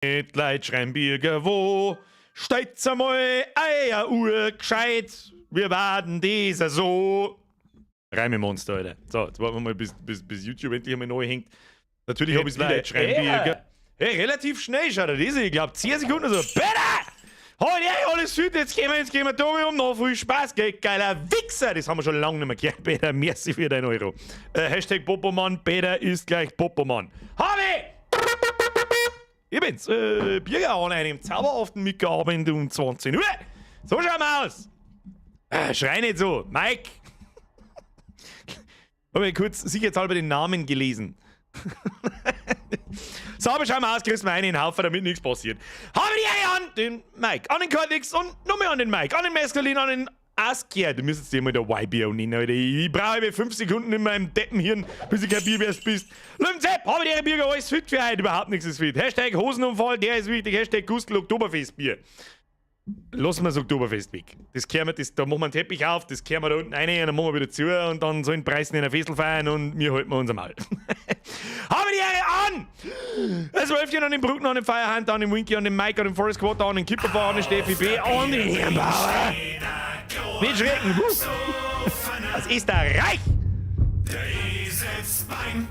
Mitleid schreien Birger, wo steht's einmal eier Uhr gescheit? Wir werden dieser so. Reimemonster, Alter. So, jetzt warten wir mal, bis YouTube endlich einmal neu hängt. Natürlich habe ich es wieder. Schreien Birger. Hey, relativ schnell schaut er das. Ich glaube 10 Sekunden so. Bitte! Halt, ey, alles fit, jetzt gehen wir da um, noch viel Spaß, gell? Geiler Wichser! Das haben wir schon lange nicht mehr gehört. Peter, merci für dein Euro. #Popomann, Peter ist gleich Popomann. Habe! Ich bin's, Birger an einem zauberhaften Mittwochabend um 20 Uhr. So schauen wir aus. Schrei nicht so, Mike. Habe ich kurz sicherheitshalber den Namen gelesen. So, aber schauen wir aus, kriegst du einen in den Haufen, damit nichts passiert. Habe die Ehre an den Mike, an den Cortex und nochmal an den Mike, an den Mescalin, an den Askia. Du müsstest dir mal der YBO nennen, Alter. Ich brauche 5 Sekunden in meinem Deppenhirn, bis ich kapier, wer du bist. Löwensepp, habe die Ehre, Birger, alles fit für heute. Überhaupt nichts ist fit. #Hosenunfall, der ist wichtig. #Gustl Oktoberfestbier. Lassen wir das Oktoberfest weg. Das kehren wir, das, da machen wir einen Teppich auf, das kehren wir da unten rein und dann machen wir wieder zu und dann sollen Preisen in der Festl feiern und wir halten wir uns einmal. Habe die Ehre an! Das Wölfchen an den Brücken, an den Feierhand, an den Winky, an den Mike, an den Forest Quarter, an den Kipperbauer, an den Steffi B, an den Herrn Bauer. Nicht schrecken! Das ist der Reich! Der Eselsbein.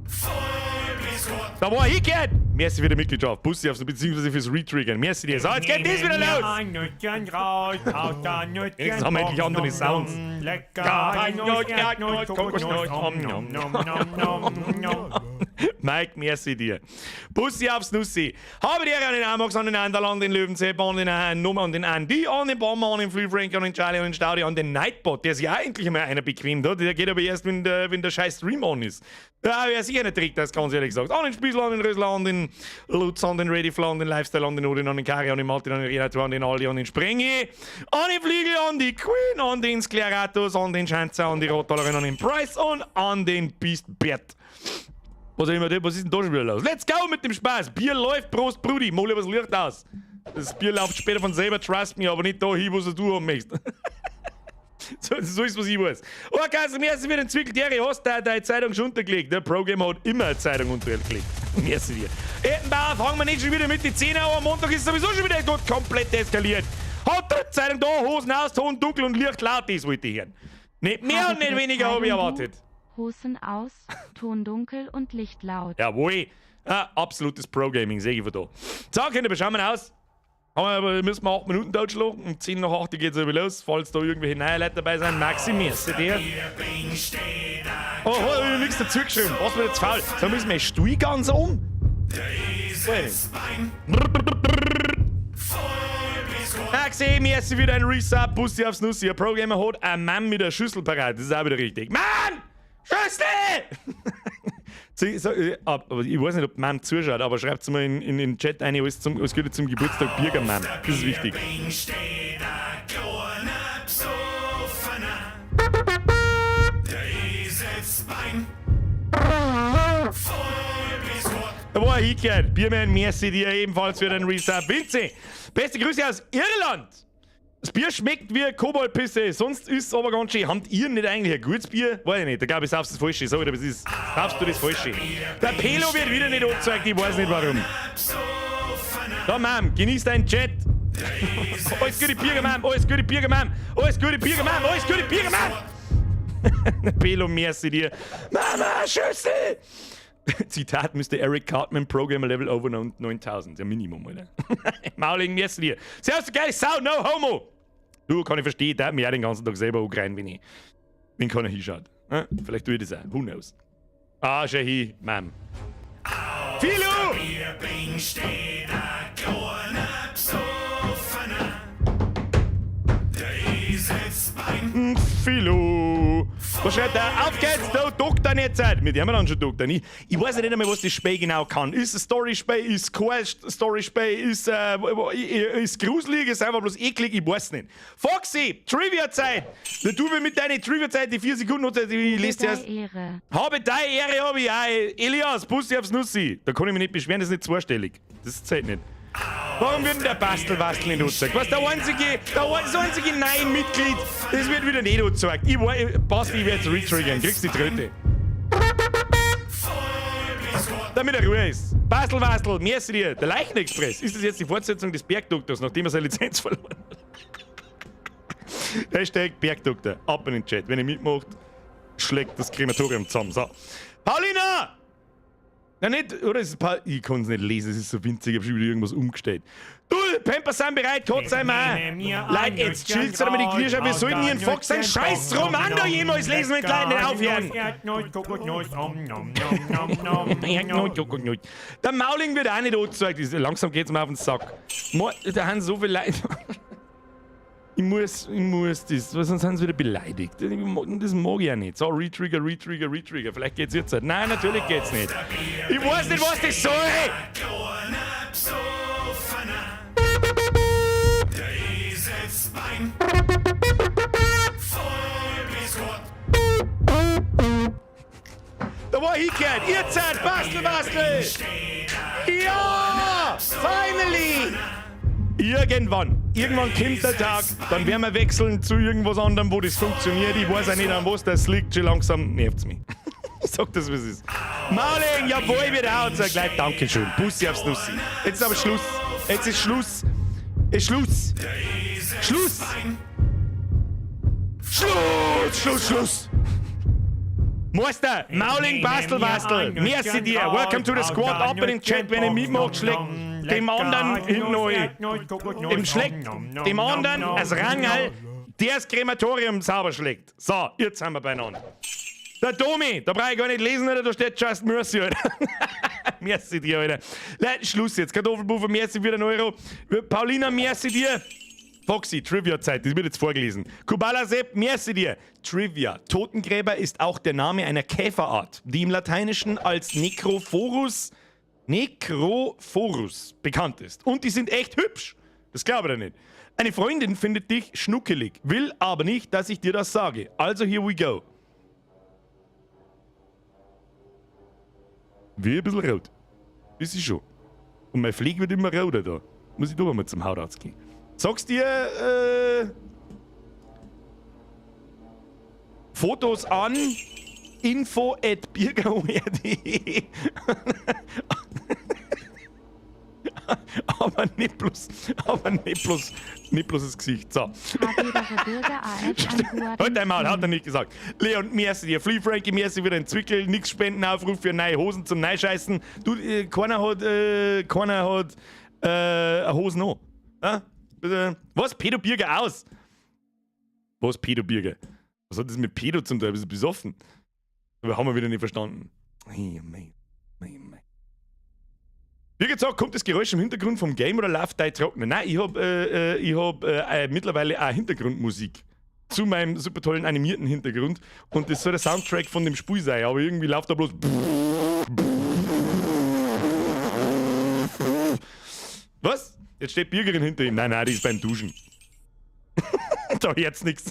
Voll bis Gott. Da war ich gehört! Merci für die Mitgliedschaft. Bussi aufs, beziehungsweise fürs Retriggern. Merci dir. So, jetzt geht das wieder los! Ein Nüsschen raus, aus der Nüsschen. Wenigstens haben wir endlich andere Sounds. Lecker, Nuss, Erdnuss, Kokosnuss, om, nom, nom, nom, nom, nom. Mike, merci dir. Bussi aufs Nussi. Habe die Ehre an den Amax, an den Anderl, an den Löwensepp, an den Nummer, an den Andy, an den Bomber, an den Free Frank, an den Charlie, an den Staudi, an den Nightbot, der sich auch endlich mal einer bequemt hat. Der geht aber erst, wenn der scheiß Stream on ist. Ja, wäre sicher nicht Trick, das ganz ehrlich gesagt. An den Spießl, an den Rösler, an den Lutz, an den Readyfly, an den Lifestyle, an den Odin, an den Kari, an den Martin, an den Renato, an den Aldi, an den Sprengi, an den Fliegel, an die Queen, an den Skleratus, an den Schanzer, an die Rottalerin, an den Price und an den Beast Bert. Was auch immer, was ist denn da schon wieder los? Let's go mit dem Spaß! Bier läuft, Prost, Brudi, mal was Licht aus. Das Bier läuft später von selber, trust me, aber nicht da hin, wo du haben möchtest. So ist, was ich weiß. Oh, Kassel, merci für den Zwickel. Terry, hast du deine Zeitung schon untergelegt? Der Pro-Gamer hat immer eine Zeitung untergelegt. Merci dir. Ettenbauer, fangen wir nicht schon wieder mit den 10 Uhr am Montag ist sowieso schon wieder gut komplett eskaliert. Hat die Zeitung da, Hosen aus, Ton dunkel und Licht laut, das wollte ich hören. Nicht mehr und nicht weniger habe ich erwartet. Hosen aus, Ton dunkel und Licht laut. Jawohl. Ah, absolutes Pro-Gaming, sehe ich von da. So, Kinder, wir schauen wir aus. Aber müssen wir 8 Minuten totschlagen. Um 10 nach 8 geht es wieder los. Falls da irgendwelche neue Leute dabei sind, Maxi, merci dir. Oh, oh, ich hab nichts dazu geschrieben. Was wird jetzt faul? So, müssen wir Stuhl ganz um? Eselsbein. Maxi, merci für dein Resub. Bussi aufs Nussi. Ein Pro-Gamer hat einen Mann mit der Schüssel parat. Das ist auch wieder richtig. Mann! Schüssel! So, aber ich weiß nicht, ob Mom zuschaut, aber schreibt mal in den Chat rein, alles Gute zum Geburtstag, Birger Mom. Das ist wichtig. Bing steht a kleiner Psoffener. Der Eselsbein. Voll bis Gott. Da war er hingehört. Bierman, merci dir ebenfalls für den Resub. Vinci, beste Grüße aus Irland. Das Bier schmeckt wie Koboldpisse, sonst ist es aber ganz schön. Habt ihr nicht eigentlich ein gutes Bier? Weiß ich nicht. Da glaube ich, saufst du das Falsche. Sag ich dir, was ist. Saufst du das Falsche? Der Pelo wird wieder nicht angezeigt, ich weiß nicht, warum. Da, Mom, genieß deinen Chat. Alles Gute, Birger, Mom. Alles Gute, Birger, Mom. Alles Gute, Birger, Mom. Alles Gute, Birger, Mom. Pelo, merci dir. Mama, Schüssel! Zitat Mr. Eric Cartman, Pro-Gamer Level over 9000. Ja, Minimum, oder? Mauling, merci dir. Servus, geil, Sau, no homo! Du, kann ich verstehen, der hat mich auch den ganzen Tag selber angerein, wenn keiner hinschaut. Vielleicht tue ich das auch. Who knows? Ah, schau hin, Ma'am. Philo! Bierbing steht a kleiner Psoffener. Der Eselsbein. Philo! Was schreibt er? Auf geht's, da, Doktor nicht Zeit. Mit dem haben wir dann schon Doktor. Ich weiß ja nicht einmal, was das Spiel genau kann. Ist es Story-Spiel, ist kein Story-Spiel, ist gruselig, ist einfach bloß eklig, ich weiß nicht. Foxy, Trivia-Zeit! Du will mit deiner Trivia-Zeit die 4 Sekunden, ich lese zuerst. Ehre. Habe deine Ehre, habe ich auch. Elias, Bussi aufs Nussi. Da kann ich mich nicht beschweren, das ist nicht zweistellig. Das zählt nicht. Warum wird denn der Bastelwastel nicht angezeigt? Was, das einzige neue Mitglied, das wird wieder nicht angezeigt. Ich, Basti, ich werde jetzt retriggern. Kriegst die dritte. Voll bis Gott. damit er Ruhe ist. Bastel, Bastel, merci dir. Der Leichenexpress. Ist das jetzt die Fortsetzung des Bergdoktors, nachdem er seine Lizenz verloren hat? #Bergdoktor. Ab in den Chat. Wenn ihr mitmacht, schlägt das Krematorium zusammen. So. Paulina! Na nicht, oder ist es Paul? Ich kann es nicht lesen, es ist so winzig, ich hab schon wieder irgendwas umgestellt. Du, Pampers sind bereit, Gott sei mal. Leute, jetzt chillt's oder mit die Kniescheibe, wir sollten ihren Fox seinen scheiß Roman da jemals lesen, wenn die Leute nicht aufhören. Der Mauling wird auch nicht angezeigt, langsam geht's mir auf den Sack. Da haben so viele Leute. Ich muss das, weil sonst sind sie wieder beleidigt. Das mag ich ja nicht. So, Retrigger, Retrigger, Retrigger. Vielleicht geht's jetzt halt. Nein, natürlich geht's nicht. Ich weiß nicht, was das soll! Kleiner Besoffener. Der Eselsbein. Voll bis Gott. Da war ich gehört. Ihr Zeit, Bastel, Bastel! Ja! Finally! Irgendwann, irgendwann kommt der Tag, dann werden wir wechseln zu irgendwas anderem, wo das funktioniert. Ich weiß auch nicht, an was das liegt. Schon langsam nervt's mich. Ich sag das, wie es ist. Marling, jawohl, wird auch. Sag gleich Dankeschön. Bussi aufs Nussi. Jetzt ist aber Schluss. Jetzt ist Schluss. Ist Schluss. Schluss. Schluss, Schluss, Schluss. Meister, Mauling, Bastel, Bastel. Merci dir. Welcome to the squad. Ab in den Chat, wenn ihr mitmacht, schlägt dem anderen hinten neu. Dem schlägt dem anderen als Rangel, der das Krematorium sauber schlägt. So, jetzt sind wir beieinander. Der Domi, da brauche ich gar nicht lesen, Alter, da steht Just Mercy, Alter. Merci dir, Alter. Leute, Schluss jetzt. Kartoffelpuffer, merci für den Euro. Paulina, merci dir. Foxy, Trivia-Zeit, das wird jetzt vorgelesen. Kubala Sepp, merci dir. Trivia. Totengräber ist auch der Name einer Käferart, die im Lateinischen als Necrophorus bekannt ist. Und die sind echt hübsch. Das glaube ich nicht. Eine Freundin findet dich schnuckelig, will aber nicht, dass ich dir das sage. Also here we go. Wie ein bisschen rot. Ist sie schon. Und mein Flieg wird immer roter da. Muss ich doch mal zum Hautarzt gehen. Sagst dir, Fotos an info@birger.de. Aber nicht bloß, aber nicht bloß, nicht bloß das Gesicht. So. Halt einmal, hat er nicht gesagt. Leon, merci dir. Flea Frankie, merci wieder ein Zwickel. Nix Spendenaufruf für neue Hosen zum Neischeißen. Du, keiner hat eine Hosen an. Ja? Bitte. Was? Pedo Birger aus? Was Pedo Birger? Was hat das mit Pedo zum Teil? Bist du besoffen? Aber haben wir wieder nicht verstanden. Hey, mei, mei, mei. Wie gesagt, kommt das Geräusch im Hintergrund vom Game oder läuft dein Trockner? Nein, ich hab mittlerweile auch Hintergrundmusik zu meinem super tollen animierten Hintergrund. Und das soll der Soundtrack von dem Spiel sein, aber irgendwie läuft da bloß. Was? Jetzt steht Birgerin hinter ihm. Nein, nein, die ist beim Duschen. Da jetzt nix.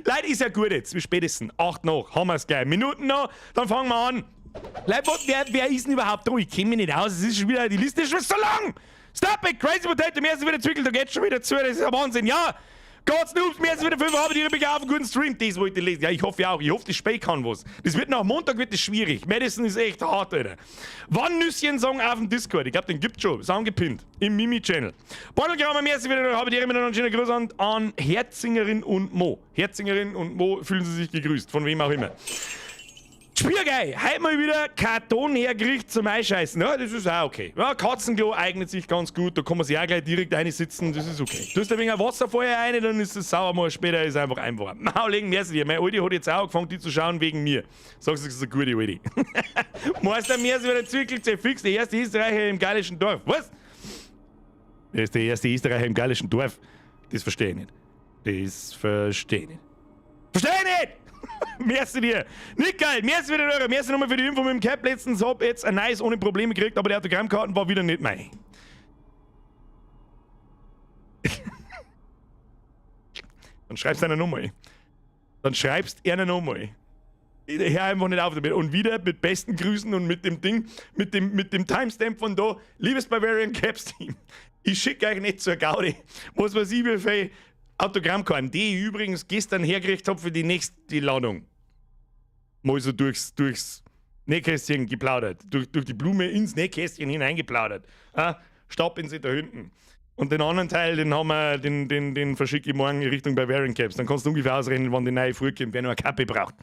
Leute, ist ja gut jetzt. Wie spätestens. 8 noch. Haben wir's gleich. Minuten noch, dann fangen wir an. Leute, wer ist denn überhaupt da? Ich kenn mich nicht aus. Es ist schon wieder, die Liste ist schon so lang. Stop it, Crazy Potato, mir ist wieder Zwickel, da geht's schon wieder zu. Das ist ja Wahnsinn. Ja, Gott, Noobs, mir ist wieder 5 Abend, ich bin auf einen guten Stream. Das wollte ich lesen. Ja, ich hoffe ja auch. Ich hoffe, das Spiel kann was. Das wird nach Montag wird das schwierig. Madison ist echt hart, Alter. Wann Nüsschen Song auf dem Discord? Ich glaub, den gibt's schon. Ist angepinnt. Im Mimi-Channel. Bordelkramer, mir ist wieder, habe die Ehre mit einer schönen Grüße an Herzingerin und Mo. Herzingerin und Mo fühlen sie sich gegrüßt. Von wem auch immer. Spiergeil, heute mal wieder Karton hergerichtet zum Einscheißen. Ja, das ist auch okay. Ja, Katzenklo eignet sich ganz gut, da kann man sich auch gleich direkt reinsitzen, das ist okay. Du hast ein wenig Wasser vorher rein, dann ist es sauer, mal später ist es einfach einfacher. Mauling, merci dir. Meine Alte hat jetzt auch angefangen, die zu schauen wegen mir. Sagst du, das ist eine gute Alte. Meister, merci wieder Zwickel, fix, der erste Österreicher im gallischen Dorf. Was? Der ist der erste Österreicher im gallischen Dorf. Das verstehe ich nicht. Das verstehe ich nicht. Verstehe ich nicht! Merci dir. Nicht geil. Merci wieder eure. Merci nochmal für die Info mit dem Cap. Letztens hab jetzt ein nice ohne Probleme gekriegt, aber die Autogrammkarten war wieder nicht mein. Dann schreibst du einer nochmal. Dann schreibst einer nochmal. Ich hör einfach nicht auf damit. Und wieder mit besten Grüßen und mit dem Ding, mit dem Timestamp von da. Liebes Bavarian Caps Team, ich schicke euch nicht zur Gaudi. Was weiß ich, wie viel Autogrammkarten, die ich übrigens gestern hergekriegt hab für die nächste Ladung. Mal so durchs Nähkästchen geplaudert. Durch die Blume ins Nähkästchen hineingeplaudert. Ah, Stapeln sie da hinten. Und den anderen Teil, den haben wir, den verschicke ich morgen in Richtung Bavarian Caps. Dann kannst du ungefähr ausrechnen, wann die neue Früh kommt, wer noch eine Kappe braucht.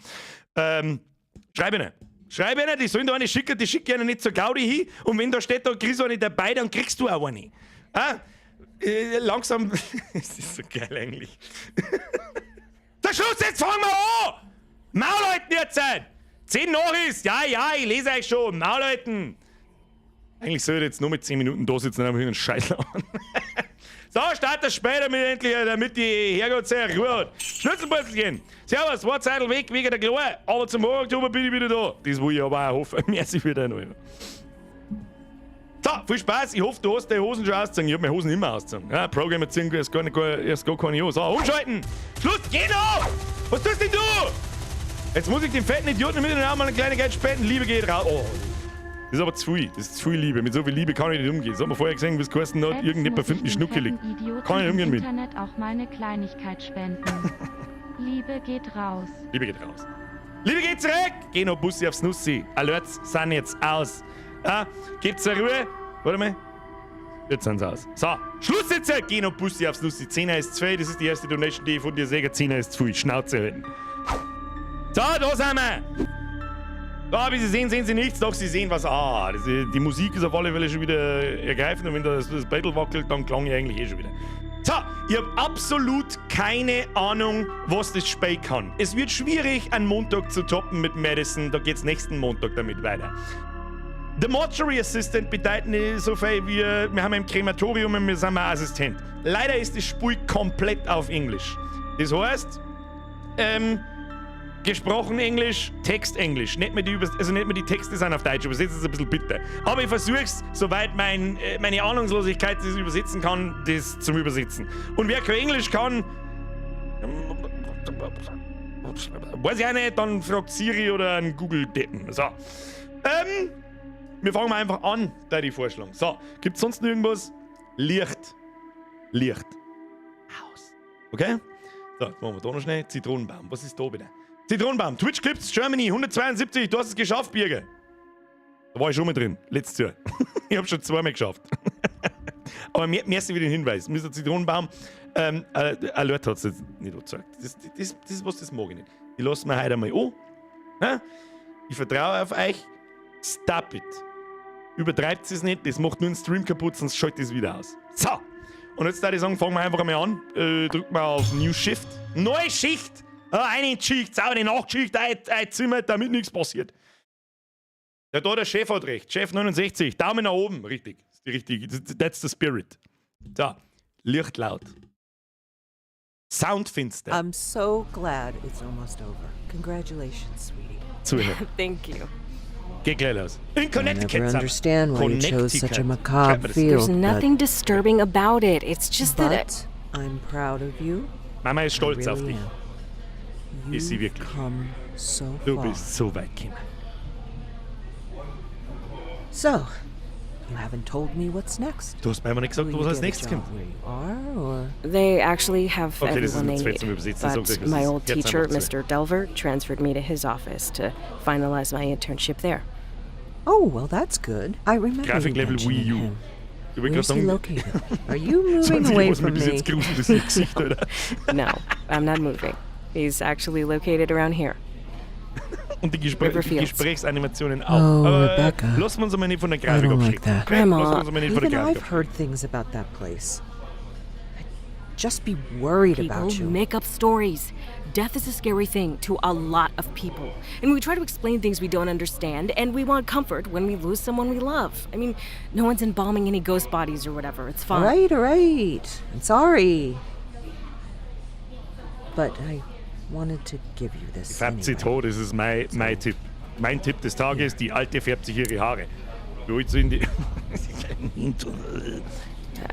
Schreib ihnen. Schreib ihnen, die sollen da eine schicken, die schicke ich ihnen nicht zur Gaudi hin. Und wenn da steht, da kriegst du eine dabei, dann kriegst du auch eine. Ah, langsam, es ist so geil eigentlich. Der Schluss, jetzt fangen wir an! Maul halten jetzt! 10 nach ist! Ja, ich lese euch schon. Maul halten! Eigentlich soll ich jetzt nur mit 10 Minuten da sitzen und einfach einen Scheiß labern. So, start das Spiel, damit endlich, damit die Herrgott sehr Ruhe hat. Schnitzelbürzelchen! Servus, war Zeitl weg wegen der Chlor, aber zum Oktober bin ich wieder da. Das will ich aber auch hoffen. Merci für deinen Euro. So, viel Spaß. Ich hoffe, du hast deine Hosen schon ausgezogen. Ich hab meine Hosen immer ausgezogen. Ja, Programmer ziehen erst gar, nicht, erst gar keine an. So, umschalten! Schluss, geh noch! Was tust denn du? Jetzt muss ich den fetten Idioten mit den Armen eine Kleinigkeit spenden. Liebe geht raus. Oh. Das ist aber zu viel. Das ist zu viel Liebe. Mit so viel Liebe kann ich nicht umgehen. Das hat man vorher gesehen, wie es geheißen hat. Jetzt Irgendjemand muss findet ich mich dem schnuckelig. fetten Idioten Kann ich nicht umgehen im mit. Internet auch mal eine Kleinigkeit spenden. Liebe geht raus. Liebe geht raus. Liebe geht zurück! Geh noch Bussi aufs Nussi. Alerts sind jetzt aus. Ah, gebt's eine Ruhe. Warte mal. Jetzt sind sie aus. So, Schluss jetzt! Geh noch Bussi aufs Nussi. 10 ist 2, das ist die erste Donation, die ich von dir sehe. 10 ist zu viel. Schnauze halten. So, da sind wir! Da, wie Sie sehen, sehen Sie nichts, doch Sie sehen was. Ah, das, die Musik ist auf alle Fälle schon wieder ergreifend und wenn das Battle wackelt, dann klang ich eigentlich eh schon wieder. So, ich habe absolut keine Ahnung, was das Spiel kann. Es wird schwierig, einen Montag zu toppen mit Madison. Da geht's nächsten Montag damit weiter. The Mortuary Assistant bedeutet nicht so viel wie, wir haben ein Krematorium und wir sind ein Assistent. Leider ist das Spiel komplett auf Englisch. Das heißt, gesprochen Englisch, Text Englisch. Nicht mehr die, Übers also nicht mehr die Texte sind auf Deutsch, übersetzt ist ein bisschen bitter. Aber ich versuch's, soweit meine Ahnungslosigkeit das übersetzen kann, das zum Übersetzen. Und wer kein Englisch kann, weiß ich auch nicht, dann fragt Siri oder ein Google-Deppen. So. Wir fangen mal einfach an, da die Vorschlag. So, gibt's sonst noch irgendwas? Licht. Licht. Aus. Okay? So, jetzt machen wir da noch schnell. Zitronenbaum. Was ist da bitte? Zitronenbaum. Twitch Clips Germany 172. Du hast es geschafft, Birger. Da war ich schon mal drin. Letztes Jahr. Ich habe schon zweimal geschafft. Aber merci für den Hinweis. Mr. Zitronenbaum, Alert hat es jetzt nicht gezeigt. Das ist was, das mag ich nicht. Die lassen wir heute einmal an. Ja? Ich vertraue auf euch. Stop it. Übertreibt es nicht, das macht nur den Stream kaputt, sonst schaltet es wieder aus. So. Und jetzt würde ich sagen, fangen wir einfach einmal an. Drücken wir auf New Shift. Neue Schicht! Ah, eine Schicht, sauber die Nachtschicht, ein Zimmer, damit nichts passiert. Ja, da der Chef hat recht. Chef 69, Daumen nach oben, richtig. Das ist die richtige, that's the spirit. So, Licht laut. Sound finster. I'm so glad it's almost over. Congratulations, sweetie. Zuhören. Thank you. Geht gleich los. In I Connecticut. never sind wir. understand why you chose such a Connecticut. macabre Schreibt mir das. field. There's nothing disturbing about it. It's just that But I'm proud of you. Mama ist stolz I auf really dich. am. Ist sie You've wirklich. come so Du far. bist so weit gekommen. So, you haven't told me what's next. Du hast mir einfach nicht gesagt, Will you was als get a nächstes job kommt. where you are, or They actually have Okay, das ist everyone mir they zu fett need. zum Übersetzen. Sag But gleich, was my ist. old Jetzt teacher, einfach zu. Mr. Delver, transferred me to his office to finalize my internship there. Oh, well, that's good. I remember you Grafiklevel Wii mentioning U. him. Ich wollte Where's gerade he sagen, located? Are you das moving Einzige, away was mir from bis me? jetzt gruselt, ist ihr Gesicht, Alter. No, I'm not moving. He's actually located around here. Und die, Gespr River die Fields. Gesprächsanimationen auch. Oh, Aber Rebecca. lassen wir uns einmal nicht von der I Grafik don't like abschrecken. that. Okay? Lassen wir Grandma. uns einmal nicht von der Even Grafik I've heard things about that place. I'd just be worried People about you. make up stories. Death is a scary thing to a lot of people. And we try to explain things we don't understand, and we want comfort when we lose someone we love. I mean, no one's embalming any ghost bodies or whatever. It's fine. All right, all right. I'm sorry. But I wanted to give you this. Färbt sie anyway. tot, das ist mein Tipp. Mein Tipp des Tages, die Alte färbt sich ihre Haare. Wie alt sind die?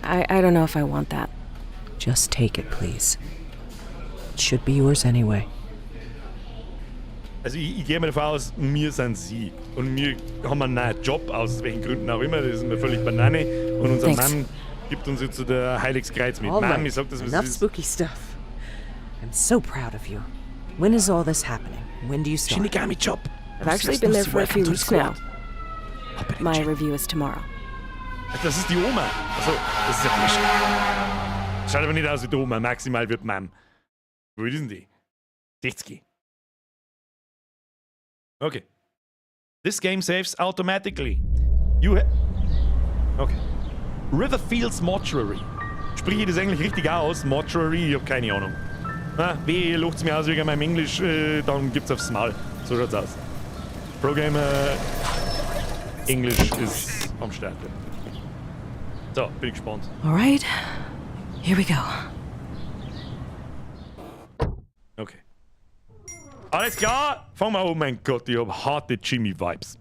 I don't know if I want that. Just take it, please. It should be yours anyway. Also ich gehe mal davon aus, wir sind sie. Und wir haben einen neuen Job, aus welchen Gründen auch immer, das ist mir völlig Banane. Und unser Thanks. Mann gibt uns jetzt so der Heiliges mit. All Mom, right. ich sag das, was Enough es ist. spooky stuff. I'm so proud of you. When is all this happening? When do you start? Shinigami-Job. I've actually been there for a few weeks now. My review is tomorrow. Das ist die Oma. Achso, das ist ja wurscht. Schaut aber nicht aus wie die Oma. Maximal wird Mom. Wo ist denn die? 60. Okay. This game saves automatically. You ha Okay. Riverfields Mortuary. Sprich ich das eigentlich richtig aus? Mortuary? Ich hab keine Ahnung. Na, wehe, ihr lacht's mir aus wegen meinem Englisch, dann gibt's aufs Maul. So schaut's aus. Pro-Gamer Englisch ist am Start. So, bin ich gespannt. All right, here we go. Okay. Alles klar, fangen wir an. Oh mein Gott, ich hab harte Jimmy-Vibes.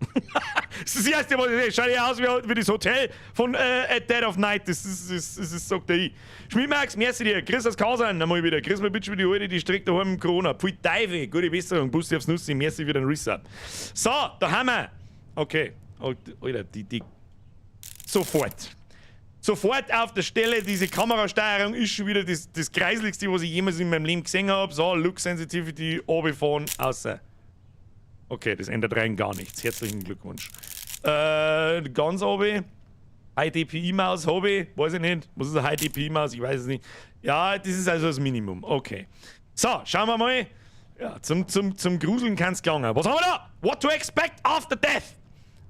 Das ist das erste, was ich sehe. Schaut ja aus wie das Hotel von At Dead of Night. Das ist, sagt der ich. Schmiedmax, merci dir. Chris aus Kasern, einmal wieder. Chris, mal bitte wieder die Alte, die streckt daheim im Corona. Pfui Teufel, gute Besserung. Bussi aufs Nussi, merci für den Resub. So, da haben wir. Okay. Oh, Alter, die. Sofort. Sofort auf der Stelle, diese Kamerasteuerung ist schon wieder das Greiseligste, was ich jemals in meinem Leben gesehen habe. So, Look Sensitivity, runterfahren, außer. Okay, das ändert rein gar nichts. Herzlichen Glückwunsch. Ganz oben. High DPI-Maus habe ich, weiß ich nicht. Was ist eine High DPI-Maus? Ich weiß es nicht. Ja, das ist also das Minimum. Okay. So, schauen wir mal. Ja, zum Gruseln kann es gelangen. Was haben wir da? What to expect after death?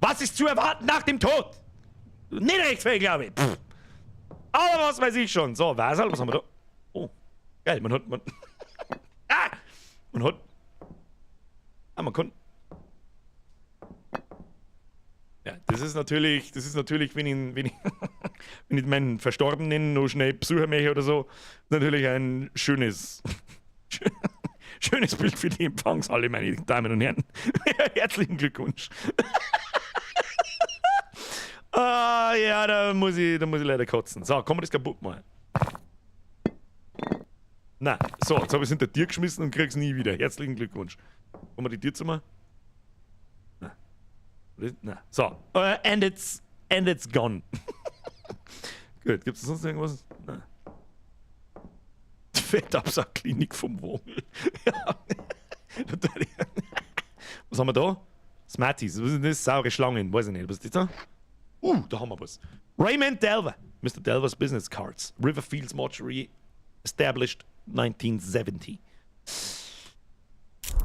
Was ist zu erwarten nach dem Tod? Nicht recht viel, glaube ich. Pff. Aber was weiß ich schon. So, Vasal, was haben wir da? Oh, geil, man hat. Man, ah! Man hat. Ah, man kann. Ja, das ist natürlich, wenn ich meinen Verstorbenen noch schnell besuchen möchte oder so, natürlich ein schönes Bild für die Empfangshalle, meine Damen und Herren. Herzlichen Glückwunsch. Ah, ja, da muss ich leider kotzen. So, kann man das kaputt machen? Na, so, jetzt habe ich es hinter dir geschmissen und krieg's nie wieder. Herzlichen Glückwunsch. Kann man die Tür zu machen? Na. Na. So, and it's gone. Gut, gibt es sonst irgendwas? Na. Fettabsackklinik vom Wurmel. Ja, natürlich. Was haben wir da? Smarties. Was ist das? Saure Schlangen. Weiß ich nicht. Was ist das da? Da haben wir was. Raymond Delver. Mr. Delver's Business Cards. Riverfields Mortuary. Established 1970.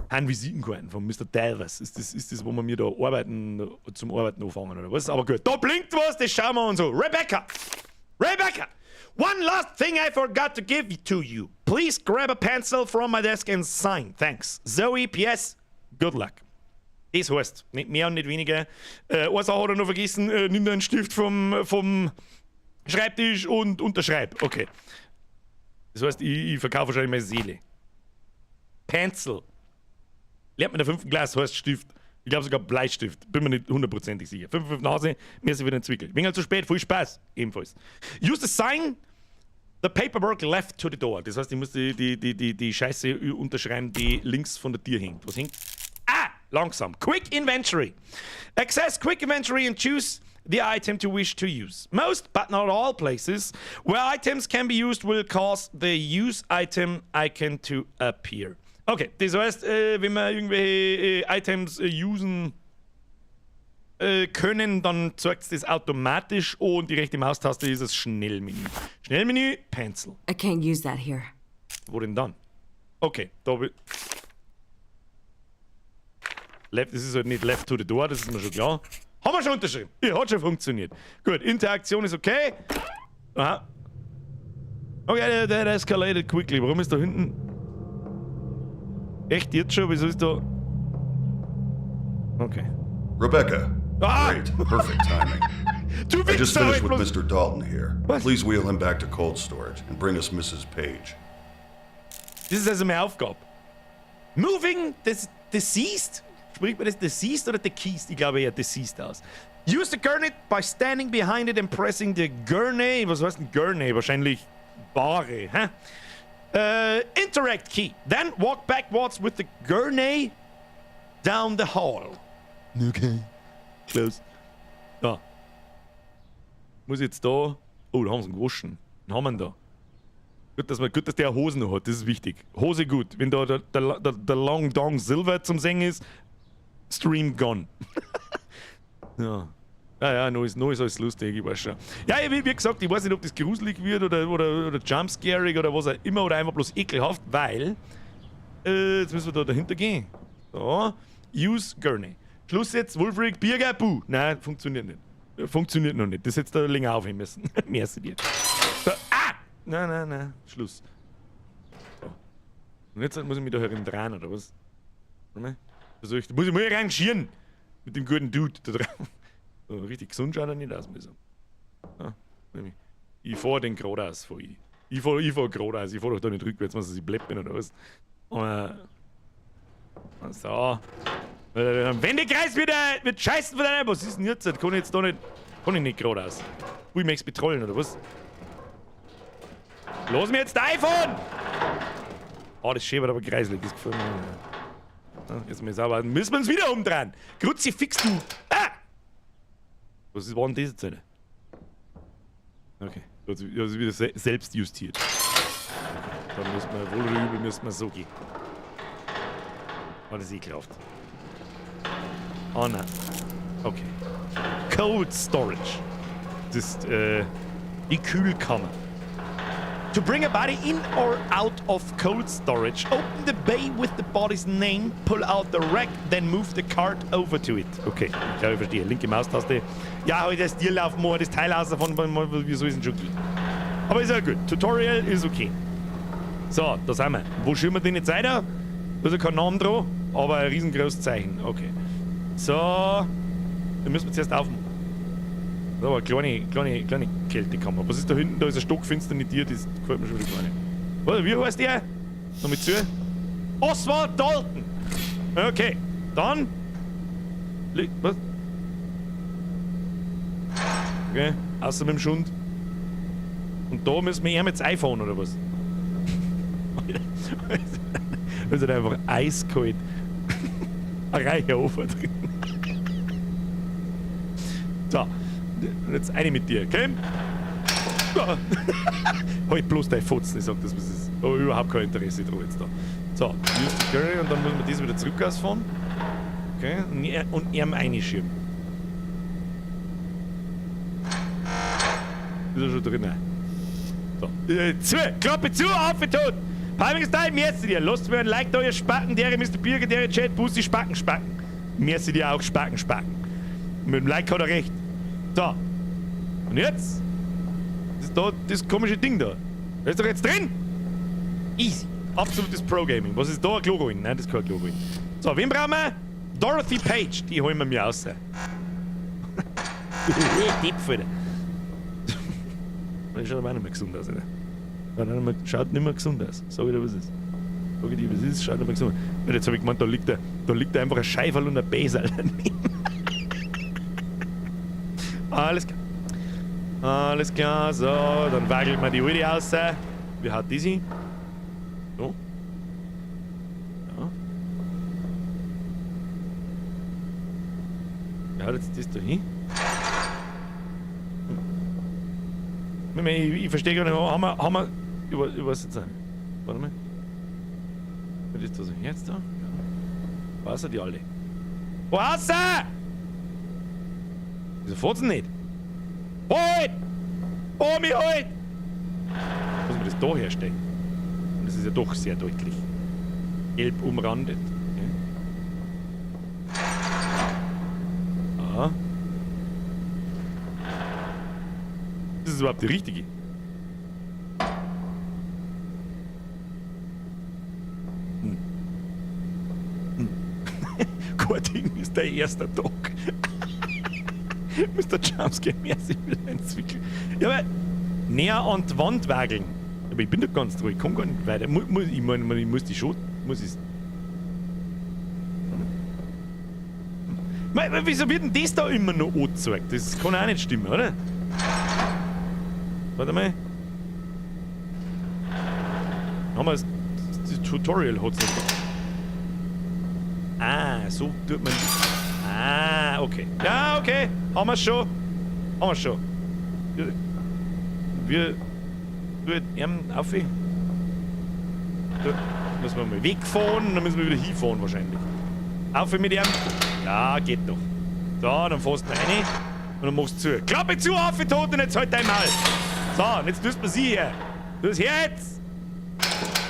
Ein Visitenkarten von Mr. Delvers. Ist das, wo wir mir da arbeiten, zum Arbeiten anfangen oder was? Aber gut. Da blinkt was, das schauen wir uns an. Rebecca! Rebecca! One last thing I forgot to give to you. Please grab a pencil from my desk and sign. Thanks. Zoe, PS. Good luck. Das heißt, nicht mehr und nicht weniger. Eine Sache hat er noch vergessen: Nimm deinen Stift vom Schreibtisch und unterschreib. Okay. Das heißt, ich verkaufe wahrscheinlich meine Seele. Pencil. Lernt man in der fünften Klasse, heißt Stift. Ich glaube sogar Bleistift. Bin mir nicht hundertprozentig sicher. 5, 5 Nase, mir ist wieder ein Zwickel. Wegen zu spät, viel Spaß. Ebenfalls. Use the sign, the paperwork left to the door. Das heißt, ich muss die Scheiße unterschreiben, die links von der Tür hängt. Was hängt? Ah! Langsam. Quick Inventory. Access Quick Inventory and choose the item to wish to use. Most, but not all places where items can be used will cause the use item icon to appear. Okay, das heißt, wenn wir irgendwelche Items usen können, dann zeigt es das automatisch und die rechte Maustaste ist das Schnellmenü. Schnellmenü, Pencil. I can't use that here. Wo denn dann? Okay, da hab ich. Left, das ist halt nicht left to the door, das ist mir schon klar. Haben wir schon unterschrieben. Ja, hat schon funktioniert. Gut, Interaktion ist okay. Aha. Okay, that escalated quickly. Warum ist da hinten? Echt jetzt schon? Wieso ist da? Okay. Rebecca. Ah! Great. Perfect timing. Du I just Wichser, finished with bloß- Mr. Dalton here. What? Please wheel him back to cold storage and bring us Mrs. Page. Das ist also meine Aufgabe. Moving this deceased? Spricht man das deceased oder deceased? Ich glaube eher deceased aus. Use the gurney by standing behind it and pressing the gurney. Was heißt denn gurney? Wahrscheinlich Bahre. Hä? Interact key. Then walk backwards with the gurney down the hall. Okay. Close. Da. Muss ich jetzt da. Oh, da haben sie ihn gewaschen. Den haben wir ihn da. Gut, dass der Hosen noch hat, das ist wichtig. Hose gut. Wenn da der Long Dong Silver zum Singen ist, Stream gone. Ja. Ja, ja, noch ist alles lustig, ich weiß schon. Ja, wie gesagt, ich weiß nicht, ob das gruselig wird oder jumpscarig oder was auch immer oder einfach bloß ekelhaft, weil. Jetzt müssen wir da dahinter gehen. So. Use Gurney. Schluss jetzt, Wulfric, Birger, Buh. Nein, funktioniert nicht. Funktioniert noch nicht. Das hättest du länger aufhören müssen. Merci dir. So. Ah! Nein, nein, nein. Schluss. So. Und jetzt muss ich mich da herin drehen, oder was? Warte mal. Also ich, muss ich mal rangieren. Mit dem guten Dude da drauf. So, richtig gesund schaut er nicht aus, muss ich sagen. Ja, ich fahr den geradeaus, fahr ich. Ich fahr geradeaus, ich fahr doch da nicht rückwärts, was ich blöd bin oder was. Und, so. Wendekreis wieder mit Scheißen von deiner. Was ist denn jetzt? Kann ich jetzt da nicht. Kann ich nicht geradeaus. Ui, ich möchte betrollen oder was? Los mir jetzt iPhone! Oh, das schäbert aber kreislig, das gefällt mir. Ja, jetzt müssen wir sauber. Müssen wir uns wieder umdrehen. Kruzifix, du! Ah! Was war denn das jetzt? Alter? Okay, das ist wieder selbst justiert. Okay, dann müssen wir wohl oder übel müssen wir so gehen. Oh, das ist ekelhaft. Oh nein. Okay. Cold Storage. Das ist die Kühlkammer. To bring a body in or out of cold storage, open the bay with the body's name, pull out the rack, then move the cart over to it. Okay, ich glaube, ich verstehe. Linke Maustaste. Ja, heute das Tierlauf, mal das Teil aus davon, wie soll es denn schon gehen? Aber ist ja gut. Tutorial ist okay. So, da sind wir. Wo schieben wir denn jetzt weiter? Da ist ja kein Name dran, aber ein riesengroßes Zeichen. Okay. So, dann müssen wir zuerst aufmachen. Da war eine kleine Kältekammer. Was ist da hinten? Da ist ein stockfinsterne Tür, das gefällt mir schon wieder gar nicht. Warte, wie heißt der? Noch mit zu? Oswald Dalton! Okay, dann. Was? Okay, außer mit dem Schund. Und da müssen wir ihm jetzt iPhone oder was? Das ist einfach eiskalt. Ein reicher Ofen drin. So. Und jetzt eine mit dir, okay? Ja. Halt bloß dein Fotzen, ich sag das, was ist. Aber überhaupt kein Interesse dran jetzt da. So, use the curry und dann müssen wir das wieder zurück ausfahren. Okay, und ihm reinschieben. Ist er schon drin? So, zu, Klappe zu, auf und tot! Palming Style, merci dir. Lasst mir ein Like da, ihr Spacken, der Mr. Birger, der Chat, Bussi, Spacken, Spacken. Merci dir auch, Spacken, Spacken. Mit dem Like hat er recht. So. Und jetzt? Das ist da das komische Ding da. Da ist doch jetzt drin! Easy. Absolutes Pro-Gaming. Was ist da? Ein Kloroin? Nein, das ist kein Kloroin. So, wen brauchen wir? Dorothy Page. Die holen wir mir raus. Depp, Alter. Das schaut aber auch nicht mehr gesund aus, Alter. Schaut nicht mehr gesund aus. Sag ich dir, was ist. Sag ich dir, was ist, schaut nicht mehr gesund aus. Jetzt hab ich gemeint, da liegt einfach ein Scheiferl und ein Beserl daneben. Alles klar. Alles klar, so, dann wagelt man die Alte raus. Wie hat die sie? So. Ja. Wie haut jetzt das da hin? Hm. Ich verstehe gar nicht, haben wir. Ich weiß jetzt nicht. Warte mal. Was ist das jetzt da? Ja. Wasser die alle. Wasser! Wieso fahrt's denn nicht? Halt! Oh, mich halt! Muss man das da herstellen? Und das ist ja doch sehr deutlich. Gelb umrandet. Okay. Ah. Das ist überhaupt die richtige. Hm. Hm. Kein Ding ist der erste Tag. Mr. Jumpscare, merci für deinen Zwickel. Ja, aber näher an die Wand wageln. Aber ich bin doch ganz ruhig, ich komm gar nicht weiter. Ich meine, ich muss die schon. Muss ich. Wieso wird denn das da immer noch angezeigt? Das kann auch nicht stimmen, oder? Warte mal. Haben wir das Tutorial hat's nicht. Ah, so tut man. Ah, okay. Ja, okay. Haben wir schon. Haben wir schon. Wir. Wir ihm auf. Da müssen wir mal wegfahren, dann müssen wir wieder hinfahren wahrscheinlich. Auf mit ihm. Ja, geht doch. So, dann fährst du rein und dann machst du zu. Klappe zu, auf, tot und jetzt halt dein Maul. So, und jetzt tust du sie hier. Du das her jetzt.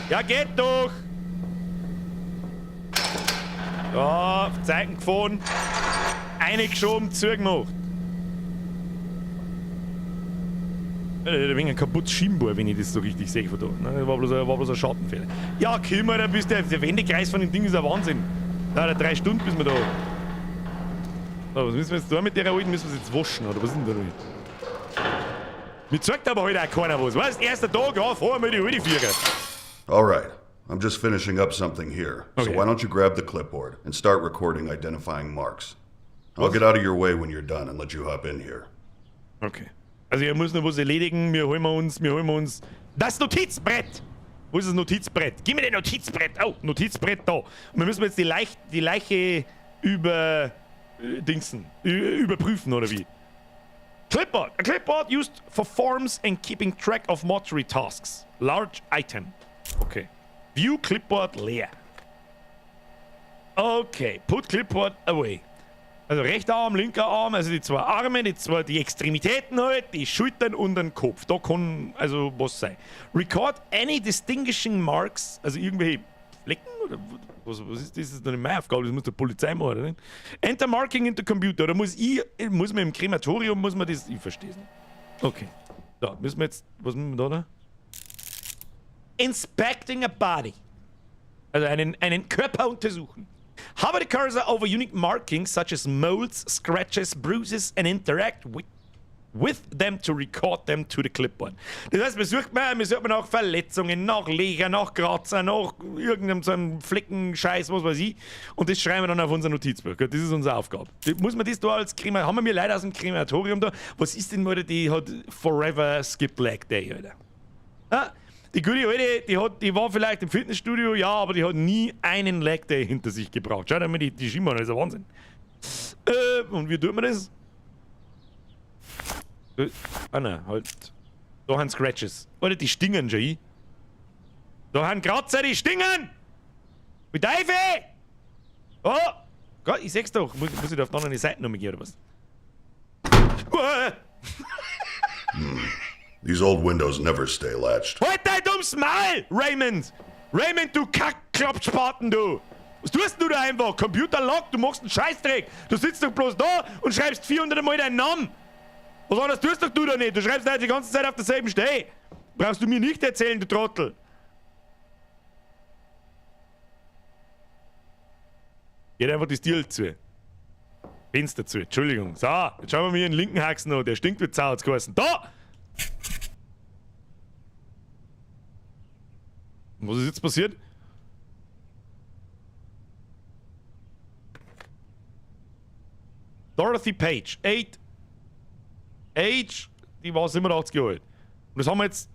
Ja, geht doch. So, Zeichen gefahren. Eingeschoben, zugemacht. Ja, der hat ein wenig ein kaputtes Schienbein, wenn ich das so richtig sehe von da. Ne, das war bloß ein Schattenfehler. Ja, komm, Alter, bis der Wendekreis von dem Ding ist ein Wahnsinn. Da hat er 3 Stunden, bis wir da. So, was müssen wir jetzt da mit der alten? Müssen wir sie jetzt waschen, oder was ist denn da damit? Mir zeigt aber heute auch keiner was. Weißt, erster Tag, ja, fahren wir die alte Vierer. All right. I'm just finishing up something here. So Okay. why don't you grab the clipboard and start recording identifying marks? I'll get out of your way when you're done and let you hop in here. Okay. Also, er muss noch was erledigen. Wir holen uns das Notizbrett. Wo ist das Notizbrett? Gib mir das Notizbrett. Oh, Notizbrett da. Und wir müssen jetzt die Leiche über Dingsen, überprüfen, oder wie? Clipboard. A clipboard used for forms and keeping track of mortuary tasks. Large item. Okay. View clipboard leer. Okay. Put clipboard away. Also rechter Arm, linker Arm, also die zwei Arme, die Extremitäten halt, die Schultern und den Kopf. Da kann also was sein. Record any distinguishing marks, also irgendwelche Flecken oder was ist das? Das ist doch nicht meine Aufgabe, das muss die Polizei machen, oder nicht? Enter marking into computer, oder muss man im Krematorium, muss man das, ich verstehe es nicht. Okay. Da, müssen wir jetzt, was müssen wir da da? Inspecting a body. Also einen Körper untersuchen. Hover the cursor over unique markings such as molds, scratches, bruises and interact with them to record them to the clipboard. Das heißt, wir suchen nach Verletzungen, nach Löchern, nach Kratzer, nach irgendeinem so einem Fleckenscheiß, was weiß ich. Und das schreiben wir dann auf unser Notizbuch. Das ist unsere Aufgabe. Muss man das da als Krematorium, haben wir leider aus dem Krematorium da? Was ist denn mal, die hat forever skipped leg day, Alter? Ah, die gute Alte, die war vielleicht im Fitnessstudio, ja, aber die hat nie einen Leg Day hinter sich gebracht. Schau dir mal die Schimmer an, das ist ein Wahnsinn. Und wie tut man das? Ah nein, halt. Da haben Scratches. Alter, die stingen schon, ich. Da haben Kratzer, die stingen! Mit Teufel! Oh! Gott, ich seh's doch. Muss ich da auf die andere Seite nochmal gehen, oder was? These old windows never stay latched. Halt dein dummes Maul, Raymond! Raymond, du Kack-Klappspaten, du! Was tust du da einfach? Computer locked, du machst einen Scheißdreck! Du sitzt doch bloß da und schreibst 400 Mal deinen Namen! Was anderes tust doch du da nicht? Du schreibst halt die ganze Zeit auf derselben Stelle! Brauchst du mir nicht erzählen, du Trottel! Geht einfach das Tier zu. Fenster zu, Entschuldigung. So, jetzt schauen wir mal hier den linken Haxen an, der stinkt wie Sau, hat's geheißen. Da! Was ist jetzt passiert? Dorothy Page, 8. Age, die war 87 Jahre alt. Und das haben wir jetzt.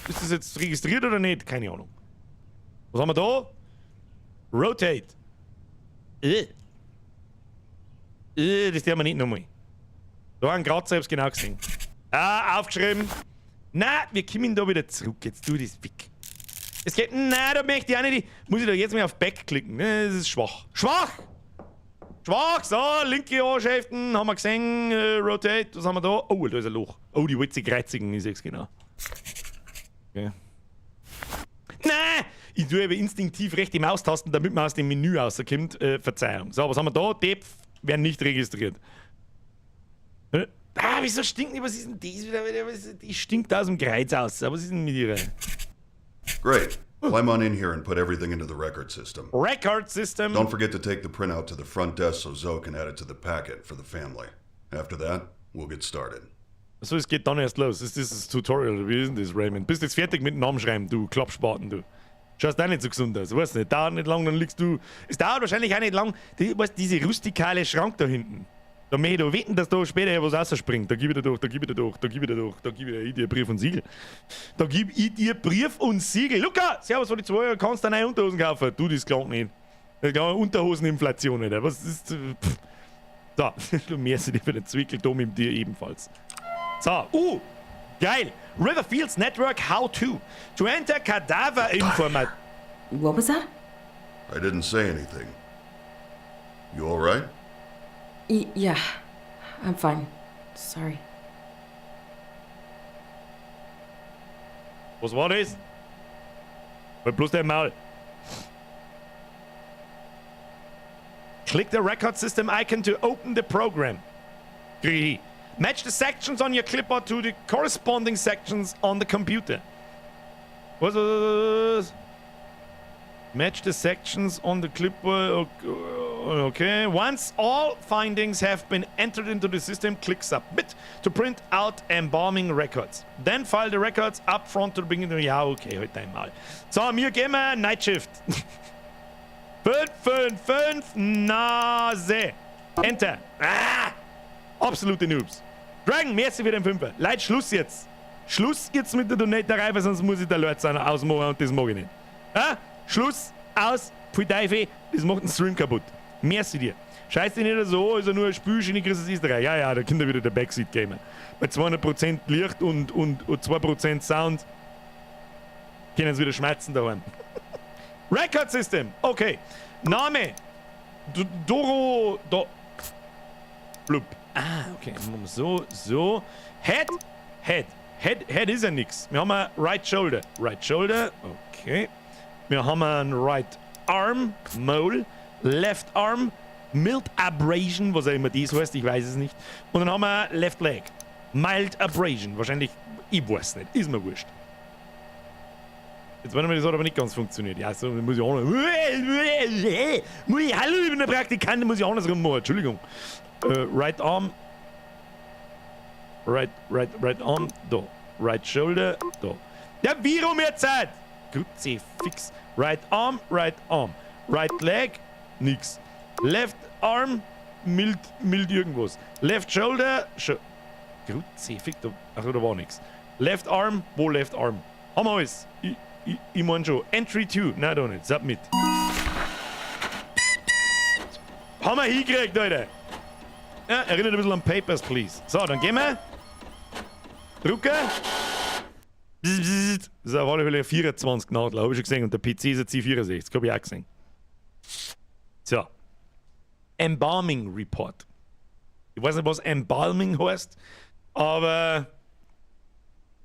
Ist das jetzt registriert oder nicht? Keine Ahnung. Was haben wir da? Rotate. Das tun wir nicht nochmal. Da haben gerade selbst genau gesehen. Ah, aufgeschrieben. Na, wir kommen da wieder zurück. Jetzt tu das weg. Es geht. Nein, da möchte ich auch nicht. Muss ich da jetzt mal auf Back klicken? Das ist schwach. Schwach! Schwach! So, linke Arschhälften haben wir gesehen. Rotate. Was haben wir da? Oh, da ist ein Loch. Oh, die wollte sich kreizigen, ich seh's genau. Okay. Nein! Ich tue eben instinktiv rechte Maustasten, damit man aus dem Menü rauskommt. Verzeihung. So, was haben wir da? Depth werden nicht registriert. Ah, wieso stinkt die? Was ist denn das wieder? Die stinkt aus dem Kreuz aus. Aber was ist denn mit ihrer? Great. Climb on in here and put everything into the record system. Record system. Don't forget to take the printout to the front desk so Zoe can add it to the packet for the family. After that, we'll get started. So, es geht dann erst los. Ist das das Tutorial? Wie ist denn das, Raymond? Bist jetzt fertig mit dem Namen schreiben, du Klappspaten, du. Schaust auch nicht so gesund aus, weißt nicht. Dauert nicht lang, dann liegst du. Es dauert wahrscheinlich auch nicht lang. Die, weißt, diese rustikale Schrank da hinten. Da möchte ich da wetten, dass da später was rausspringt. Da gib ich dir durch, da gib ich dir durch, da gib ich dir durch, da gib ich dir Brief und Siegel. Da gib ich dir Brief und Siegel. Luca, servus, von die 2 Euro, kannst du neue Unterhosen kaufen. Du, das klingt nicht. Das klingt Unterhoseninflation, Alter. Was ist. Pff. So, du mehrst dich für den Zwickel, mit dir ebenfalls. So, geil. Riverfields Network How To. To enter Cadaver Informat. What was that? I didn't say anything. You all right? Yeah, I'm fine. Sorry. Was war das? Halt bloß dein Maul. Click the record system icon to open the program. Krieg ich. Match the sections on your clipboard to the corresponding sections on the computer. Was, was, was? Match the sections on the clipboard. Okay. Once all findings have been entered into the system, click Submit to print out embalming records. Then file the records up front to the beginning. Ja, okay, halt dein Maul. So, mir gehen wir Night Shift. 5, 5, 5, Nase. Enter. Ah! Absolute Noobs. Dragon, merci für den Fünfer. Leute, Schluss jetzt. Schluss jetzt mit der Donaterei, weil sonst muss ich der Leute ausmachen und das mag ich nicht. Ah? Schluss, aus, pfui Teufel, das macht den Stream kaputt. Merci dir. Scheiß dich nicht so, ist ja nur ein Spiel, schöne Grüße aus Österreich. Ja, ja, da kommt ja wieder der Backseat Gamer. Bei 200% Licht und 2% Sound können sie wieder schmerzen daheim. Record System, okay. Name: Doro. Do, Blub. Ah, okay. So, so. Head, Head. Head, Head ist ja nix. Wir haben ein Right Shoulder. Right Shoulder, okay. Wir haben ein Right Arm, Mole. Left Arm, Mild Abrasion, was auch immer dies heißt, ich weiß es nicht. Und dann haben wir Left Leg. Mild Abrasion. Wahrscheinlich, ich weiß nicht, ist mir wurscht. Jetzt warte mal, das hat aber nicht ganz funktioniert. Ja, so muss ich auch noch. Muss ich, hallo, ich bin der Praktikant, muss ich andersrum machen. Entschuldigung. Right Arm. Right Arm. Da. Right Shoulder. Da. Ja, wie rum jetzt? Kruzifix. Right Arm, Right Arm. Right Leg. Nix. Left Arm. Mild, mild irgendwas. Left Shoulder. Kruzifix. Da, ach, da war nix. Left Arm. Wo Left Arm? Haben wir alles. Ich mein schon. Entry 2. Nein, da nicht. Submit. Haben wir hingekriegt, Alter. Ja, erinnert ein bisschen an Papers, Please. So, dann gehen wir. Drucker. Das ist auf alle Fälle 24 Nadel, habe ich schon gesehen. Und der PC ist jetzt C64, habe ich auch gesehen. So. Embalming Report. Ich weiß nicht, was Embalming heißt, aber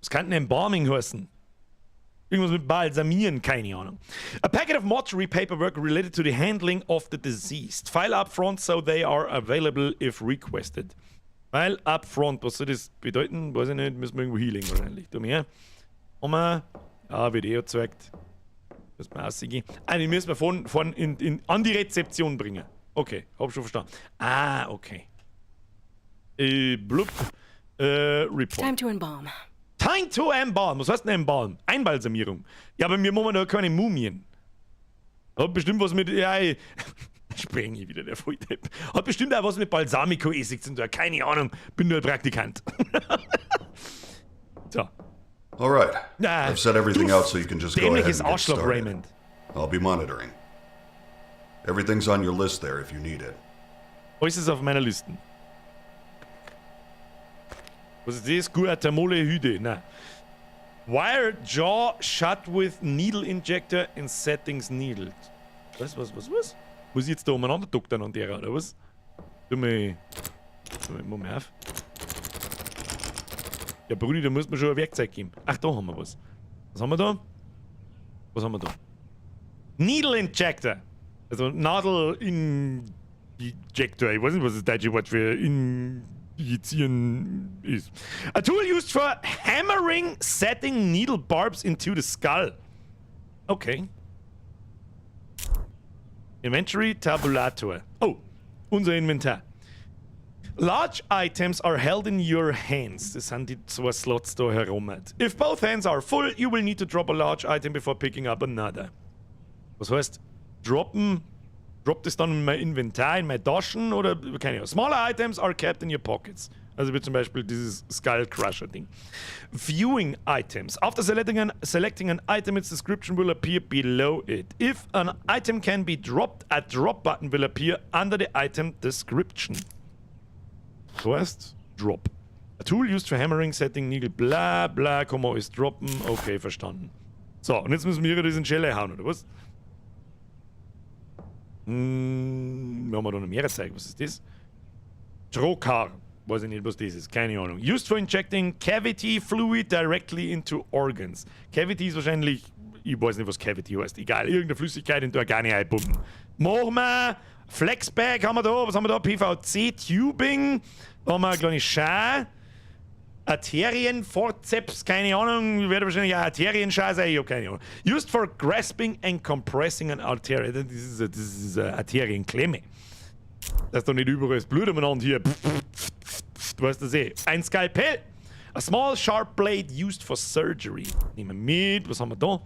was kann denn Embalming heißen? Irgendwas mit Balsamieren, keine Ahnung. A packet of mortuary paperwork related to the handling of the deceased. File up front so they are available if requested. File up front, was soll das bedeuten? Weiß ich nicht, müssen wir irgendwo hinlegen wahrscheinlich. Da mehr. Haben wir. Ja, wird eh gezeigt. Müssen wir rausgehen. Ah, die müssen wir von an die Rezeption bringen. Okay, hab schon verstanden. Ah, okay. Blub. Report. Time to embalm. Time to embalm. Was heißt denn embalm? Einbalsamierung. Ja, aber wir machen da keine Mumien. Hat bestimmt was mit. Ja, ich, spring ich wieder, der Volldepp. Hat bestimmt auch was mit Balsamico-Essig zu tun. Keine Ahnung. Bin nur Praktikant. So. All right. Ah, I've set everything du out so you can just go ahead dämliches and get Arschloch, started. Raymond. I'll be monitoring. Everything's on your list there if you need it. Alles ist auf meiner Liste. Was ist das? Guacamole Hüde. Nein. Wire jaw shut with needle injector and settings needle. Was, was, was, was? Muss ich jetzt da umeinander doktern an der, oder was? Tu mal. Tu mal auf. Ja, Brudi, da muss man schon ein Werkzeug geben. Ach, da haben wir was. Was haben wir da? Was haben wir da? Needle Injector. Also Nadel Injector. Ich weiß nicht, was das deutsche Wort für injizieren ist. A tool used for hammering, setting needle barbs into the skull. Okay. Inventory Tabulator. Oh, unser Inventar. Large items are held in your hands. Das sind die zwei Slots da herum. If both hands are full, you will need to drop a large item before picking up another. Was heißt droppen? Droppt es dann in mein Inventar, in meine Taschen oder keine Ahnung. Smaller items are kept in your pockets. Also wie zum Beispiel dieses Skull Crusher Ding. Viewing items. After selecting an item, its description will appear below it. If an item can be dropped, a drop button will appear under the item description. So heißt Drop. A tool used for hammering, setting needle, bla bla, kann man alles droppen. Okay, verstanden. So, und jetzt müssen wir hier diesen Schelle hauen, oder was? Wir haben da noch mehr Zeug. Was ist das? Trocar. Weiß ich nicht, was das ist. Keine Ahnung. Used for injecting cavity fluid directly into organs. Cavity ist wahrscheinlich. Ich weiß nicht, was Cavity heißt. Egal, irgendeine Flüssigkeit in die Organe einpumpen. Machen wir. Flexbag haben wir da. Was haben wir da? PVC-Tubing. Da haben wir eine kleine Schar. Arterienforceps, keine Ahnung, wird wahrscheinlich auch Arterienschar sein, ich hab keine Ahnung. Used for grasping and compressing an artery. Das ist eine Arterienklemme. Das ist doch nicht überall das Blut umeinander hier. Du weißt das eh. Ein Skalpell. A small sharp blade used for surgery. Nehmen wir mit. Was haben wir da?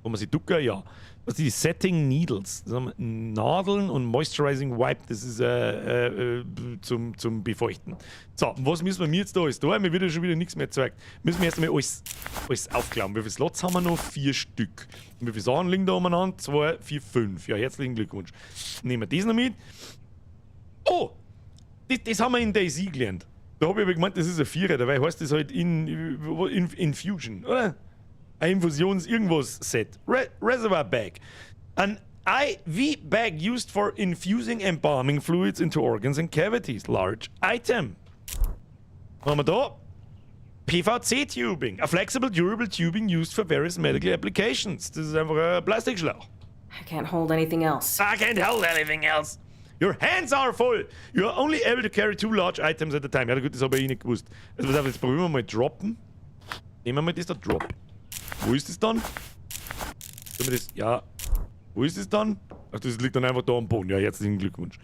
Wo man sie ducken? Ja. Was sind die Setting Needles? Das haben wir Nadeln und Moisturizing Wipe, das ist zum Befeuchten. So, was müssen wir jetzt da alles da? Mir wird ja schon wieder nichts mehr gezeigt. Müssen wir erst einmal alles aufklauben. Wie viele Slots haben wir noch? Vier Stück. Und wie viele Sachen liegen da umeinander? Zwei, vier, fünf. Ja, herzlichen Glückwunsch. Nehmen wir das noch mit. Oh! Das haben wir in DayZ gelernt. Da habe ich aber gemeint, das ist ein Vierer, dabei heißt das halt Infusion, oder? Ein Infusions-Irgendwas-Set. Re Reservoir Bag. An IV bag used for infusing embalming fluids into organs and cavities. Large item. Was haben wir da? PVC Tubing. A flexible, durable tubing used for various medical applications. Das ist einfach ein Plastikschlauch. I can't hold anything else. I can't hold anything else. Your hands are full. You are only able to carry two large items at a time. Ja, gut, das habe ich eh nicht gewusst. Also, pass auf, jetzt probieren wir mal droppen. Nehmen wir mal das da, Drop. Wo ist das dann? Sollen wir das? Ja. Wo ist das dann? Ach, das liegt dann einfach da am Boden. Ja, herzlichen Glückwunsch.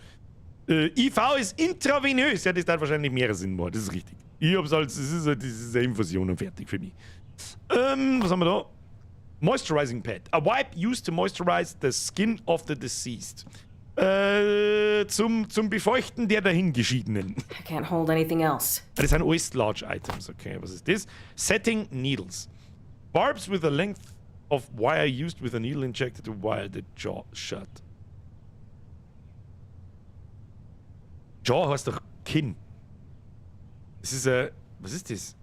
IV ist intravenös. Ja, das darf wahrscheinlich mehr Sinn machen. Das ist richtig. Ich hab's als, das ist eine Infusion und fertig für mich. Was haben wir da? Moisturizing Pad. A wipe used to moisturize the skin of the deceased. Zum Befeuchten der Dahingeschiedenen. I can't hold anything else. Ah, das sind alles Large Items, okay. Was ist das? Setting Needles. Barbs with a length of wire used with a needle injector to wire the jaw shut. Jaw heißt doch Kinn. Das ist ein. Was ist das?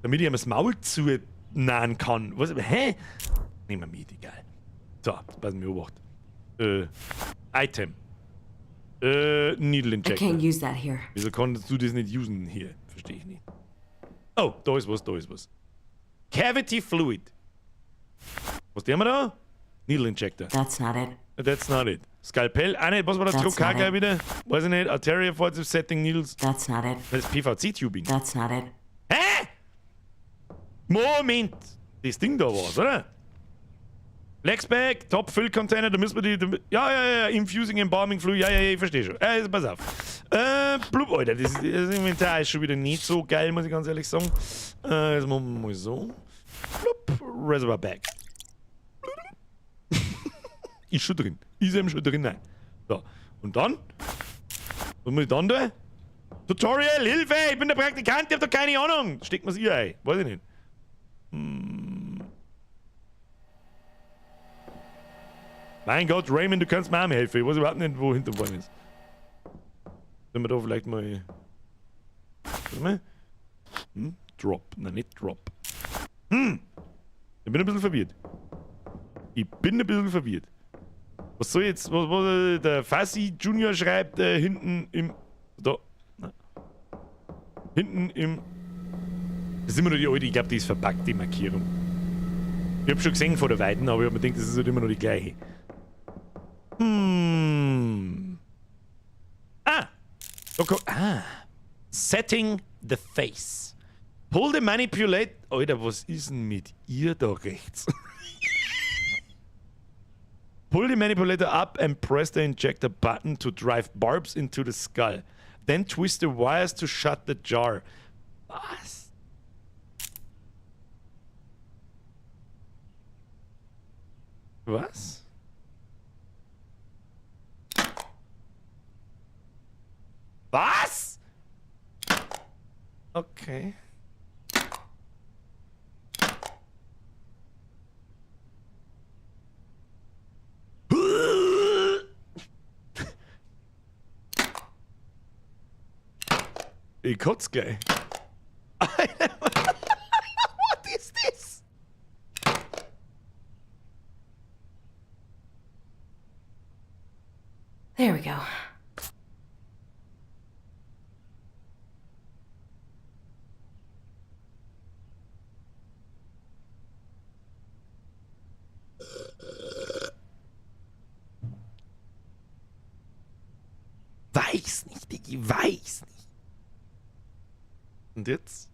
Damit ich ihm das Maul zunahen kann. Was? Hä? Nehmen wir mit, egal. So, jetzt passen wir Obacht. Item. Needle I Injector. can't use that here. Wieso kannst du das nicht usen hier? Verstehe ich nicht. Oh, da ist was, da ist was. Cavity Fluid. Was haben wir da? Needle Injector. That's not it. That's not it. Skalpell, ah nicht, was war das? That's Trocar not gleich it. wieder? Weiß ich nicht. Arteria Forceps Setting Needles. That's not it. Das ist PVC-Tubing. That's not it. Hä? Moment! Das Ding da war's, oder? Flexbag, Top Fill Container, da müssen wir die. Ja, Infusing Embalming Fluid, ja, ich verstehe schon. Pass auf. Blub, Alter, das Inventar ist schon wieder nicht so geil, muss ich ganz ehrlich sagen. Jetzt machen wir mal so. Blub, Reservoir Bag. Ist schon drin. Ist eben schon drin. Nein. So, und dann? Was muss ich dann tun? Tutorial, Hilfe, ich bin der Praktikant, ich hab doch keine Ahnung. Steckt mir's ihr ein? Weiß ich nicht. Mein Gott, Raymond, du kannst mir auch helfen. Ich weiß überhaupt nicht, wo hinter vorne ist. Sollen wir da vielleicht mal. Warte mal. Drop. Nein, nicht Drop. Ich bin ein bisschen verwirrt. Ich bin ein bisschen verwirrt. Was soll jetzt. Was der Fassi Junior schreibt hinten im. Da. Nein. Hinten im. Das ist immer nur die alte, ich glaube, die ist verbuggt, die Markierung. Ich hab schon gesehen vor der Weiten, aber ich hab mir gedacht, das ist halt immer noch die gleiche. Ah! Okay. Ah. Setting the face. Pull the manipulate. Alter, was ist denn mit ihr da rechts? Pull the manipulator up and press the injector button to drive barbs into the skull. Then twist the wires to shut the jar. Was? Was? Was? Okay. Ich kotz gleich. What is this? There we go. weiß nicht, ich weiß nicht. Und jetzt?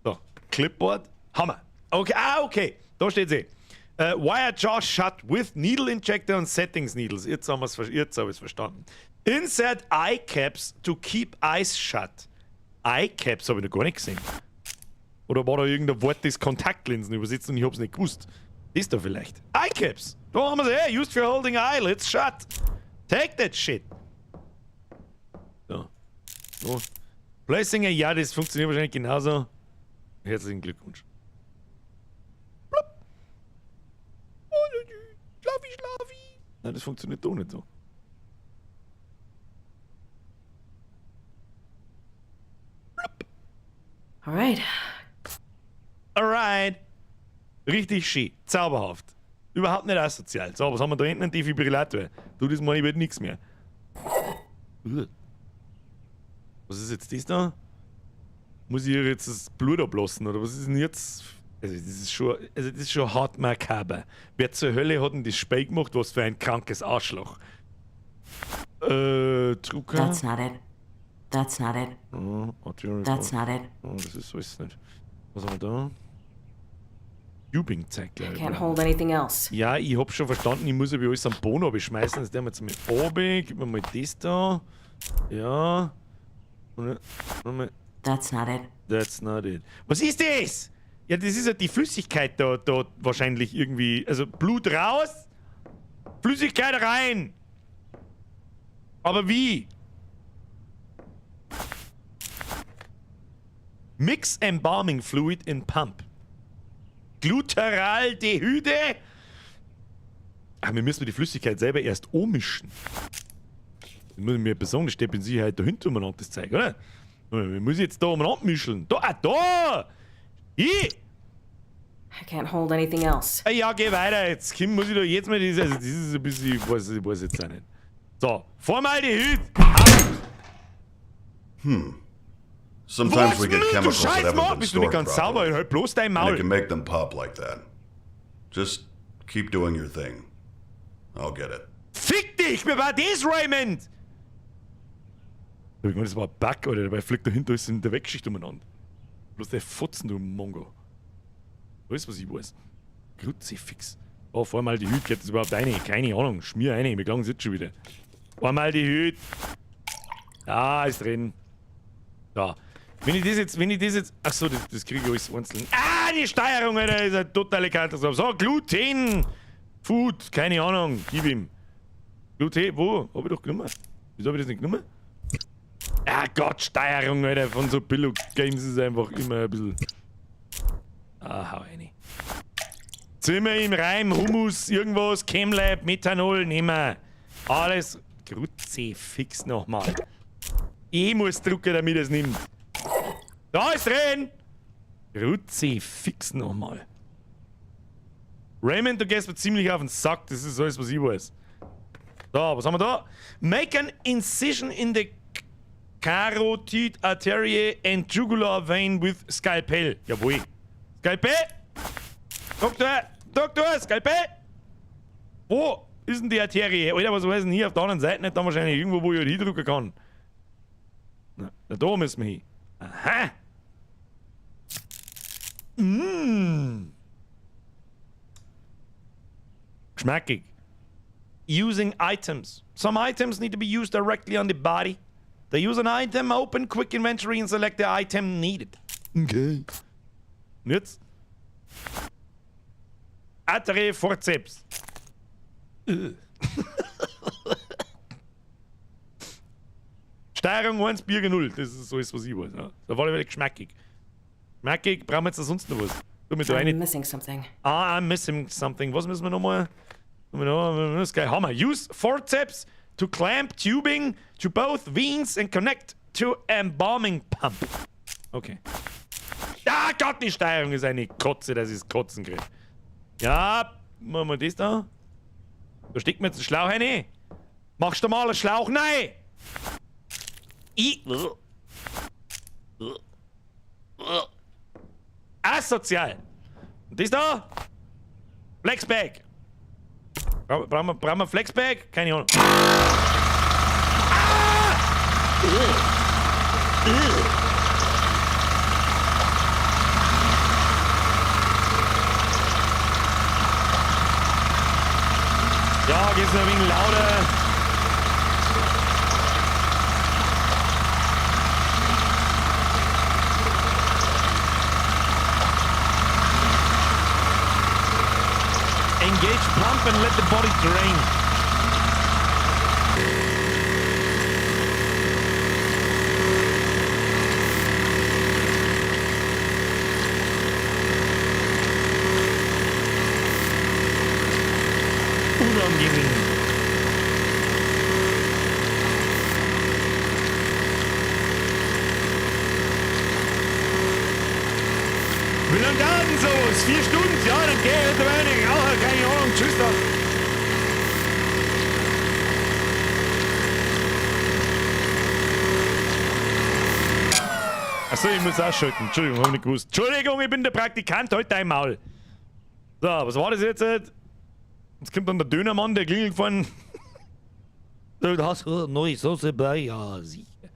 So, Clipboard, Hammer. Okay, ah, okay, da steht sie. Wire jaw shut with needle injector and settings needles. Jetzt haben wir's, jetzt habe ich es verstanden. Insert eye caps to keep eyes shut. Eye caps habe ich noch gar nicht gesehen. Oder war da irgendein Wort, das Kontaktlinsen übersetzt und ich hab's nicht gewusst? Ist da vielleicht. Eye caps! Da haben wir sie. Hey, used for holding eyelids shut. Take that shit. So. So. Placing a, ja, das funktioniert wahrscheinlich genauso. Herzlichen Glückwunsch. Plopp. Oh, Schlafi, schlafi. Nein, das funktioniert doch nicht so. Plopp. Alright. Alright. Richtig schön. Zauberhaft. Überhaupt nicht asozial. So, was haben wir da hinten? Ein Defibrillator. Du, das meine ich wird nichts mehr. Was ist jetzt das da? Muss ich hier jetzt das Blut ablassen oder was ist denn jetzt? Also das ist schon hart makaber. Wer zur Hölle hat denn das Spiel gemacht? Was für ein krankes Arschloch. Drucker. That's not it. That's not it. Oh, Artillery That's not it. Oh, das ist alles nicht. Was haben wir da? Tubing-Zeug, glaub ich. Can't hold anything else. Ja, ich hab schon verstanden, ich muss ja alles am Boden abschmeißen. Das der wir jetzt mal runter. Gib mir mal das da. Ja. Und dann, That's not it. That's not it. Was ist das? Ja, das ist ja die Flüssigkeit da wahrscheinlich irgendwie. Also Blut raus, Flüssigkeit rein. Aber wie? Mix Embalming Fluid in Pump. Glutaraldehyde? Ach, wir müssen die Flüssigkeit selber erst ummischen. Das muss ich mir besorgen, das steht in Sicherheit dahinter umeinander, das Zeug, oder? Wir müssen jetzt da umeinander mischen. Da, ah, da! Ich! I can't hold anything else. Ja, geh weiter jetzt. Kim, muss ich da jetzt mal diese. Also, das ist ein bisschen. Ich weiß jetzt auch nicht. So, Formaldehyd! Sometimes Was? we get Du chemicals that scheiß haven't Mann, been bist du nicht stored ganz sauber? properly. Halt bloß dein And it Maul. can make them pop like that. Just keep doing your thing. I'll get it. Fick dich! Mir war das, Raymond! Ich meine, das war ein Bug, oder? Dabei fliegt dahinter alles in der Wegschicht umeinander. Bloß der Fotzen, du Mongo. Alles, was ich weiß. Kruzifix. Oh, Formaldehyd, geht das überhaupt rein? Keine Ahnung. Schmier rein, mir gelangen jetzt schon wieder. Formaldehyd. Da ist drin. Da. Wenn ich das jetzt. Achso, das kriege ich alles einzeln. Ah, die Steuerung, Alter, ist eine totale Katastrophe. So, Gluten. Food, keine Ahnung. Gib ihm. Gluten, wo? Hab ich doch genommen. Wieso hab ich das nicht genommen? Ah Gott, Steuerung, Alter, von so Billo Games ist einfach immer ein bisschen. Ah, hau rein. Zimmer im Reim, Hummus, irgendwas, Chemlab, Methanol, nehmen wir. Alles. Kruzifix nochmal. Ich muss drucken, damit es nimmt. Da ist drin! Kruzifix nochmal. Raymond, du gehst mir ziemlich auf den Sack, das ist alles, was ich weiß. So, was haben wir da? Make an incision in the carotid artery and jugular vein with scalpel. Jawohl. Skalpell! Doktor! Doktor! Skalpell! Wo ist denn die Arterie? Alter, was weiß denn hier auf der anderen Seite nicht? Da wahrscheinlich irgendwo, wo ich halt hindrücken kann. Na, da müssen wir hin. Aha! Mmh. Geschmackig. Using items. Some items need to be used directly on the body. They use an item, open quick inventory and select the item needed. Okay. Und jetzt? Arterie Forceps. Steuerung 1, Birge 0. Das ist alles, was ich weiß. Ja. Da war ich geschmackig. Geschmackig, brauchen wir jetzt da sonst noch was? Du mit I'm rein. missing something. Ah, I'm missing something. Was müssen wir nochmal? Das ist geil. Hammer. Use forceps to clamp tubing to both veins and connect to embalming pump. Okay. Ah Gott, die Steuerung ist eine Kotze, dass ich Kotzen kriege. Ja, machen wir das da. Da steckt mir jetzt ein Schlauch rein. Machst du mal einen Schlauch rein? Ich. Asozial. Und das da? Flexbag. Brauchen wir Flexbag? Keine Ahnung. Ah! Ja, geht's noch ein wenig lauter. Engage pump and let the body drain. Unangenehm. Wie lange dauert denn sowas? 4 Stunden? Ja, dann geh ich halt rein. Ja, keine Ahnung. Tschüss dann. Achso, ich muss ausschalten. Entschuldigung, hab ich nicht gewusst. Entschuldigung, ich bin der Praktikant, halt dein Maul. So, was war das jetzt? Jetzt kommt dann der Dönermann, der klingelt gefahren. Du hast eine neue Soße bei, ja, sicher.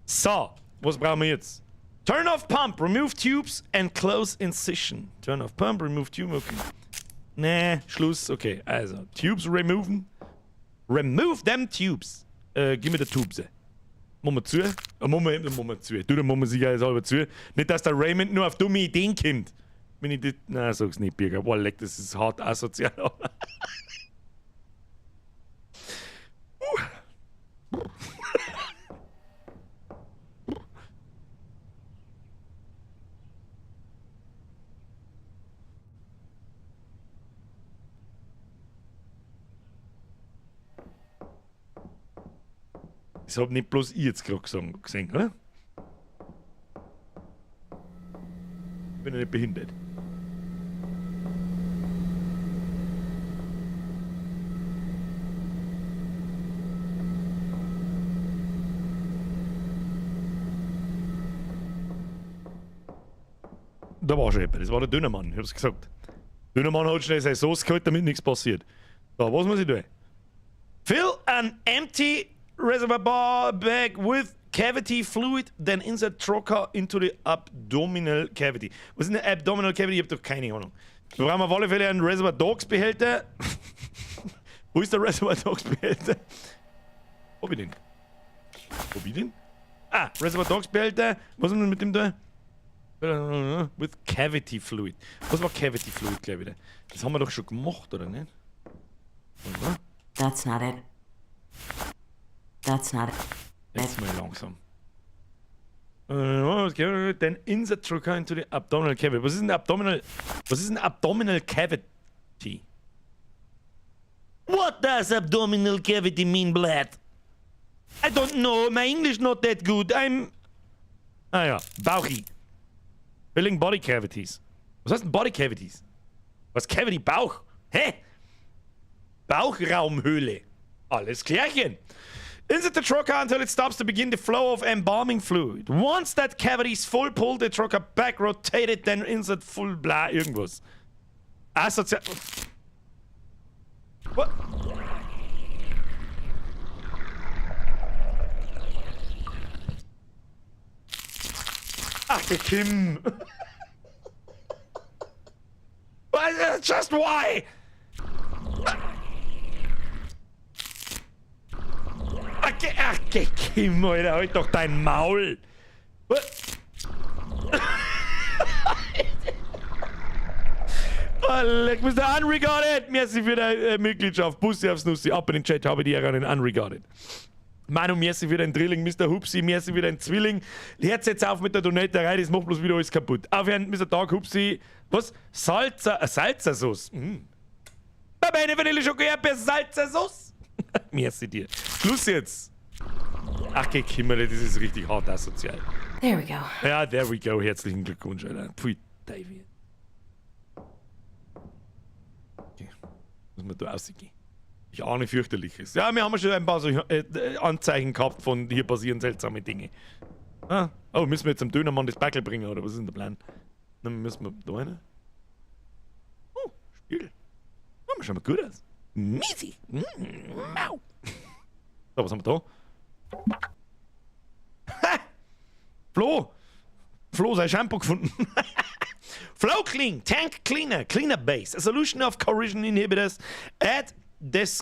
So, was brauchen wir jetzt? Turn off pump, remove tubes and close incision. Turn off pump, remove tube, okay. Nee, Schluss, okay. Also, Tubes removen. Remove them tubes. Gib mir die Tubes. Machen wir zu? Machen wir zu. Du, dann machen wir sicher alles zu. Nicht, dass der Raymond nur auf dumme Ideen kommt. Wenn ich das. Nein, sag's nicht, Birger. Boah, leck, das ist hart asozial. Das hab nicht bloß ich jetzt grad gesehen, oder? Bin ja nicht behindert. Da war schon jemand, das war der Dönermann, ich hab's gesagt. Dönermann hat schnell seine Sauce geholt, damit nichts passiert. So, was muss ich tun? Fill an empty reservoir bag with cavity fluid, then insert trocar into the abdominal cavity. Was ist eine Abdominal Cavity? Ich hab doch keine Ahnung. Wir brauchen auf alle Fälle einen Reservoir Dogs Behälter. Wo ist der Reservoir Dogs Behälter? Wo bin ich denn? Wo bin ich denn? Ah, Reservoir Dogs Behälter. Was ist denn mit dem da? With Cavity Fluid. Was war Cavity Fluid gleich wieder? Das haben wir doch schon gemacht, oder nicht? Oder? That's not it. That's not it. Jetzt mal langsam. Then insert trocar into the abdominal cavity. Was ist ein Abdominal? Was ist ein Abdominal Cavity? What does abdominal cavity mean, Blatt? I don't know. My English not that good. I'm. Ah ja, Bauchi. Filling Body Cavities. Was heißt denn Body Cavities? Was Cavity? Bauch? Hä? Bauchraumhöhle. Alles klärchen. Insert the trocar until it stops to begin the flow of embalming fluid. Once that cavity is full, pull the trocar back, rotate it, then insert full bla irgendwas. Asozial. What? Ach, der Kim. Just why? Ach, Kim, Alter, halt doch dein Maul. Oh, leck, Mr. Unregarded. Merci für deine Mitgliedschaft. Bussi aufs Nussi. Ab in den Chat, habe die Ehre an den Unregarded. Manu, merci für deinen Drilling. Mr. Hupsi, merci für deinen Zwilling. Herz jetzt auf mit der Donaterei, das macht bloß wieder alles kaputt. Aufhören, Mr. Dark Hupsi. Was? Salzer, Salzersauce. Mm. Eine Vanille Schoko Erdbeer Salzersauce. Merci dir. Schluss jetzt. Ach, geh, Kimmerle, das ist richtig hart asozial. There we go. Ja, there we go. Herzlichen Glückwunsch, Alter. Pfui, Teufel. Okay. Muss man da rausgehen. Ich ahne fürchterliches. Ja, wir haben schon ein paar so Anzeichen gehabt von hier passieren seltsame Dinge. Ah. Oh, müssen wir jetzt am Dönermann das Backel bringen, oder was ist denn der Plan? Dann müssen wir da rein. Oh, Spiegel. Oh, schaut mal gut aus. Misi. Mau. So, was haben wir da? Flo! Flo, sein Shampoo gefunden. Flow Clean, Tank Cleaner, Cleaner Base, a solution of corrosion inhibitors, add des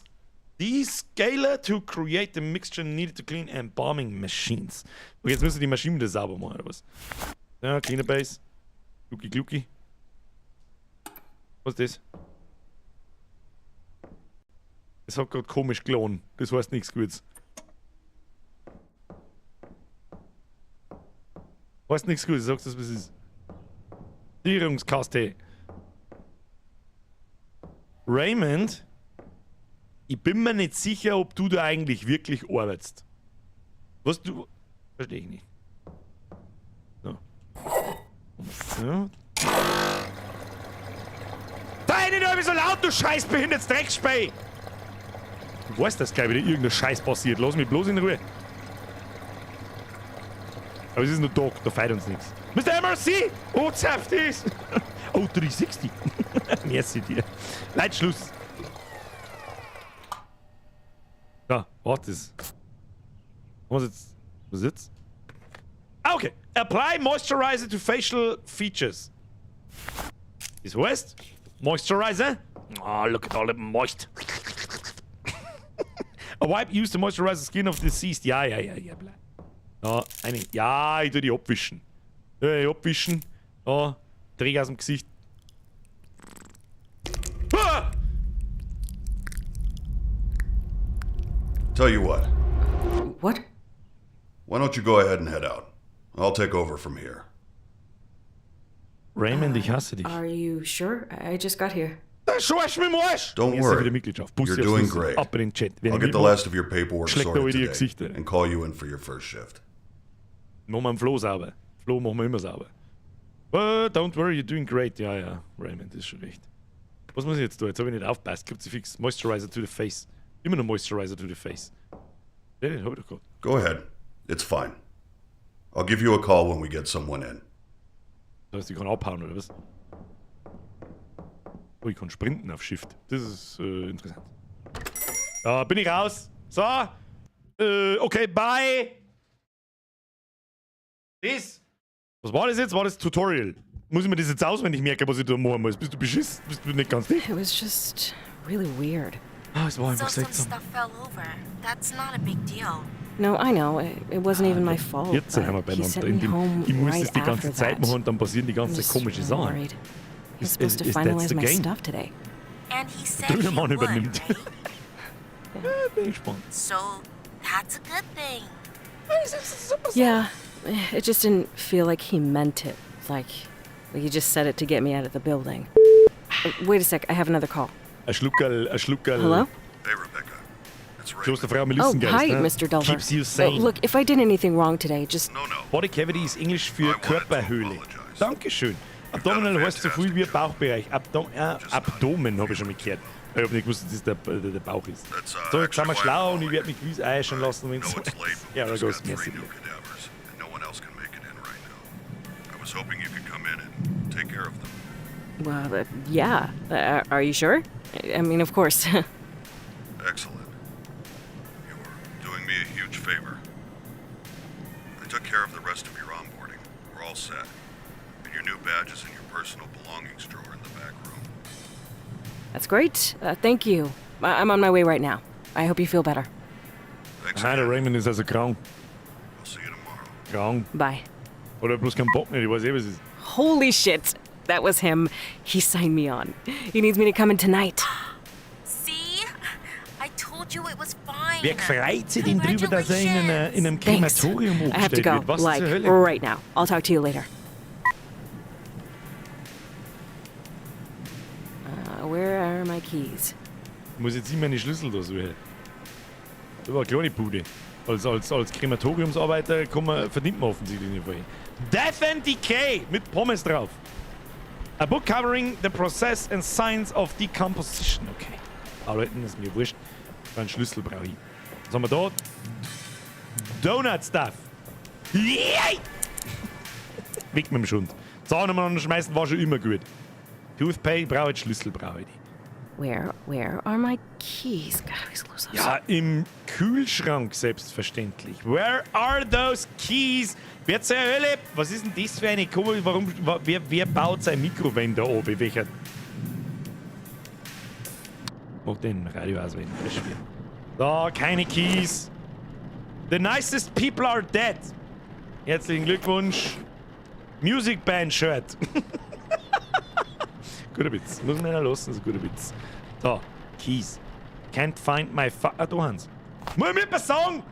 descaler to create the mixture needed to clean embalming machines. Okay, jetzt müssen wir die Maschinen wieder sauber machen, oder was? Ja, Cleaner Base. Glucki, glucki. Was ist das? Das hat gerade komisch gelohnt. Das heißt nichts Gutes. Heißt nichts Gutes, sagst du, was es ist. Sicherungskaste. Raymond, ich bin mir nicht sicher, ob du da eigentlich wirklich arbeitest. Was du. Verstehe ich nicht. So. So. Sei nicht immer so laut, du scheißbehindertes Dreckspey! Du weißt, dass gleich wieder irgendein Scheiß passiert. Lass mich bloß in Ruhe. Aber es ist nur Tag, da feiert uns nichts. Mr. MRC! Oh, zapft ist! Oh, 360! Merci dir. Leute, Schluss. Da, warte es. Was jetzt? Was jetzt? Ah, okay. Apply Moisturizer to facial features. Das heißt, Moisturizer. Oh, look at all the moist. A wipe used to moisturize the skin of deceased. Ja, ja, ja, ja, bla. Ja, eine, ja, ich tu die abwischen. Ja, ich abwischen. Ja, Dreck aus dem Gesicht. Ah! Tell you what. What? Why don't you go ahead and head out? I'll take over from here. Raymond, ich hasse dich. Are you sure? I just got here. Da schorsch mit dem Arsch! Don't Merci worry. für die Mitgliedschaft. Bussi You're aufs doing Nussi. great. Ab in den Chat. Wer I'll nicht get the mitmacht, last of your paperwork schlägt er sorted euch die today Gesichter. and call you in for your first shift. Machen wir den Flo sauber. Flo machen wir immer sauber. Don't worry, you're doing great. Ja, ja, Raymond ist schon recht. Was muss ich jetzt tun? Jetzt habe ich nicht aufgepasst. Kruzifix. Moisturizer to the face. Immer noch Moisturizer to the face. Ja, den hab ich doch gerade. Go ahead. It's fine. I'll give you a call when we get someone in. Das heißt, ich kann abhauen, oder was? Oh, ich kann sprinten auf Shift. Das ist interessant. Ja, bin ich raus. So. Okay, bye. Das. Was war das jetzt? War das Tutorial? Muss ich mir das jetzt auswendig merken, was ich da machen muss? Bist du beschissen? Bist du nicht ganz dicht? It was just really weird. Ah, es war einfach So some seltsam. stuff fell over. That's not a big deal. No, I know. It wasn't even my fault. Jetzt sind wir but he beieinander. sent In me dem, home ich muss right das die ganze after Zeit that. machen und dann passieren die I'm ganze just komische really Sachen. worried. He's Is- supposed to is- that's finalize the my game. stuff today. And he said Der he Mann would, übernimmt. right? Bin ich gespannt. So that's a good thing. Yeah, it just didn't feel like he meant it. Like he just said it to get me out of the building. Wait a sec, I have another call. Ein Schluckerl, ein Schluckerl. Hello? Hey, Rebecca. It's Raymond. Klosterfrau Oh, Melissengeist, hi, ne? Mr. Delver. Keeps you sane. Look, if I did anything wrong today, just No, no. Body Cavity ist Englisch für I wanted to Körperhöhle. apologize. Dankeschön. Abdominal heißt so viel wie Bauchbereich. Abdomen habe ich schon mal gehört. Ich habe nicht gewusst, dass das der Bauch ist. That's, So, jetzt sind wir actually why schlau I'm und ich werde mich gewiss einschen lassen, wenn No, es it's late, but Ja, we da just goes got merci. three new cadavers, and no one else can make it in right now. I was hoping you could come in and take care of them. Well, yeah. Are you sure? I mean, of course. Excellent. You're doing me a huge favor. I took care of the rest of your onboarding. We're all set. And your new badge is in your personal belongings drawer in the back room. That's great. Thank you. I'm on my way right now. I hope you feel better. Thanks Nein, der again. Raymond ist also krank. I'll see you tomorrow. Krank. Bye. Oder bloß keinen Bock nicht, ich weiß eh, was es ist. Holy shit! That was him. He signed me on. He needs me to come in tonight. See? I told you it was fine. Wer freut sich denn drüber, dass er in einem Thanks. Krematorium I have to umgestellt go. wird? Was like, zur Hölle? right now. I'll talk to you later. Where are my keys? Ich muss jetzt immer meine Schlüssel da suchen. Das war eine kleine Bude. Als Krematoriumsarbeiter verdient man offensichtlich nicht viel. Death and Decay mit Pommes drauf. A book covering the process and science of decomposition. Okay. Aber Leute, das ist mir wurscht. Einen Schlüssel brauche ich. Was haben wir da? Donut Stuff. Yay! Weg mit dem Schund. Zahn umeinander schmeißen war schon immer gut. Toothpaste brauche ich, Schlüssel brauche ich. Where are my keys? God, I always lose those. Ja, im Kühlschrank selbstverständlich. Where are those keys? Wer zur Hölle? Was ist denn das für eine Komische? Warum, wer baut sein Mikrowellen da oben? Welcher? Mach den Radio aus, wenn frisch wird. So, keine Keys. The nicest people are dead. Herzlichen Glückwunsch. Music Band Shirt. Guter Witz. Muss man ja lassen, ist ein guter Witz. So, Keys. Can't find my fu. Ah, da haben's. Muss mir etwas sagen?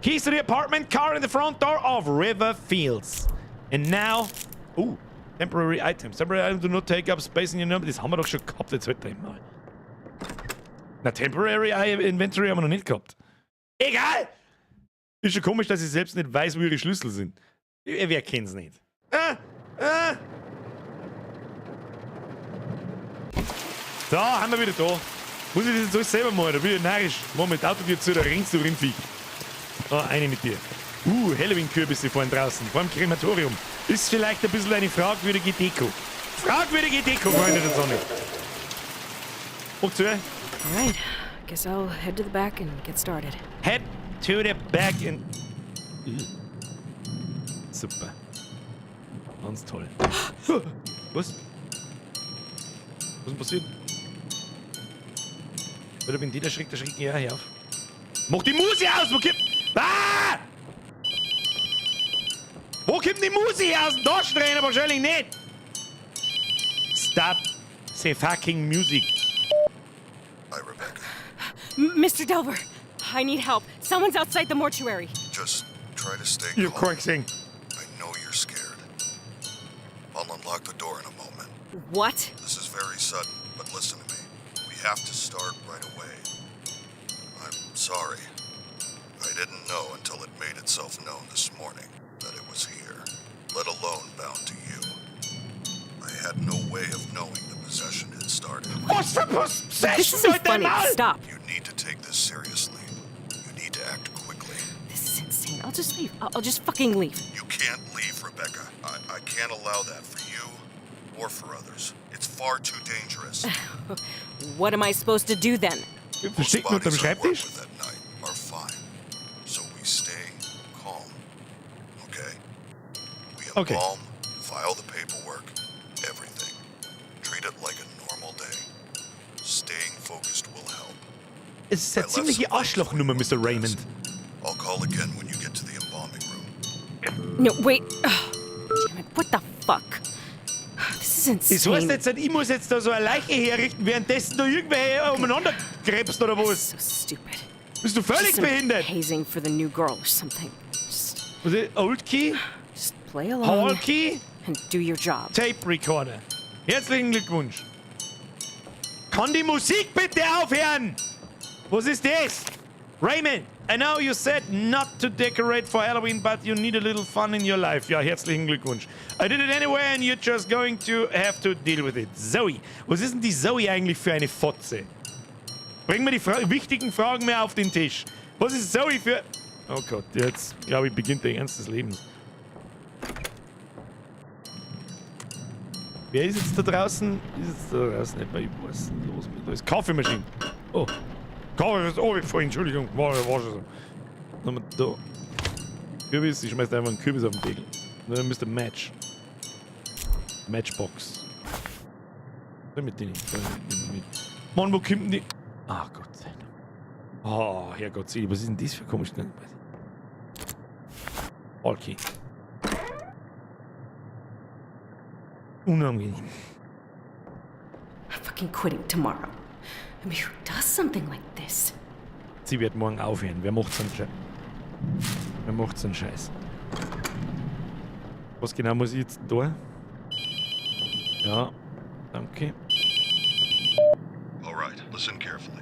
Keys to the apartment, car in the front door of River Fields. And now. Oh, temporary items. Temporary items do not take up space in your number. Das haben wir doch schon gehabt, jetzt halt einmal. Na, Temporary Inventory haben wir noch nicht gehabt. Egal! Ist schon komisch, dass ich selbst nicht weiß, wo ihre Schlüssel sind. Wer kennt's nicht? Ah, ah. So, haben wir wieder da. Muss ich das jetzt alles selber machen? Da bin ich narrisch. Mach mit Autotür zu, da rennst du Rindvieh. Oh, eine mit dir. Halloween-Kürbisse vorhin draußen, vor dem Krematorium. Ist vielleicht ein bisschen eine fragwürdige Deko. Fragwürdige Deko, Freunde der Sonne. Hoch zu. All right. Guess I'll head to the back and get started. Head to the back and. Super. Ganz toll. Was? Was ist denn passiert? Oder wenn die da schreckt, da schreckt ja her auf. Mach die Musik aus! Wo kommt. Ah! Wo kommt die Musik her? Aus dem Taschenrechner wahrscheinlich nicht! Stop the fucking music. Hi, Rebecca. Mr. Delver, I need help. Someone's outside the mortuary. Just try to stay Ihr calm. gesehen. I know you're scared. I'll unlock the door in a moment. What? This is very sudden, but listen to me. We have to start right away. I'm sorry. I didn't know until it made itself known this morning that it was here, let alone bound to you. I had no way of knowing the possession had started. Was für Possession? This isn't Halt dein funny. Maul! Stop. You need to take this seriously. You need to act quickly. This is insane. I'll just leave. I'll just fucking leave. You can't leave, Rebecca. I can't allow that for you or for others. It's far too dangerous. What am I supposed to do then? Most Verstecken unterm bodies I work Schreibtisch? with at night are fine. So we stay calm. Okay? We Okay. embalm, file the paperwork, everything. Treat it like a normal day. Staying focused will help. Es ist I eine left ziemliche some things for you Arschlochnummer, on Mr. the desk. Raymond. I'll call again when you get to the embalming room. No, wait. Ugh. Damn it. What the fuck? This is Das insane. heißt jetzt nicht, ich muss jetzt da so eine Leiche herrichten, währenddessen da irgendwer umeinander krebst oder was? So stupid. Bist du völlig Just some behindert? Hazing for the new girl or something. Just, Was ist Old Key? just play along Hall Key? and do your job. Tape Recorder. Herzlichen Glückwunsch. Kann die Musik bitte aufhören? Was ist das? Raymond, I know you said not to decorate for Halloween, but you need a little fun in your life. Ja, herzlichen Glückwunsch. I did it anyway and you're just going to have to deal with it. Zoe. Was ist denn die Zoe eigentlich für eine Fotze? Bring mir die Fra wichtigen Fragen mehr auf den Tisch. Was ist Zoe für. Oh Gott, jetzt, glaube ich, beginnt der Ernst des Lebens. Wer ist jetzt da draußen? Ist jetzt da draußen etwa? Ich weiß nicht, los mit. Da ist Kaffeemaschine. Oh. Kaffee ist oh, vorhin, Entschuldigung. War schon so. Nochmal da. Kürbis, ich schmeiß einfach einen Kürbis auf den Deckel. Dann Mr. Match. Matchbox. Mit denen. Mit. Mann, wo kommt denn die? Ach Gott sei Dank. Oh, Herrgott, was ist denn das für komisch? Okay. Unangenehm. I'm fucking quitting tomorrow. I mean, who does something like this? Sie wird morgen aufhören. Wer macht so einen Scheiß? Wer macht so einen Scheiß? Was genau muss ich jetzt da? Ja, danke. All right, listen carefully.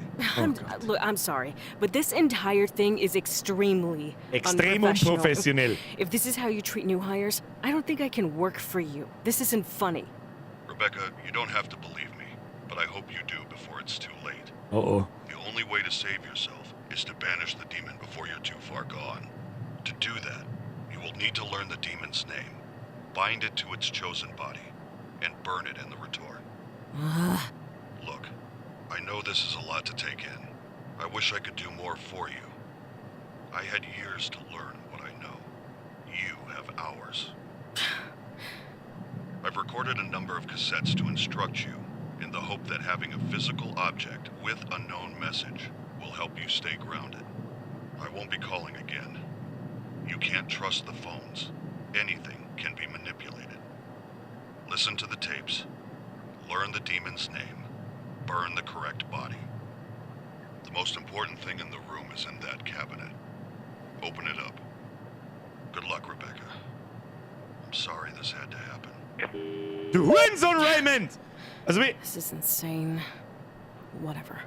Look, I'm sorry, but this entire thing is extremely Extrem unprofessional. unprofessionell. If this is how you treat new hires, I don't think I can work for you. This isn't funny. Rebecca, you don't have to believe me, but I hope you do before it's too late. Oh oh. The only way to save yourself is to banish the demon before you're too far gone. To do that, you will need to learn the demon's name, bind it to its chosen body, and burn it in the retort. Look, I know this is a lot to take in. I wish I could do more for you. I had years to learn what I know. You have hours. I've recorded a number of cassettes to instruct you in the hope that having a physical object with a known message will help you stay grounded. I won't be calling again. You can't trust the phones. Anything can be manipulated. Listen to the tapes. Learn the demon's name. Burn the correct body. The most important thing in the room is in that cabinet. Open it up. Good luck, Rebecca. I'm sorry this had to happen. Du Hurensohn, Raymond! Also wie. This is insane. Whatever.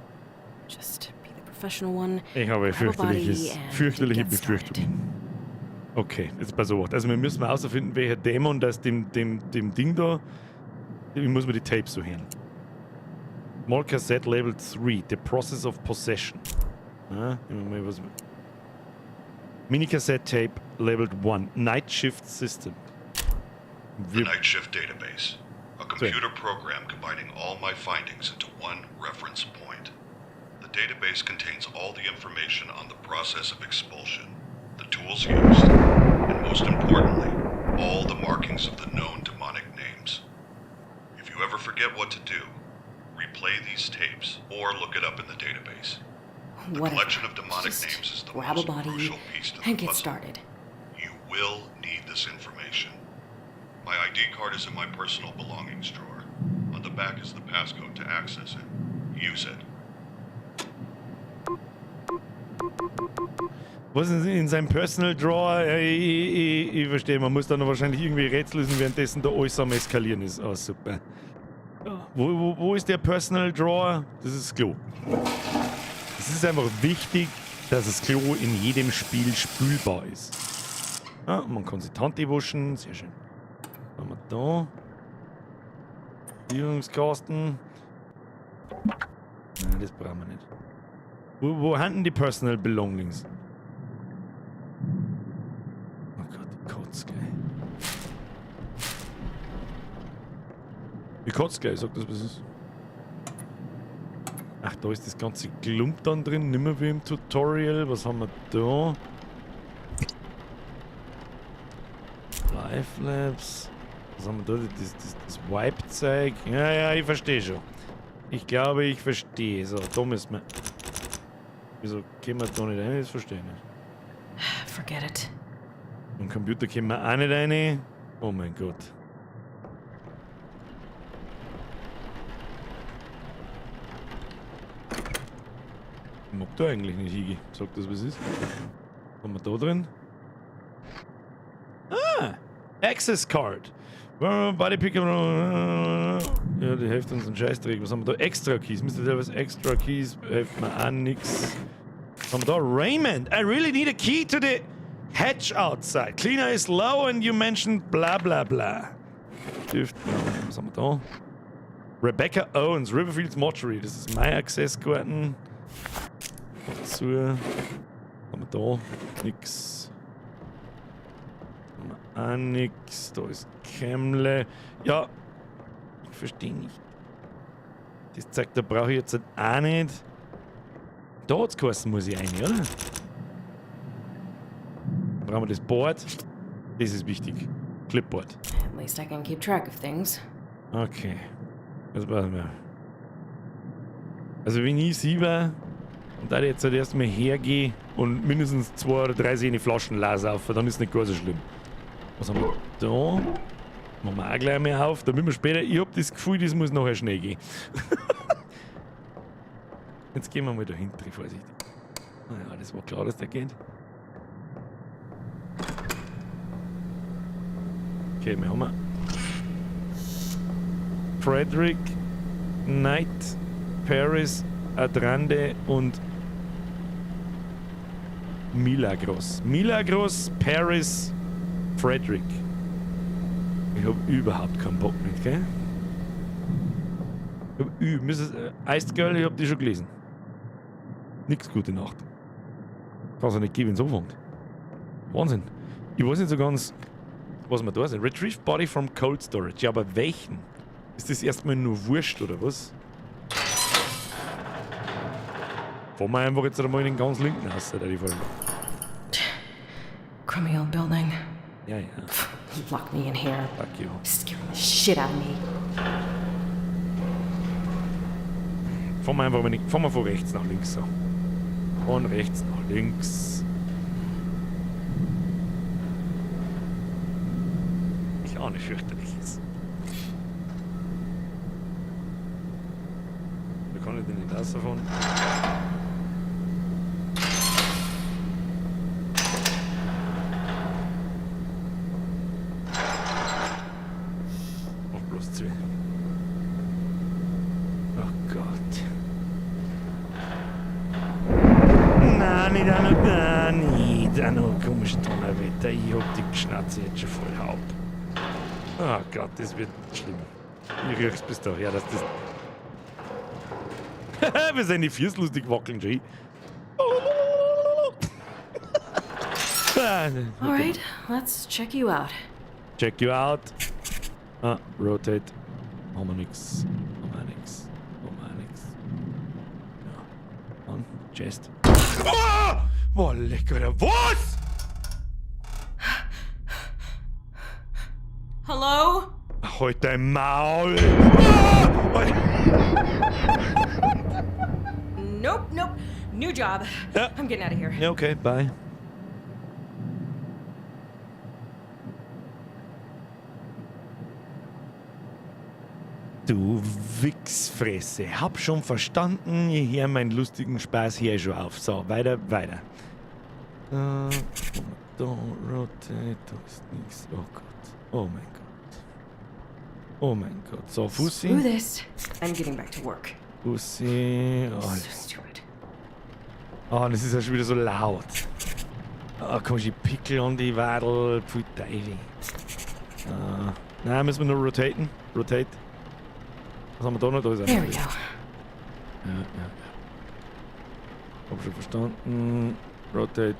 Just be the professional one. Ich habe grab a body fürchterliches, and fürchterliche get started. Befürchtungen. Okay, jetzt pass auf. Also wir müssen mal herausfinden, welcher Dämon das dem Ding da. Ich muss mir die Tapes so hören. Small Cassette Label 3, The Process of Possession. Ja, nehmen wir mal was. Mini Cassette Tape labeled 1, Night Shift System. The Wir, Night Shift Database, a computer program combining all my findings into one reference point. The database contains all the information on the process of expulsion, the tools used, and most importantly, all the markings of the known demonic names. If you ever forget what to do, replay these tapes or look it up in the database. The Whatever. collection of demonic Just names is the grab most a body crucial piece to the and get puzzle. started. You will need this information. My ID card is in my personal belongings drawer. On the back is the passcode to access it. Use it. Was ist in seinem Personal Drawer? Ja, ich verstehe, man muss dann wahrscheinlich irgendwie Rätsel lösen, währenddessen da alles am Eskalieren ist. Oh, super. Ja. Wo ist der Personal Drawer? Das ist das Klo. Es ist einfach wichtig, dass das Klo in jedem Spiel spülbar ist. Ja, man kann sich die Hand waschen. Sehr schön. Was haben wir da? Sicherungskasten. Nein, das brauchen wir nicht. Wo haben denn die Personal Belongings? Oh Gott, ich kotze gleich. Ich kotze gleich, sag das, was ist. Ach, da ist das ganze Glump dann drin, nimmer wie im Tutorial. Was haben wir da? Life Labs. Was haben wir da? Das Wipe-Zeug. Ja, ich verstehe schon. Ich glaube, ich verstehe. So, da müssen wir. Wieso können wir da nicht rein? Das verstehe ich nicht. Forget it. Im Computer können wir auch nicht rein. Oh mein Gott. Ich mag da eigentlich nicht hingehen. Sag das, was ist. Was haben wir da drin? Ah! Access Card. Body Picker. Ja, die hilft uns einen Scheißdreck. Was haben wir da? Extra Keys. Mr. Davis Extra Keys hilft mir auch nix. Was haben wir da? Raymond! I really need a key to the hatch outside. Cleaner is low and you mentioned bla bla bla. Stift. Ja, was haben wir da? Rebecca Owens, Riverfields Mortuary. Das ist mein Access-Karten. Zu. Was haben wir da? Nix. Haben wir auch nix. Da ist Kemmle. Ja, ich verstehe nicht. Das zeigt, da brauche ich jetzt auch nicht. Da hat's geheißen, muss ich rein, oder? Brauchen wir das Board. Das ist wichtig. Clipboard. At least I can keep track of things. Okay. Das brauchen wir. Also wenn ich sie war und da jetzt halt erstmal hergehe und mindestens zwei oder drei solche Flaschen leer saufe, dann ist es nicht gar so schlimm. Was haben wir da? Machen wir auch gleich mal auf, damit wir später. Ich hab das Gefühl, das muss nachher schnell gehen. Jetzt gehen wir mal dahinter, vorsichtig. Naja, das war klar, dass der geht. Okay, wir haben Frederick, Knight, Paris, Adrande und Milagros. Milagros, Paris, Frederick. Ich hab überhaupt keinen Bock mit, gell? Ich hab Mrs. Iced Girl, ich hab die schon gelesen. Nix gute Nacht. Kann's ja nicht geben, wenn's anfängt. Wahnsinn. Ich weiß nicht so ganz, was wir da sind. Retrieve Body from Cold Storage. Ja, aber welchen? Ist das erstmal nur wurscht, oder was? Fahren wir einfach jetzt einmal in den ganz linken raus, der die Folge. Crummy old building. Ja, ja. Lock me in here. Fuck you. Scaring the shit out of me. Fahren wir einfach mal, fahren wir von rechts nach links so. Von rechts nach links. Ich ahne fürchterliches. Wie kann ich denn nicht rausfahren? Mach bloß zu. Oh Gott. Nein, nicht auch noch, nein, nicht auch noch komische Donnerwetter. Ich hab die Schnauze jetzt schon voll Haupt. Oh Gott, das wird schlimm. Ich riech's bis daher, dass das. Wir sind die Füße lustig wackeln, Jay. All right, let's check you out. Check you out. Ah, rotate. Haben wir nix. Haben wir nix. Haben wir nix. Ja. On. Chest. Ah! Boah, lecker, oder was? Hello? Halt dein Maul! Ah! Nope, nope. New job. Ja. I'm getting out of here. Ja, okay, bye. Du Wichsfresse. Hab schon verstanden, ich hör meinen lustigen Spaß hier schon auf. So, weiter, weiter. Da, rotate, da ist nix. Oh Gott. Oh mein Gott. Oh mein Gott. So, Screw Fussi. this. I'm getting back to work. Fussi. Oh, So stupid. oh, das ist ja schon wieder so laut. Oh, komische Pickel an die Wadel. Pfui Teufel. Nein, müssen wir nur rotaten. Rotate. Was haben wir da noch? Da ist There einer. we go. Ja. Hab schon verstanden. Rotate.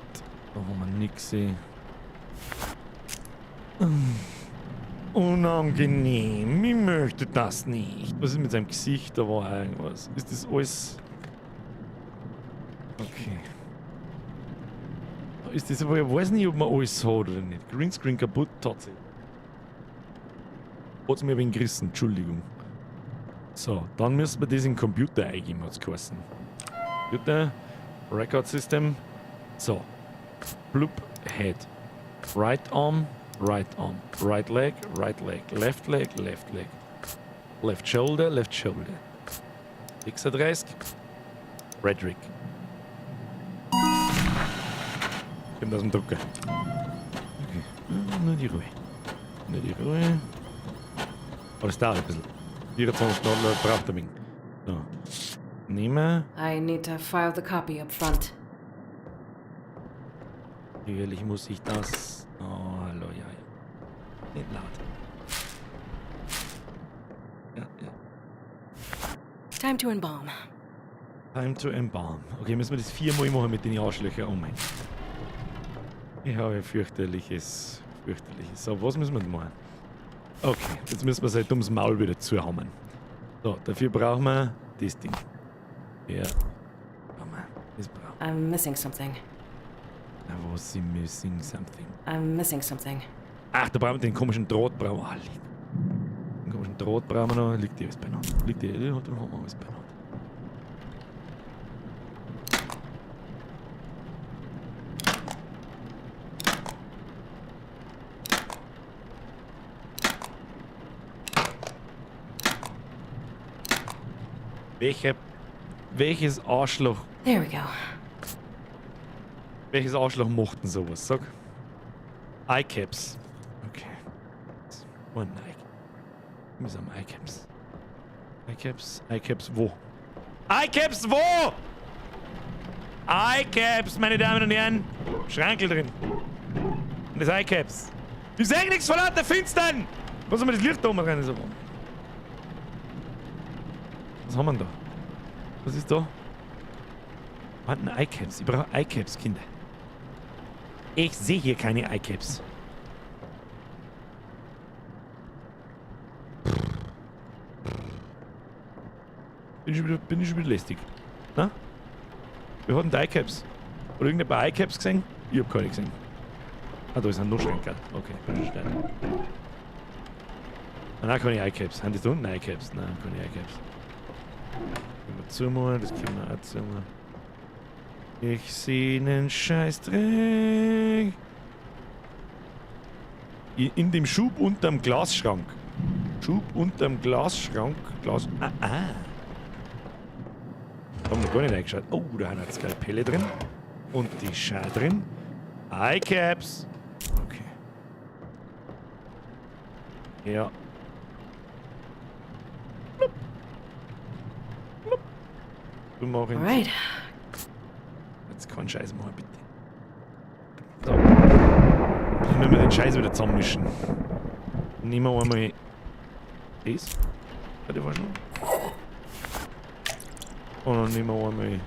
Da haben wir nix. Unangenehm. Ich möchte das nicht. Was ist mit seinem Gesicht? Da war irgendwas. Ist das alles. Okay. Ist das aber, ich weiß nicht, ob man alles hat oder nicht. Greenscreen kaputt, tatsächlich. Hat's mir ein wenig gerissen, Entschuldigung. So, dann müssen wir das in den Computer eingeben, hat's geheißen. Computer, Record System. So. Blub, Head. Right arm, right arm. Right leg, right leg. Left leg, left leg. Left shoulder, left shoulder. 36. Redrick. Kommt aus dem Drucker. Okay. Nur die Ruhe. Nur die Ruhe. Aber das dauert ein bisschen. 24 Dollar braucht er wenig. So. Nehmen wir. I need to file the copy up front. Natürlich muss ich das. Oh, hallo, ja, ja. Nicht laut. Ja, ja. Time to embalm. Time to embalm. Okay, müssen wir das viermal machen mit den Arschlöchern. Oh mein. Ich habe fürchterliches, fürchterliches. So, was müssen wir denn machen? Okay, jetzt müssen wir sein dummes Maul wieder zuhauen. So, dafür brauchen wir das Ding. Ja. Warte mal, das brauchen I'm missing something. wir. Na, was sie missing something. I'm missing something. Ach, da brauchen wir den komischen Draht. Brauchen wir. Ah, liegt. Den komischen Draht brauchen wir noch. Liegt die alles beieinander. Liegt die, ja, da haben wir alles beieinander. Welches Arschloch, There we go. welches Arschloch macht denn sowas? Sag. Eyecaps. Okay. Oh nein. Wir haben Eyecaps. Eyecaps, Eyecaps wo? Eyecaps wo? Eyecaps, meine Damen und Herren. Schrankel drin. Und das Eyecaps. Ich seh nichts vor lauter Finstern! Was haben wir das Licht da oben rein? Was haben wir denn da? Was ist da? Warten, Eyecaps. Ich brauche Eyecaps, Kinder. Ich sehe hier keine Eyecaps. Bin ich schon wieder lästig. Na? Wir hatten die Icaps. Hat irgendjemand Icaps gesehen? Ich hab keine gesehen. Ah, da ist ein Nussschränker. Okay, bin schon schnell. Ah, nein, keine Icaps. Haben die da unten Icaps? Nein, keine Icaps. Können wir zumachen, das können wir auch zumachen. Ich seh nen Scheißdreck. In dem Schub unterm Glasschrank. Schub unterm Glasschrank. Glas. Ah, ah. Da haben wir gar nicht reingeschaut. Oh, da haben wir Skalpelle drin. Und die Schar drin. Icaps. Okay. Ja. Plupp. Plupp. Du mach ihn. Alright. Jetzt keinen Scheiß machen, bitte. So. Dann müssen wir den Scheiß wieder zusammenmischen. Nehmen wir einmal das. Warte, war schon. Und dann nehmen wir einmal.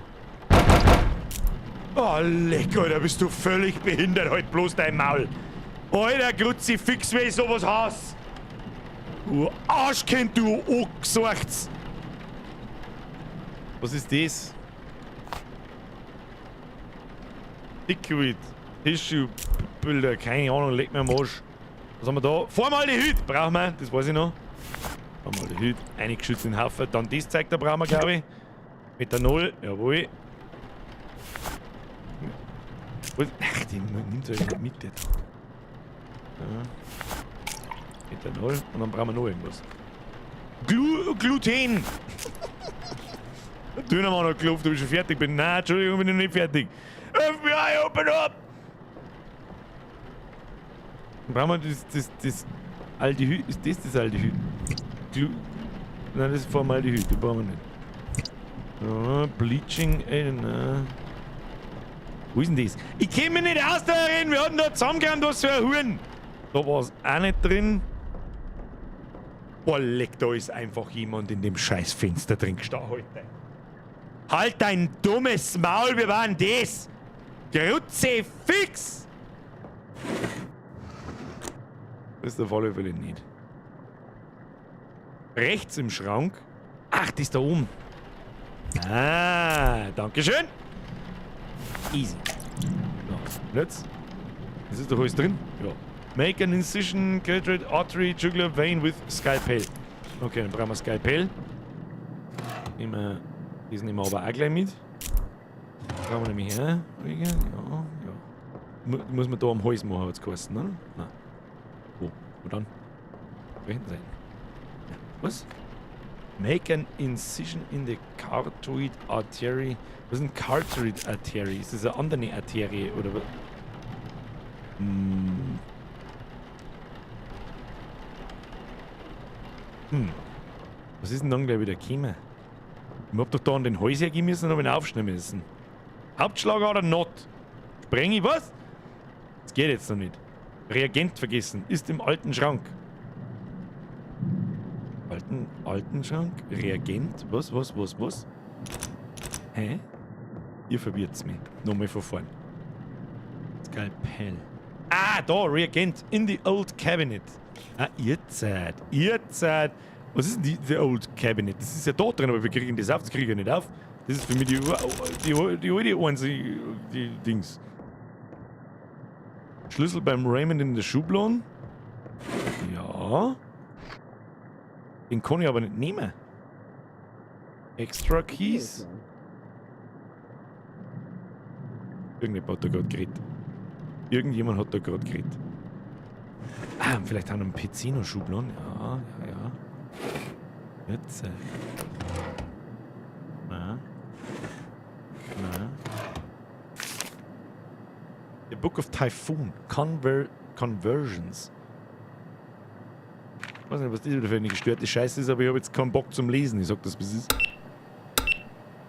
Oh, leck, Alter, bist du völlig behindert. Halt bloß dein Maul. Alter, Kruzifix, wenn ich sowas hasse. Du Arschkind, du Angesorgts. Was ist das? Liquid, Tissue, Bilder, keine Ahnung, leck mir am Arsch. Was haben wir da? Formaldehyd brauchen wir, das weiß ich noch. Formaldehyd, eingeschützt in den Haufen. Dann das Zeug da brauchen wir, glaube ich. Methanol, jawohl. Was? Ach, den nimmt er nicht mit, der Tag. Ja. Methanol und dann brauchen wir noch irgendwas. Gluten! Dönermann hat geklopft, ob ich schon fertig bin. Nein, Entschuldigung, bin ich noch nicht fertig. FBI, open up! Dann brauchen wir das Aldehyd. Ist das das Aldehyd? Nein, das ist Formaldehyd, das brauchen wir nicht. Ja, Bleaching, ey, nein. Wo ist denn das? Ich kenn mich nicht aus darin, wir hatten da zusammengerammt, was für ein Huren. Da war's auch nicht drin. Boah, leck, da ist einfach jemand in dem scheiß Fenster drin gestanden heute. Halt dein dummes Maul, wir waren das! Kruzifix! Das ist auf alle Fälle nicht. Rechts im Schrank. Ach, das ist da oben. Ah, danke schön. Easy. So, jetzt. Das ist doch alles drin. Ja. Make an incision, carotid artery, jugular vein with scalpel. Okay, dann brauchen wir Skalpell. Nehmen wir, das nehmen wir aber auch gleich mit. Brauchen wir nämlich her. Ja, ja. Muss man da am Hals machen, hat's geheißen, ne? Nein. Wo? Wo dann? Auf der rechten Seite. Ja. Was? Make an incision in the carotid artery. Was ist ein carotid artery? Ist das eine andere Arterie oder was? Hm. Hm. Was ist denn dann gleich wieder gekommen? Ich hab doch da an den Hals hergehen müssen und hab ihn aufschneiden müssen. Hauptschlagader not. Spreng ich was? Das geht jetzt noch nicht. Reagent vergessen. Ist im alten Schrank. Alten Schrank? Reagent? Was, was, was, was? Hä? Ihr verwirrt's mich. Nochmal von vorn. Skalpell. Ah, da, Reagent. In the old cabinet. Ah, ihr Zeit. Ihr Zeit. Was ist denn die old cabinet? Das ist ja da drin, aber wir kriegen das auf. Das kriege ich ja nicht auf. Das ist für mich die alte einzige, die Dings. Schlüssel beim Raymond in der Schublade. Ja. Den kann ich aber nicht nehmen. Extra Keys. Irgendjemand hat da gerade geredet. Irgendjemand hat da gerade geredet. Ah, vielleicht haben wir einen PC noch Schubladen. Ja, ja, ja. Jetzt. Na. Na. The Book of Typhoon. Conversions. Ich weiß nicht, was das wieder für eine gestörte Scheiße ist, aber ich habe jetzt keinen Bock zum Lesen. Ich sag das, was es ist.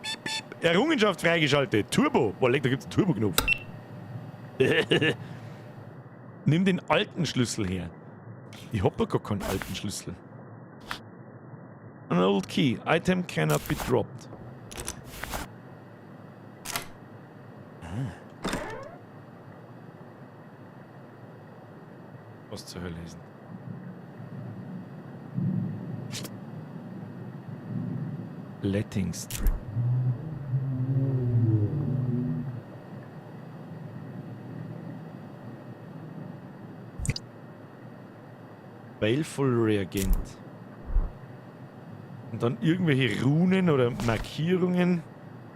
Piep, piep. Errungenschaft freigeschaltet. Turbo. Boah, leck, da gibt's einen Turbo-Knopf. Nimm den alten Schlüssel her. Ich hab doch gar keinen alten Schlüssel. An old key. Item cannot be dropped. Ah. Was zur Hölle ist denn? Letting Strip. Baleful Reagent. Und dann irgendwelche Runen oder Markierungen.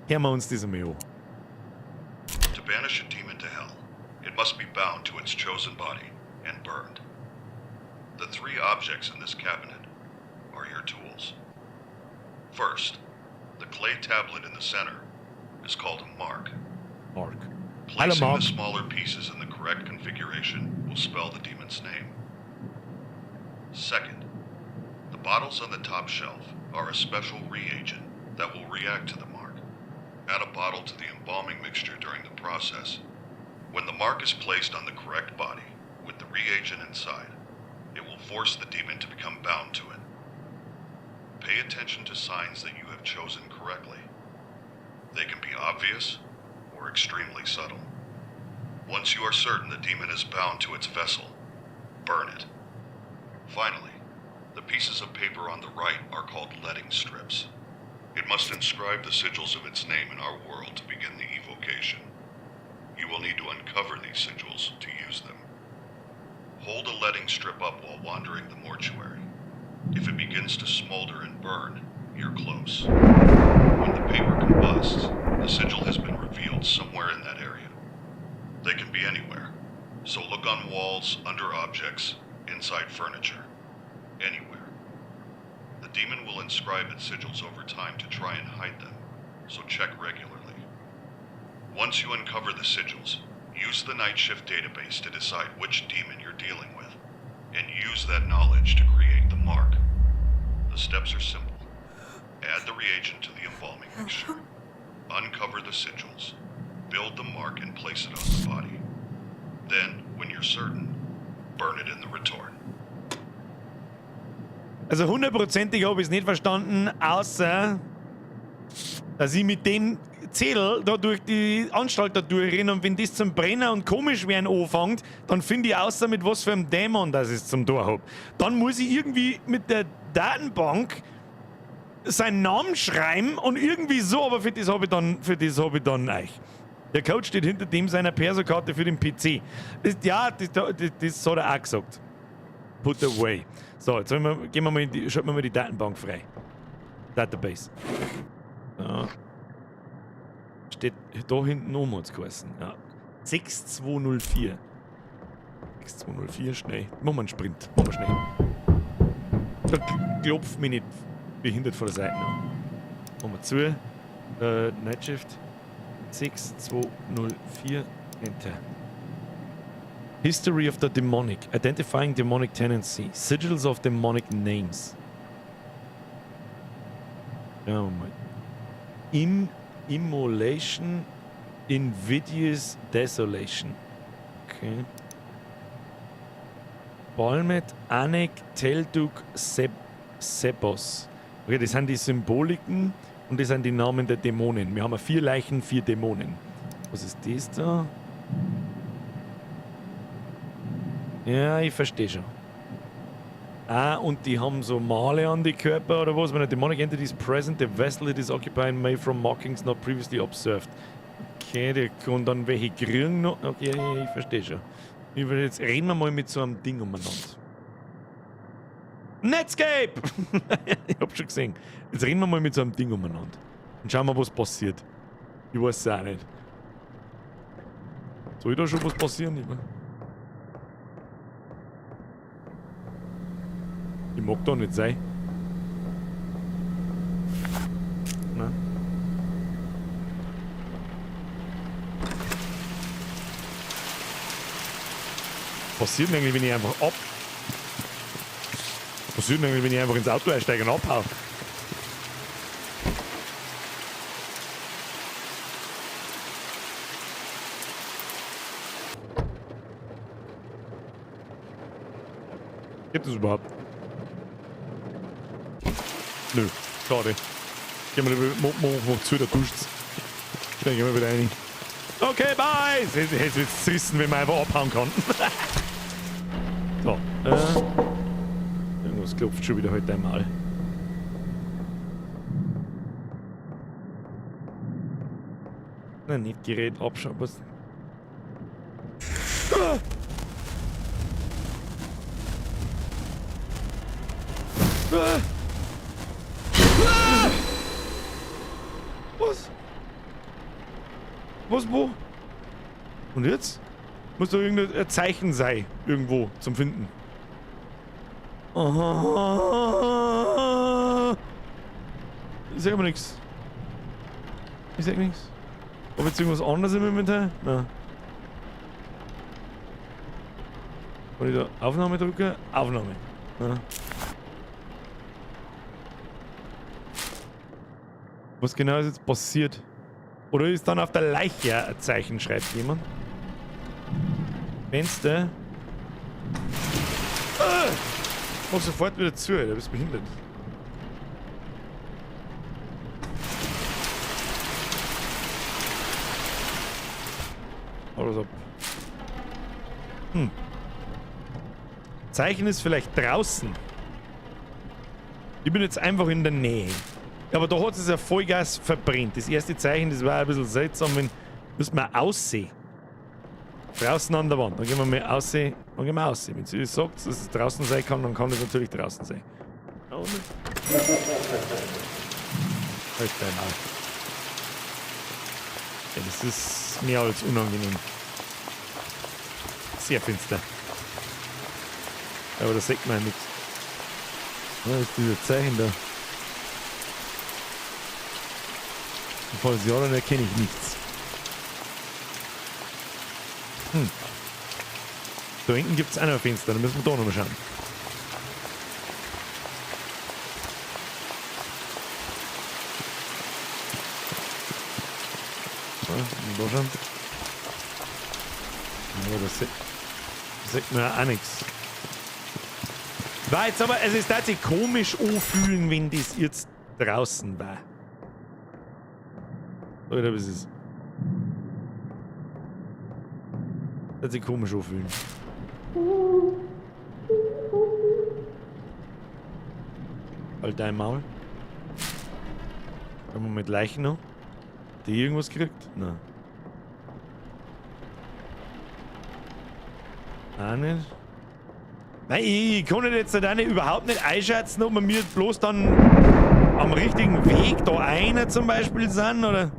Hören wir uns das einmal an. To banish a demon to hell, it must be bound to its chosen body and burned. The three objects in this cabinet are your tools. First, the clay tablet in the center is called a mark. Mark. Hallo Placing Mark. the smaller pieces in the correct configuration will spell the demon's name. Second, the bottles on the top shelf are a special reagent that will react to the mark. Add a bottle to the embalming mixture during the process. When the mark is placed on the correct body, with the reagent inside, it will force the demon to become bound to it. Pay attention to signs that you have chosen correctly. They can be obvious or extremely subtle. Once you are certain the demon is bound to its vessel, burn it. Finally, the pieces of paper on the right are called letting strips. It must inscribe the sigils of its name in our world to begin the evocation. You will need to uncover these sigils to use them. Hold a letting strip up while wandering the mortuary. If it begins to smolder and burn, you're close. When the paper combusts, the sigil has been revealed somewhere in that area. They can be anywhere, so look on walls, under objects, inside furniture, anywhere. The demon will inscribe its sigils over time to try and hide them, so check regularly. Once you uncover the sigils, use the Night Shift database to decide which demon you're dealing with, and use that knowledge to create the mark. The steps are simple. Add the reagent to the embalming mixture. Uncover the sigils. Build the mark and place it on the body. Then, when you're certain, burn it in the retort. Also hundertprozentig habe ich es nicht verstanden, außer dass ich mit dem Zettel da durch die Anstalt da durchrenne und wenn das zum Brennen und komisch werden anfängt, dann finde ich außer mit was für einem Dämon das ich zum Tor hab. Dann muss ich irgendwie mit der Datenbank seinen Namen schreiben und irgendwie so, aber für das habe ich dann, für das habe ich dann euch. Der Code steht hinter dem seiner Persokarte für den PC. Das, ja, das, das, das hat er auch gesagt. Put away. So, jetzt wir, gehen wir mal in die, schalten wir mal die Datenbank frei. Database. Ja. Steht da hinten oben, hat's geheißen. Ja. 6204. 6204, schnell. Machen wir einen Sprint. Machen wir schnell. Da klopft mich nicht behindert von der Seite an. Machen wir zu. Night Shift. 6204. Enter. History of the Demonic. Identifying Demonic Tendency. Sigils of Demonic Names. Ja, mal. Immolation. Invidious Desolation. Okay. Balmet, Anek, Telduk, Sebos. Okay, das sind die Symboliken und das sind die Namen der Dämonen. Wir haben 4 Leichen, 4 Dämonen. Was ist das da? Ja, ich verstehe schon. Ah, und die haben so Male an die Körper oder was? When a demonic entity is present, the vessel it is occupying may from markings not previously observed. Okay, der kann dann welche kriegen noch. Okay, ich verstehe schon. Ich will jetzt reden wir mal mit so einem Ding umeinander. Netscape! Ich hab schon gesehen. Jetzt reden wir mal mit so einem Ding umeinander. Und schauen wir, was passiert. Ich weiß es auch nicht. Soll da schon was passieren? Ich mag da nicht sein. Nein. Passiert denn eigentlich, wenn ich einfach ab... Passiert denn eigentlich, wenn ich einfach ins Auto einsteige und abhau? Geht das überhaupt? Nö, schade. Gehen wir lieber, mach zu, da duscht's. Dann gehen wir wieder rein. Okay, bye! Jetzt wird's zerrissen, wenn man einfach abhauen kann. So, irgendwas klopft schon wieder heute einmal. Nein, nicht Gerät abschauen, was. Ah! Was? Was, wo? Und jetzt? Muss da irgendein Zeichen sein, irgendwo zum Finden. Aha. Ich sag aber nichts. Ich sag nichts. Ob jetzt irgendwas anderes im Inventar? Nein. Wenn ich da Aufnahme drücke? Aufnahme. Nein. Was genau ist jetzt passiert? Oder ist dann auf der Leiche ein Zeichen, schreibt jemand? Fenster. Ah! Mach sofort wieder zu, du bist behindert. Alles ab. Hm. Zeichen ist vielleicht draußen. Ich bin jetzt einfach in der Nähe. Aber da hat es ja Vollgas verbrennt. Das erste Zeichen, das war ein bisschen seltsam, wenn müssen wir aussehen. Draußen an der Wand. Dann gehen wir mal aussehen. Dann gehen wir aussehen. Wenn sie sagt, dass es draußen sein kann, dann kann es natürlich draußen sein. Halt dein Maul. Ja, das ist mehr als unangenehm. Sehr finster. Aber da sieht man ja nichts. Da ist dieses Zeichen da. Falls ja, dann erkenne ich nichts. Hm. Da hinten gibt es auch noch ein Fenster, da müssen wir da nochmal schauen. So, da schauen. Aber das sieht man ja auch nichts. War jetzt aber, also es darf sich komisch anfühlen, wenn das jetzt draußen war. Oder was ist? Das sich komisch anfühlen. Halt dein Maul. Haben wir mit Leichen noch? Die irgendwas gekriegt? Nein. Auch nicht. Nein, ich kann jetzt auch nicht, überhaupt nicht einschätzen, ob wir mir bloß dann am richtigen Weg da einer zum Beispiel sind, oder?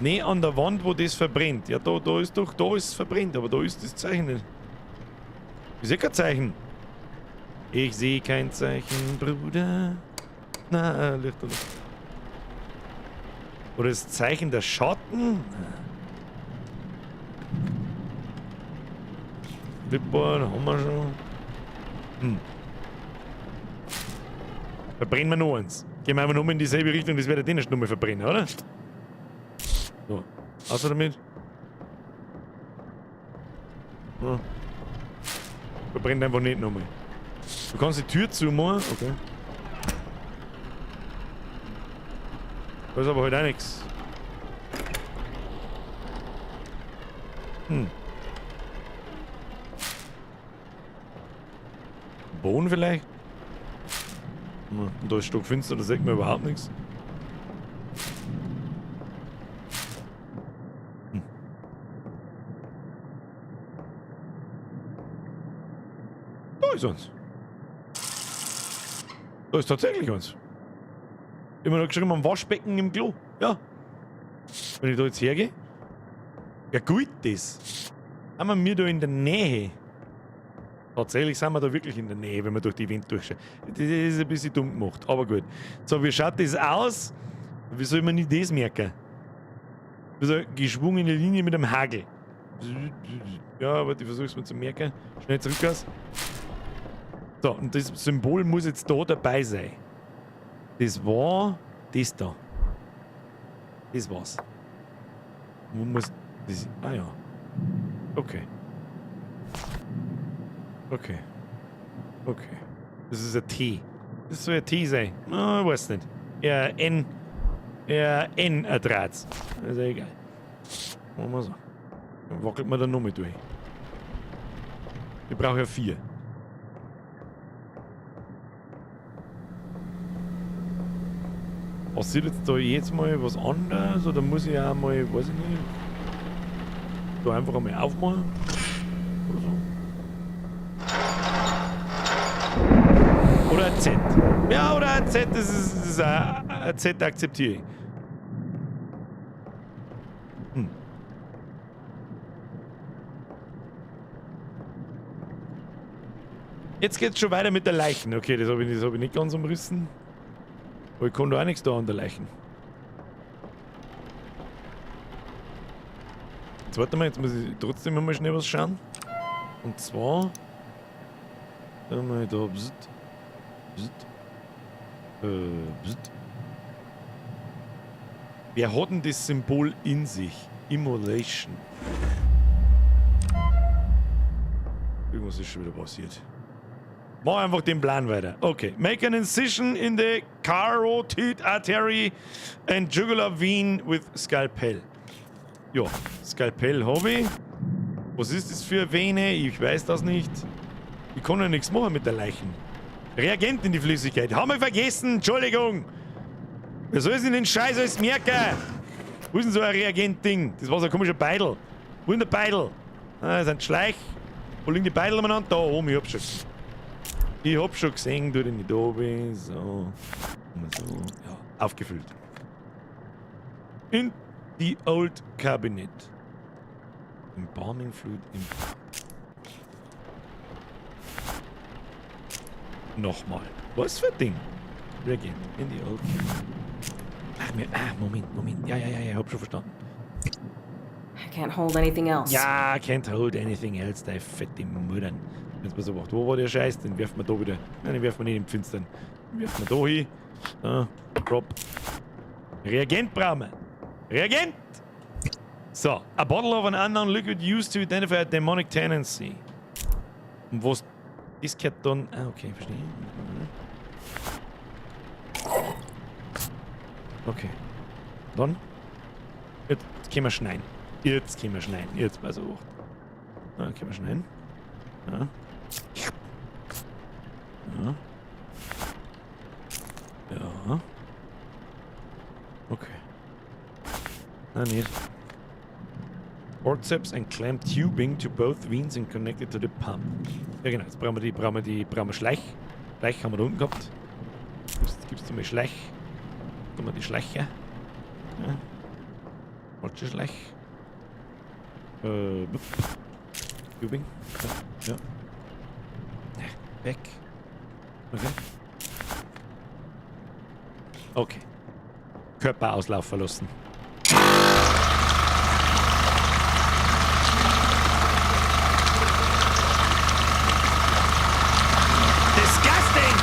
Nee, an der Wand, wo das verbrennt. Ja, da ist doch, da ist es verbrennt, aber da ist das Zeichen nicht. Ich sehe kein Zeichen. Ich sehe kein Zeichen, Bruder. Na, Licht oder. Oder das Zeichen der Schatten? Clipboard haben wir schon. Hm. Verbrennen wir noch eins. Gehen wir einfach nochmal in dieselbe Richtung, das wird ja den nochmal verbrennen, oder? So. Außer damit. Ja. Verbrennt einfach nicht nochmal. Du kannst die Tür zumachen. Okay. Da ist aber halt auch nichts. Hm. Boden vielleicht? Und da ist stockfinster, da sieht man überhaupt nichts. Hm. Da ist uns. Da ist tatsächlich uns. Immer noch geschrieben am Waschbecken im Klo. Ja. Wenn ich da jetzt hergehe. Ja gut, das. Haben wir da in der Nähe. Tatsächlich sind wir da wirklich in der Nähe, wenn wir durch die Wand durchschauen. Das ist ein bisschen dumm gemacht, aber gut. So, wie schaut das aus? Wie soll man nicht das merken? Das ist eine geschwungene Linie mit einem Hagel. Ja, aber ich versuche es mir zu merken. Schnell zurück aus. So, und das Symbol muss jetzt da dabei sein. Das war das da. Das war's. Wo muss das? Ah ja. Okay. Okay. Okay. Das ist ein T. Das soll ein T sein. Oh, ich weiß nicht. Ja, N. Ja, N ertrat. Ist ja egal. Machen wir so. Dann wackelt man dann nochmal durch. Ich brauche ja 4. Passiert jetzt da jetzt mal was anderes? Oder muss ich auch mal, weiß ich nicht, da einfach einmal aufmachen? Oder so? Oder Oder ein Z. Ja, oder ein Z, das ist ein Z akzeptiere ich. Jetzt geht's schon weiter mit der Leichen. Okay, das habe ich nicht ganz umrissen. Aber ich kann da auch nichts da an der Leichen. Jetzt warte mal, jetzt muss ich trotzdem mal schnell was schauen. Und zwar... Einmal da... Bzzt, bzzt, bzzt. Wer hat denn das Symbol in sich? Immolation. Irgendwas ist schon wieder passiert. Mach einfach den Plan weiter. Okay. Make an incision in the carotid artery and jugular vein with scalpel. Ja, Skalpell habe ich. Was ist das für eine Vene? Ich weiß das nicht. Ich kann ja nichts machen mit der Leichen. Reagent in die Flüssigkeit. Haben wir vergessen. Entschuldigung. Wer soll sich denn den Scheiß alles merken? Wo ist denn so ein Reagent-Ding? Das war so ein komischer Beidel. Wo ist denn der Beidel? Ah, das ist ein Schleich. Wo liegen die Beidel umeinander? Da oben, ich hab schon. Ich hab schon gesehen, du, den ich da bin. So. So. Ja, aufgefüllt. In the old cabinet. Embalming fluid im. Nochmal. Was für ein Ding? Reagent. In the old cabinet. Ach, mir, Moment, Moment. Ja, ja, ja, ja, hab schon verstanden. I can't hold anything else. Ja, can't hold anything else, deine fette Muttern. Wenn's mal so macht, wo war der Scheiß? Den werfen wir da wieder. Nein, den werfen wir nicht im Finstern. Den werfen wir da hin. Da, drop. Reagent brauchen wir. Reagent! So, a bottle of an unknown liquid used to identify a demonic tendency. Und was... Das gehört dann... Ah, okay, verstehe. Okay. Dann? Jetzt können wir schneiden. Jetzt können wir schneiden. Jetzt pass auf. Da können wir schneiden. Ja. Ja. Ja. Okay. Nein, nicht. Forceps and clamp tubing to both veins and connect it to the pump. Ja genau, jetzt brauchen wir Schleich. Schleich haben wir da unten gehabt. Gibst du mir Schleich? Gib mir die Schleiche. Ja. Falsche Schleich. Tubing. Ja. Ja. Weg. Okay. Okay. Körper auslaufen lassen. Disgusting!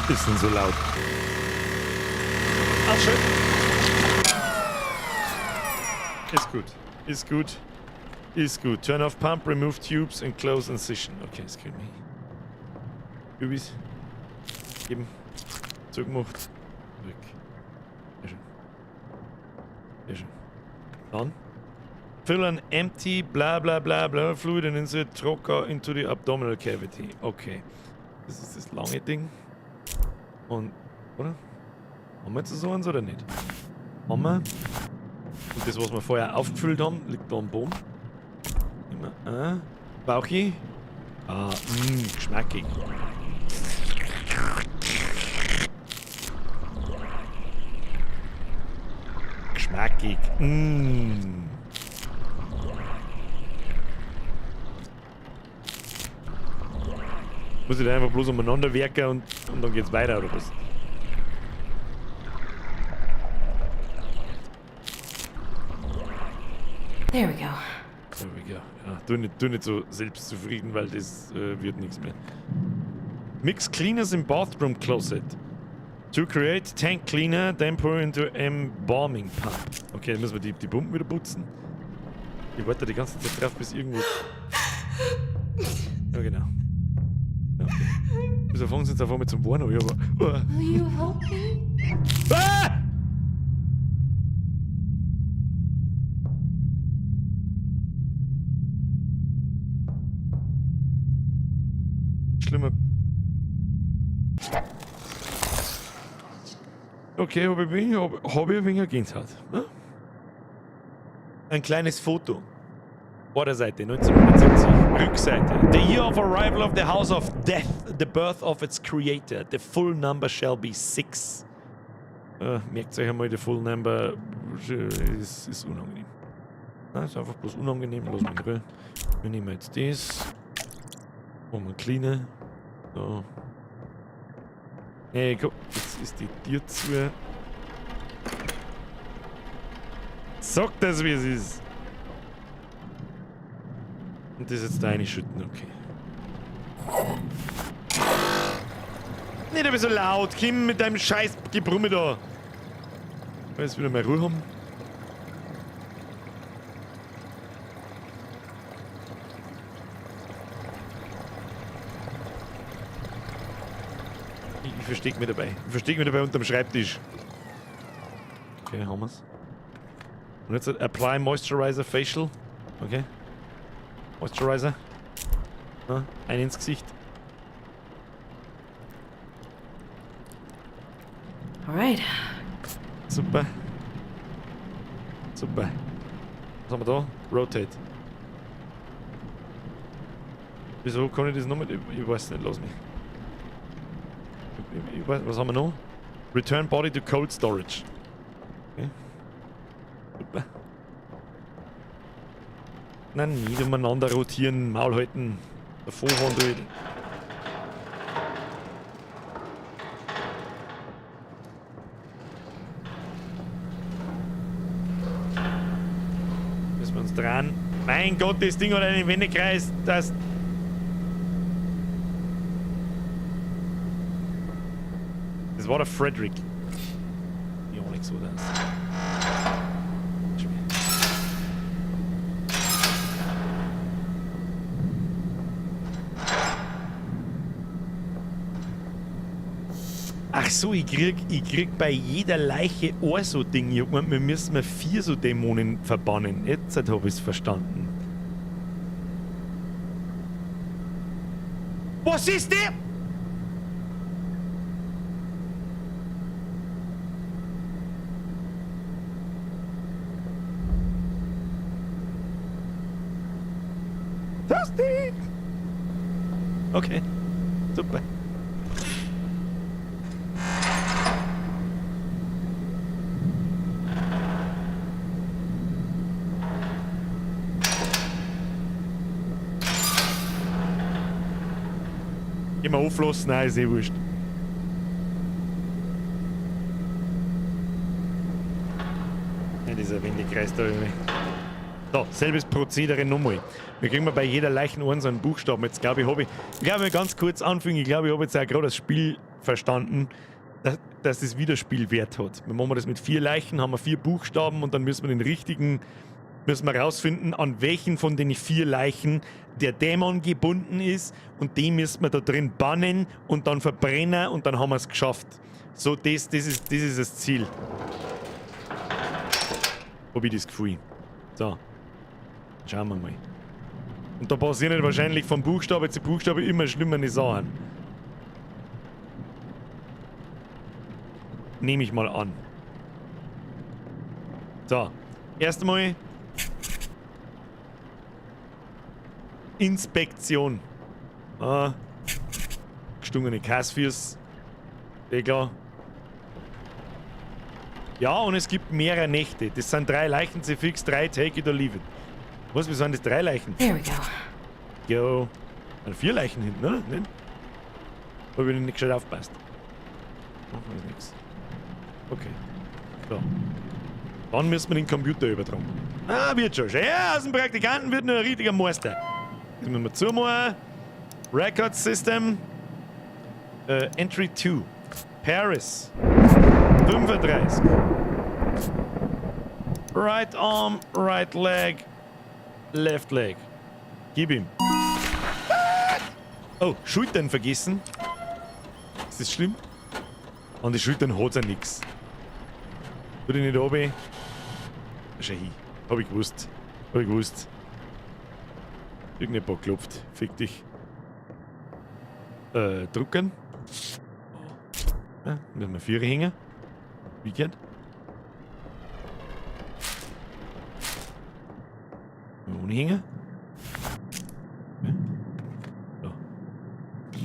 Ist denn so laut? Ausschalten. Ist gut. Ist gut. Ist gut. Turn off pump, remove tubes and close incision. Okay, das kriegen wir hin. Tubis. Geben. Zugemacht. Zurück. Sehr schön. Sehr schön. Dann. Fill an empty bla bla bla bla fluid and insert trocar into the abdominal cavity. Okay. Das ist das lange Ding. Und, oder? Haben wir jetzt so eins oder nicht? Haben wir. Und das, was wir vorher aufgefüllt haben, liegt da am Boden. Nehmen wir. Bauchi. Ah, geschmackig. Geschmackig. Muss ich da einfach bloß umeinander werken und dann geht's weiter, oder was? There we go. There we go. Ja, tu nicht so selbstzufrieden, weil das wird nichts mehr. Mix cleaners in bathroom closet. To create tank cleaner, then pour into embalming pump. Okay, dann müssen wir die Pumpen wieder putzen. Ich warte die ganze Zeit drauf, bis irgendwo... Ja, genau. Ja, okay. Wieso fangen sie jetzt auf einmal zum Warnen an? Aber, oh. Will you help me? Ah! Schlimmer. Okay, hab ich, hab ich ein wenig Gänsehaut. Ne? Ein kleines Foto. Vorderseite 1970, Rückseite. The year of arrival of the House of Death, the birth of its creator. The full number shall be 6. Merkt euch einmal, the full number ist unangenehm. Na, ist einfach bloß unangenehm. Lass mich in Ruhe. Wir nehmen jetzt das. Machen wir cleaner. So. Hey, guck, jetzt ist die Tür zu. Sag das, wie es ist. Und das jetzt da reinschütten, okay. Nicht aber so laut, Kim, mit deinem scheiß Gebrumme da. Ich will jetzt wieder mal Ruhe haben. Ich versteck mich dabei. Ich versteck mich dabei unterm Schreibtisch. Okay, haben wir's. Und jetzt Apply Moisturizer Facial. Okay. Moisturizer. Na, ein ins Gesicht. Alright. Super. Super. Was haben wir da? Rotate. Wieso kann ich das noch mit? Ich weiß nicht, lass mich. Ich weiß, was haben wir noch? Return Body to Cold Storage. Okay. Super. Nein, nicht umeinander rotieren, Maul halten, davor fahren durch. Müssen wir uns dran. Mein Gott, das Ding hat einen Wendekreis, das. Das war der Frederick. Ja, nicht so das. Ach so, ich krieg bei jeder Leiche auch so Ding. Ich hab gemeint, wir müssen mal 4 so Dämonen verbannen. Jetzt hab ich's verstanden. Was ist der? Das Ding! Okay, super. Immer auflassen, nein, ist eh wurscht. Ja, dieser Wendekreis da irgendwie. So, selbes Prozedere nochmal. Wir kriegen bei jeder Leichen so einen Buchstaben. Jetzt glaube ich, habe ich, ich glaube, ganz kurz anfangen, ich glaube, ich habe jetzt auch gerade das Spiel verstanden, dass das Wiederspielwert hat. Wir machen das mit 4 Leichen, haben wir 4 Buchstaben und dann müssen wir den richtigen, müssen wir rausfinden, an welchen von den 4 Leichen der Dämon gebunden ist und den müssen wir da drin bannen und dann verbrennen und dann haben wir es geschafft. So, das ist das Ziel. Hab ich das Gefühl. So. Schauen wir mal. Und da passieren wahrscheinlich von Buchstabe zu Buchstabe immer schlimmere Sachen. Nehme ich mal an. So. Erstmal Inspektion. Ah. Gestungene Kassfüße. Eh klar. Ja, und es gibt mehrere Nächte. Das sind 3 Leichen, sie fix 3, take it or leave it. Was, wieso sind das 3 Leichen? There we go. Jo. Sind 4 Leichen hinten, oder? Nicht? Hab ich nicht gescheit aufgepasst. Oh, ist nix. Okay. So. Dann müssen wir den Computer übertragen. Ah, wird schon. Ja, aus dem Praktikanten wird nur ein richtiger Meister. Das müssen wir zumachen. Record System. Entry 2. Paris. 35. Right arm, right leg, left leg. Gib ihm. Oh, Schultern vergessen. Ist das schlimm? An die Schultern hat's ja nix. Tu dich nicht runter. Schau hin. Hab ich gewusst. Hab ich gewusst. Irgendjemand klopft. Fick dich. Drucken. Ja, müssen wir vier hängen. Weekend. Ohne hängen. Ja. So.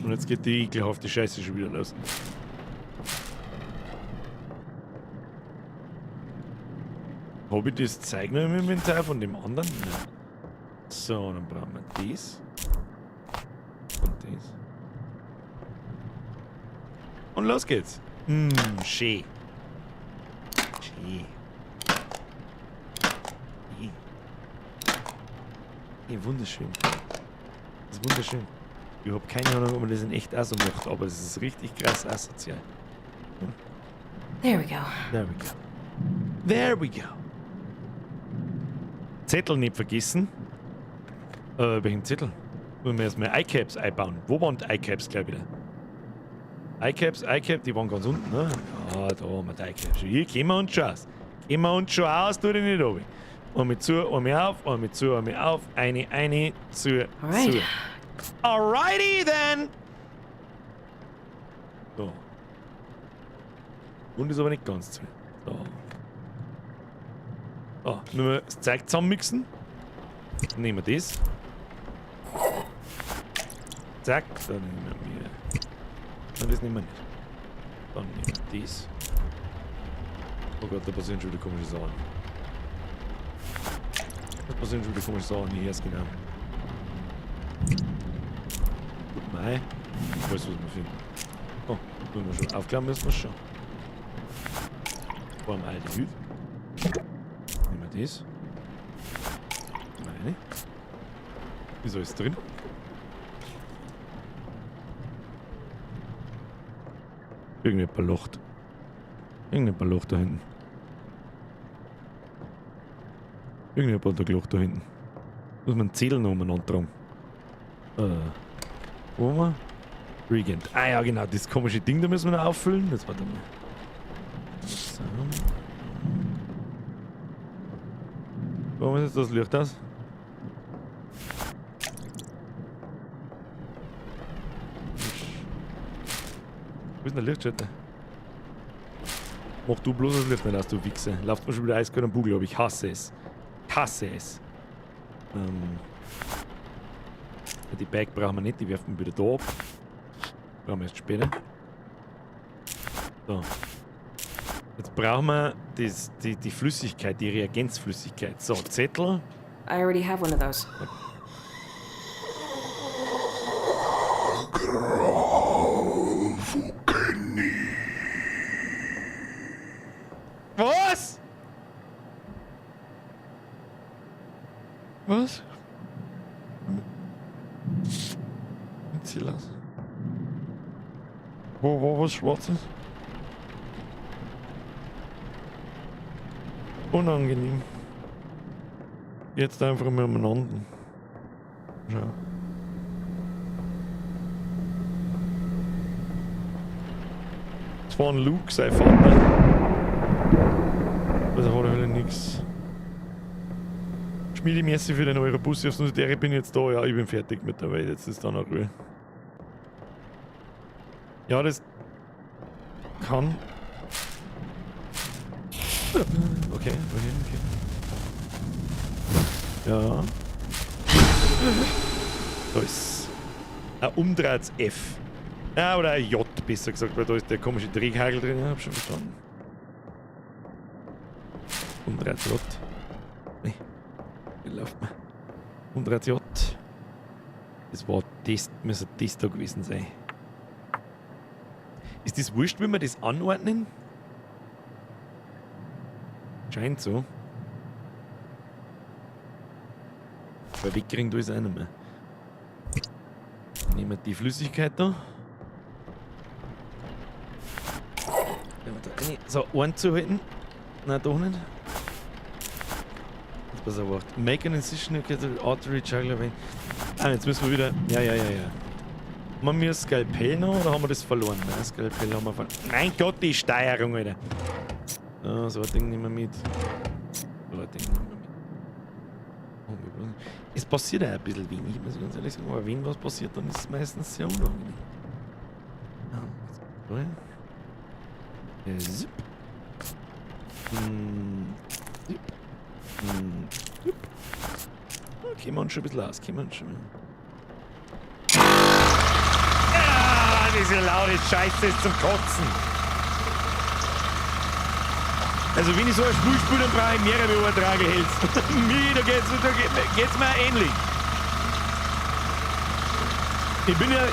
Und jetzt geht die ekelhafte Scheiße schon wieder los. Habe ich das Zeug noch im Inventar von dem anderen? Nein. So, dann brauchen wir das. Und das. Und los geht's. Schön. Schön. Schön. Hey, wunderschön. Das ist wunderschön. Ich hab keine Ahnung, ob man das in echt auch so macht, aber es ist richtig krass asozial. There we go. There we go. There we go. Zettel nicht vergessen. Welchen Zettel? Müssen wir erstmal ICAPs einbauen. Wo waren die ICAPs gleich wieder? ICAPs, ICAP, die waren ganz unten, ne? Ja, da haben wir die ICAPs. Hier kennen wir uns schon aus. Kennen wir uns schon aus, tu dich nicht runter. Einmal zu, einmal auf, einmal zu, einmal auf. Eine, zu, Alright. zu. Alrighty then! So. Und ist aber nicht ganz zu. So. So, nur wir das Zeug zusammenmixen. Dann nehmen wir das. Zack, dann nehmen wir. Nein, das nehmen wir nicht. Dann nehmen wir das. Oh Gott, da passieren schon wieder komische Sachen. Da passieren schon wieder komische Sachen, hier ist genau. Gut, mei. Ich weiß, was wir finden. Oh, müssen wir schon. Aufklären müssen wir schon. Formaldehyd. Nehmen wir das. Meine. Wieso ist drin? Irgendein paar Loch. Irgendein paar Loch da hinten. Irgendein paar Loch da hinten. Muss man einen Zettel noch umeinander tragen. Wo haben wir? Regent. Ah ja, genau, das komische Ding da müssen wir noch auffüllen. Das warte mal. So. Warum ist jetzt das Licht aus? Wo ist denn der Lichtschalter? Mach du bloß das Licht nicht aus, du Wichser. Lauft mir schon wieder eiskalt am Bugel, aber ich hasse es. Ich hasse es. Die Bag brauchen wir nicht, die werfen wir wieder da ab. Brauchen wir erst später. So. Jetzt brauchen wir die Flüssigkeit, die Reagenzflüssigkeit. So, Zettel. I already have one of those. Was? Was? Silas. Wo war was Schwarzes? Unangenehm. Jetzt einfach mal umeinander. Schau. Das war ein Luke, sein Vater. Also auf alle Fälle nix. Schmiedi, merci für den Euro Bus. Ich bin jetzt da. Ja, ich bin fertig mit der Welt. Jetzt ist da noch Ruhe. Ja, das kann. Okay, okay, okay. Ja. Da ist ein umdreht F. Ja, oder ein J, besser gesagt, weil da ist der komische Dreghagel drin. Ja, hab schon verstanden. Umdreht J. Nee. Wie läuft man? Umdreht J. Das war das, müsste das da gewesen sein. Ist das wurscht, wenn wir das anordnen? Scheint so. Weil wegkriegen tue ich es auch nicht mehr. Nehmen wir die Flüssigkeit da. Nehmen wir da rein. So, einen zu halten. Nein, doch nicht. Jetzt pass auf, warte. Make an incision, you get the artery, jugular vein. Ah, jetzt müssen wir wieder. Ja, ja, ja, ja. Haben wir Skalpell noch oder haben wir das verloren? Nein, Skalpell haben wir verloren. Mein Gott, die Steuerung, Alter. So, so ein Ding nehmen wir mit. So ein Ding nehmen wir mit. Es passiert auch ein bisschen wenig, muss ich ganz ehrlich sagen. Aber wenn was passiert, dann ist es meistens sehr unangenehm. So. Zip. Zip. Zip. Okay, wir uns schon ein bisschen aus. Können wir uns schon. Ah, diese laute Scheiße ist zum Kotzen. Also wenn ich so ein Spiel spiele, dann brauche ich mehrere Übertragehälse. Mir, da geht's mir ähnlich. Ich bin ja...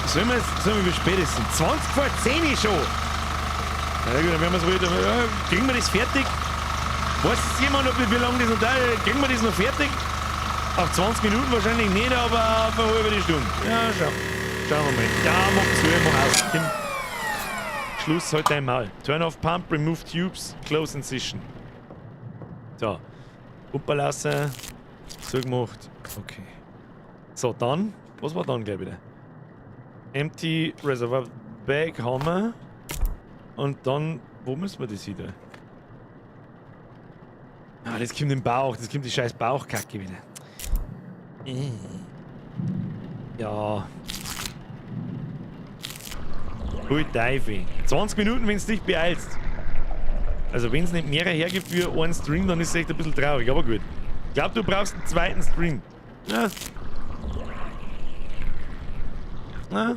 Sollen wir wie spät ist es? 9:40 schon! Na gut, dann werden wir's wohl... Ja, kriegen wir das fertig? Weiß es jemand, ob wie lange das noch dauert? Kriegen wir das noch fertig? Auf 20 Minuten wahrscheinlich nicht, aber auf eine halbe Stunde. Ja, schau. Schauen wir mal. Ja, mach zu, mach aus. Komm. Schluss, halt dein Maul. Turn off pump, remove tubes, close incision. So. Pumpe lassen. Zugemacht. Okay. So, dann. Was war dann gleich wieder? Empty Reservoir Bag haben wir. Und dann, wo müssen wir das wieder? Ah, das kommt im Bauch, das kommt die scheiß Bauchkacke wieder. Ja. Hui Teufel. 20 Minuten, wenn du dich beeilst. Also wenn es nicht mehrere hergibt für einen Stream, dann ist es echt ein bisschen traurig, aber gut. Ich glaub, du brauchst einen zweiten Stream. Ja. Ja.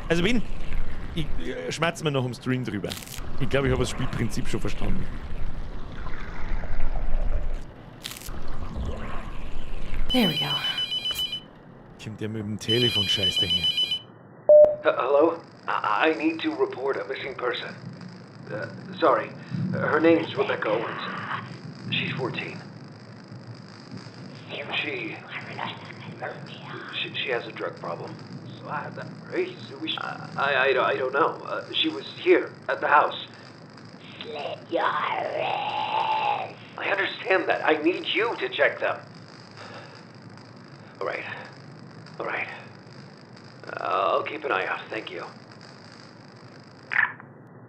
Also wenn... Ich schmatze mir noch im Stream drüber. Ich glaube, ich habe das Spielprinzip schon verstanden. There we go. Kommt der mit dem Telefon scheiß daher. Hello? I need to report a missing person. Sorry. Her name's Rebecca Owens. She's 14. She has a drug problem. I don't know. She was here at the house. Slit your wrist. I understand that. I need you to check them. All right. All right. I'll keep an eye out. Thank you.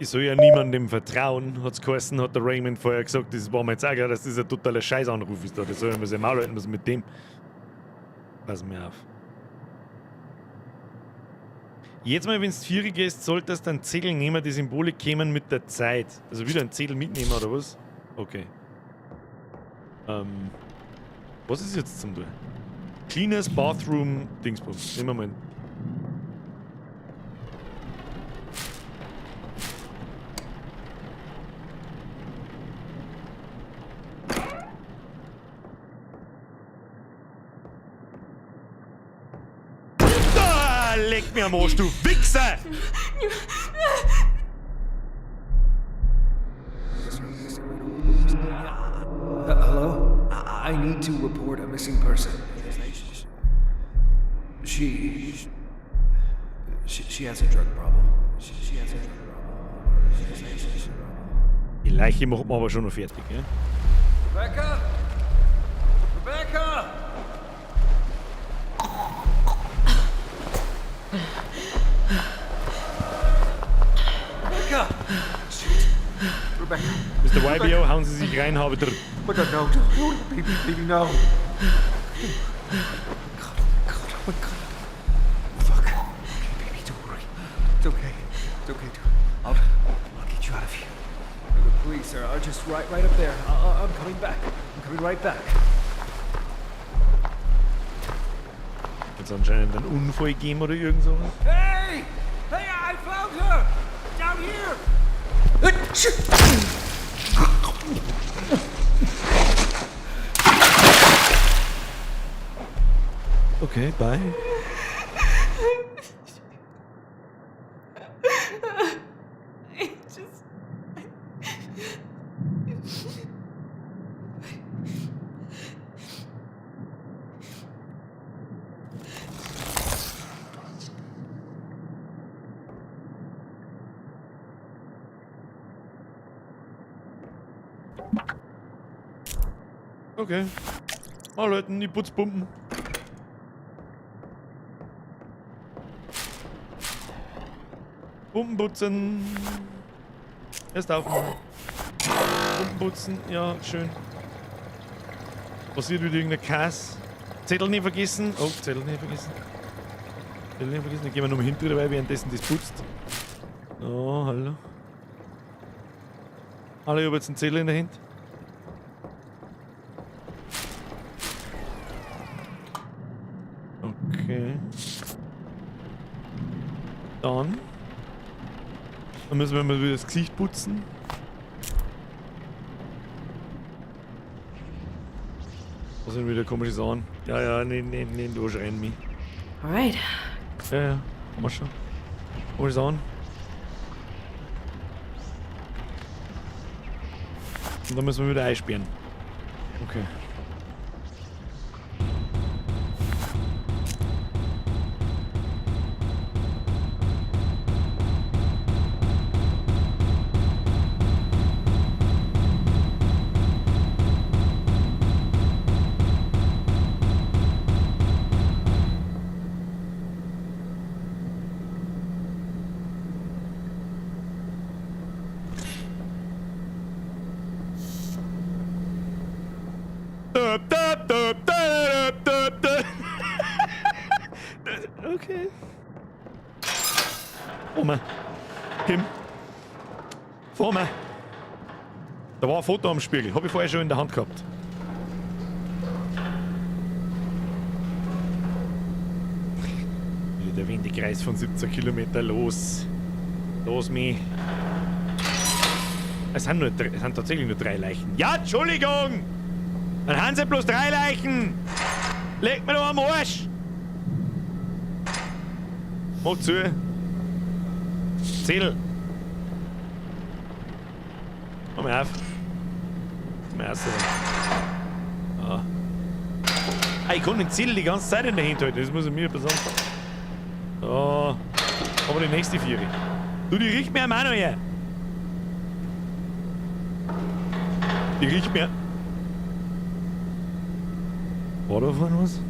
Ich soll ja niemandem vertrauen, hat's geheißen, hat der Raymond vorher gesagt. Das war mir jetzt auch klar, dass das ein totaler Scheißanruf ist da. Das soll ich mir sein Maul halten, was mit dem. Pass mir auf. Jetzt mal, wenn's 4 gehst, solltest du einen Zettel nehmen, die Symbole kämen mit der Zeit. Also wieder einen Zettel mitnehmen, oder was? Okay. Was ist jetzt zum Tun? Cleaners Bathroom Dingsbums. Nehmen wir mal einen. Ah, leck mir am Arsch, du Wichser! Hello? I need to report a missing person. She has a drug problem. She has a drug problem. Die Leiche macht man aber schon noch fertig, ja? Rebecca? Rebecca! Rebecca! Shoot. Rebecca. Mr. YBO, hauen Sie sich rein, habe drin. Oh my God, no, no, baby, baby, no. God, God, oh my God. Fuck. Okay, baby, don't worry. It's okay. It's okay. I'll get you out of here. The police are just right up there. I'm coming back. I'm coming right back. Jetzt anscheinend einen Unfall gegeben oder irgend sowas. Hey! Hey, I found her! Down here! Okay, bye. I just. Okay. Mal Leute, die Putzpumpen. Pumpen putzen. Erst aufmachen. Pumpen putzen, ja, schön. Passiert wieder irgendein Kass. Zettel nicht vergessen. Oh, Zettel nicht vergessen. Zettel vergessen. Dann gehen wir nochmal hinten dabei, währenddessen das putzt. Oh, hallo. Hallo, ich habe jetzt einen Zettel in der Hand. Okay. Dann. Dann müssen wir mal wieder das Gesicht putzen. Was sind wieder komische Sachen? Ja, ja, nee, nee, nee, du schreien mich. Alright. Ja, ja, haben wir schon. Komische Sachen. Und dann müssen wir wieder einsperren. Okay. Okay. Vor mir. Kim. Vor mir. Da war ein Foto am Spiegel. Hab ich vorher schon in der Hand gehabt. Wieder der Wendekreis von 17 Kilometer los. Los mich. Es sind, nur, es sind tatsächlich nur 3 Leichen. Ja, Entschuldigung! Dann haben sie bloß 3 Leichen! Leg mir doch am Arsch! Mach zu! Zettel! Komm mal auf! Komm mal raus! Ah. Ah, ich kann den Zettel die ganze Zeit in der Hand halten, das muss ich mir besonders. So. Aber die nächste Viere. Du, die riecht mir am auch noch her! Die riecht mir. War da vorne was?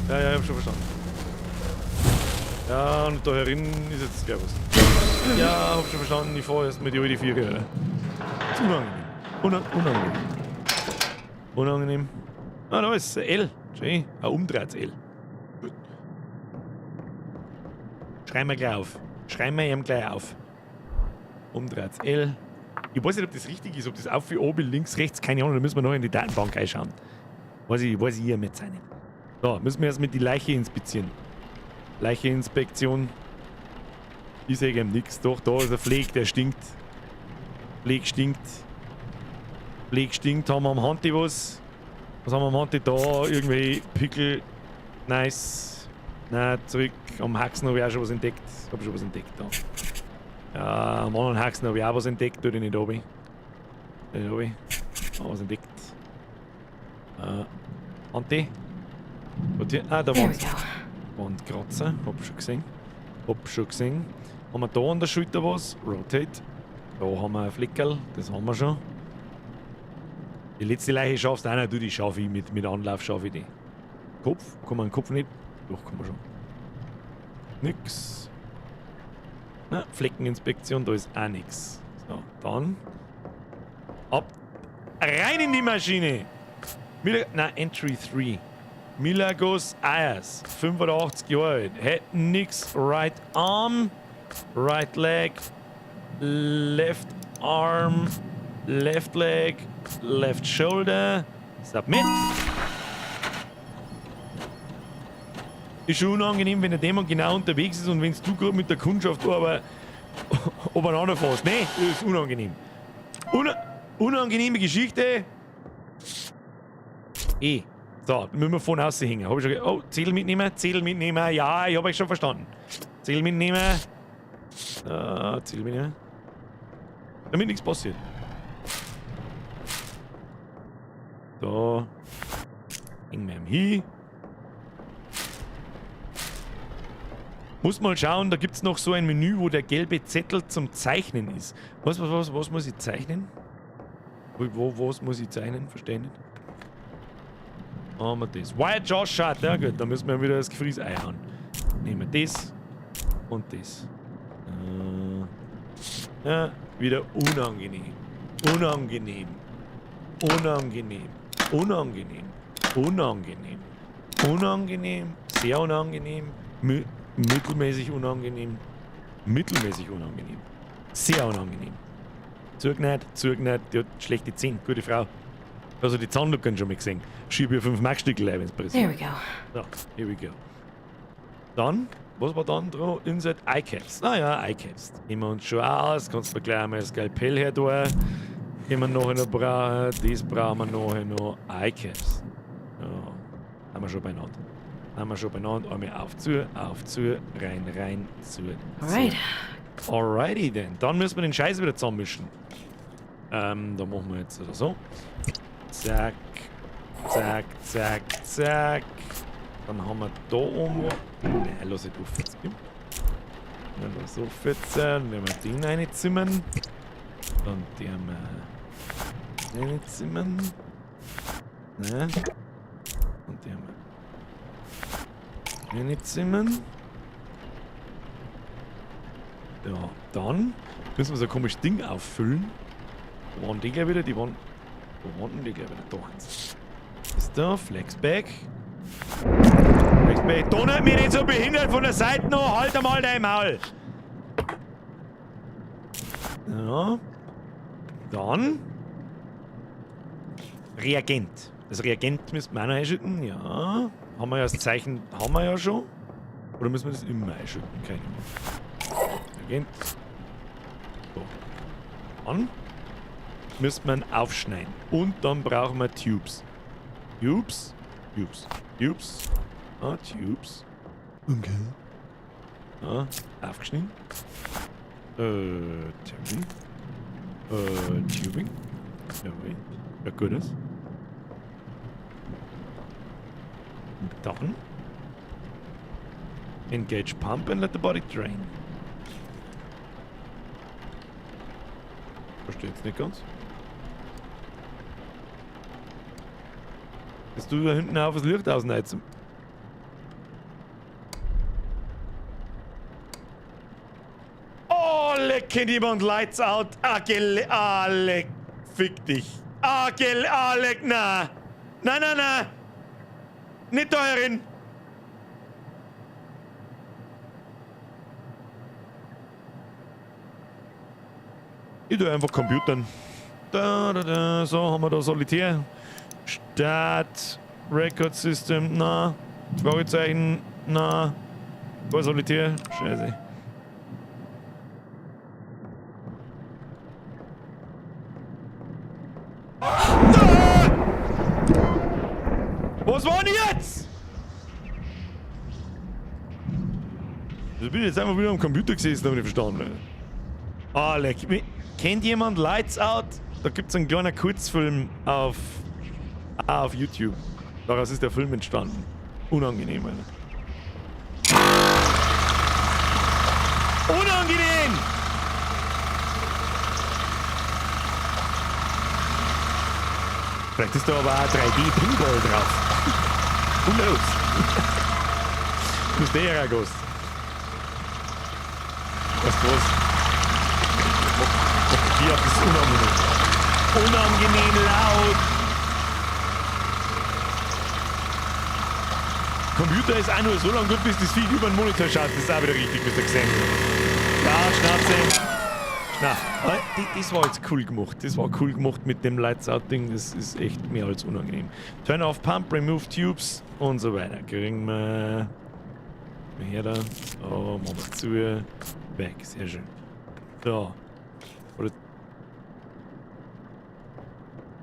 Ja, ja, ich hab schon verstanden. Ja, und da herin ist jetzt gleich was. Ja, hab schon verstanden, ich fahr erst mit die alte Viere, Alter. Das ist unangenehm. Unangenehm. Unangenehm. Ah, da ist L. Schön. Ein umdrehtes L. Gut. Schreiben wir gleich auf. Schreiben wir ihm gleich auf. Umdrehtes L. Ich weiß nicht, ob das richtig ist, ob das auf wie oben, links, rechts, keine Ahnung, da müssen wir noch in die Datenbank reinschauen. Weiß ich ja mit seinen. So, müssen wir erst mit die Leiche inspizieren. Leiche-Inspektion. Ich sehe eben nix. Doch, da ist der Fleck, der stinkt. Fleck stinkt. Fleck stinkt. Haben wir am Handy was? Was haben wir am Handy da? Irgendwelche Pickel. Nice. Na, zurück. Am Haxen habe ich auch schon was entdeckt. Hab schon was entdeckt da. Ja, am anderen Haxen habe ich auch was entdeckt. Tu ich nicht runter. Nicht runter. Auch was entdeckt. Handy. Ah, da There Wand. we go. Wandkratzer, hab schon gesehen. Hab schon gesehen. Haben wir da an der Schulter was? Rotate. Da haben wir ein Fleckerl, das haben wir schon. Die letzte Leiche schaffst du auch nicht, du, die schaffe ich mit Anlauf schaffe ich die. Kopf? Kann man den Kopf nicht? Doch, kann man schon. Nix. Na, Fleckeninspektion, da ist auch nix. So, dann. Ab. Rein in die Maschine! Mila, na, Entry 3. Milagos Ayers, 85 Jahre alt, hat nix, right arm, right leg, left arm, left leg, left shoulder, submit. Ist schon unangenehm, wenn der Dämon genau unterwegs ist und wenn du gerade mit der Kundschaft aber obeinander fährst. Nee, ist unangenehm. Unangenehme Geschichte. Eh. So, müssen wir vorne raushängen. Hab ich schon oh, Zettel mitnehmen, Zettel mitnehmen. Ja, ich hab euch schon verstanden. Zettel mitnehmen. Zettel mitnehmen. Damit nichts passiert. Da. Hängen wir ihm hin. Muss mal schauen, da gibt's noch so ein Menü, wo der gelbe Zettel zum Zeichnen ist. Was muss ich zeichnen? Was muss ich zeichnen? Verstehe nicht. Haben wir das. White Josh Shut. Ja gut, dann müssen wir wieder das Gefries einhauen. Nehmen wir das und das. Ja, wieder unangenehm. Unangenehm. Unangenehm. Unangenehm. Unangenehm. Unangenehm, sehr unangenehm, mittelmäßig unangenehm, mittelmäßig unangenehm, sehr unangenehm. Zugenäht, zugenäht, die hat schlechte Zähne, gute Frau. Also die Zahnlücken schon mal gesehen. Schieb ihr 5 Markstückel rein, wenn's pressiert. There we go. So, here we go. Dann, was war dann dran? Insert Eyecaps. Naja, Eyecaps. Nehmen wir uns schon aus. Kannst du mir gleich einmal das Skalpell her tun. Gehen wir nachher noch brauchen. Das brauchen wir nachher noch. Eyecaps. Ja, haben wir schon beieinander. Haben wir schon beieinander. Einmal auf, zu, auf, zu, rein, rein, zu, zu. Alright. Alrighty then. Dann müssen wir den Scheiß wieder zusammenmischen. Da machen wir jetzt oder so. Zack, zack, zack, zack. Dann haben wir da oben. Nein, lass ich auf jetzt. Dann lass auf jetzt. Dann werden wir den reinzimmern. Dann den wir reinzimmern. Ne? Und den wir reinzimmern. Ja, dann müssen wir so ein komisches Ding auffüllen. Wo waren die gleich wieder? Die waren. Wo waren denn die gleich wieder? Da eins. Ist da, Flexbag. Flexbag. Donner mir nicht so behindert von der Seite noch. Halt einmal dein Maul. Ja. Dann. Reagent. Das Reagent müssen wir auch noch einschütten. Ja. Haben wir ja das Zeichen. Haben wir ja schon. Oder müssen wir das immer einschütten? Keine Ahnung. Reagent. So. Dann müsste man aufschneiden. Und dann brauchen wir Tubes. Tubes. Tubes. Tubes. Ah, Tubes. Okay. Ah, aufgeschnitten. Tubing. Tubing. Jawohl. Ja, gut ist. Und dann Engage Pump and let the body drain. Verstehe jetzt nicht ganz. Bist du da hinten auf das Licht ausneizen? Oh, leck, kennt jemand Lights Out? Ah, gele, ah, leck, fick dich. Ah, gele, ah, leck, na. Na, na, na. Nicht da herin. Ich tue einfach Computern. Da, da, da. So, haben wir da Solitär. Start. Record System. Na. Fragezeichen. Na. War Solitär. Scheiße. Ah! Was war denn jetzt? Ich bin jetzt einfach wieder am Computer gesessen, hab ich nicht verstanden. Ah, leck mich. Kennt jemand Lights Out? Da gibt's einen kleinen Kurzfilm auf YouTube. Daraus ist der Film entstanden. Unangenehm, Alter. Unangenehm! Vielleicht ist da aber auch 3D-Pinball drauf. Who knows? Das ist der Ghost. Was ist los? Hier ist unangenehm. Unangenehm laut. Computer ist auch nur so lange gut, bis das Viech über den Monitor schaut. Das ist auch wieder richtig, bis du gesehen hast. Ja, Schnauze. Na, das war jetzt cool gemacht. Das war cool gemacht mit dem Lights Out Ding. Das ist echt mehr als unangenehm. Turn off Pump, remove Tubes und so weiter. Kriegen wir her da. So, machen wir zu. Weg, sehr schön. So. Oder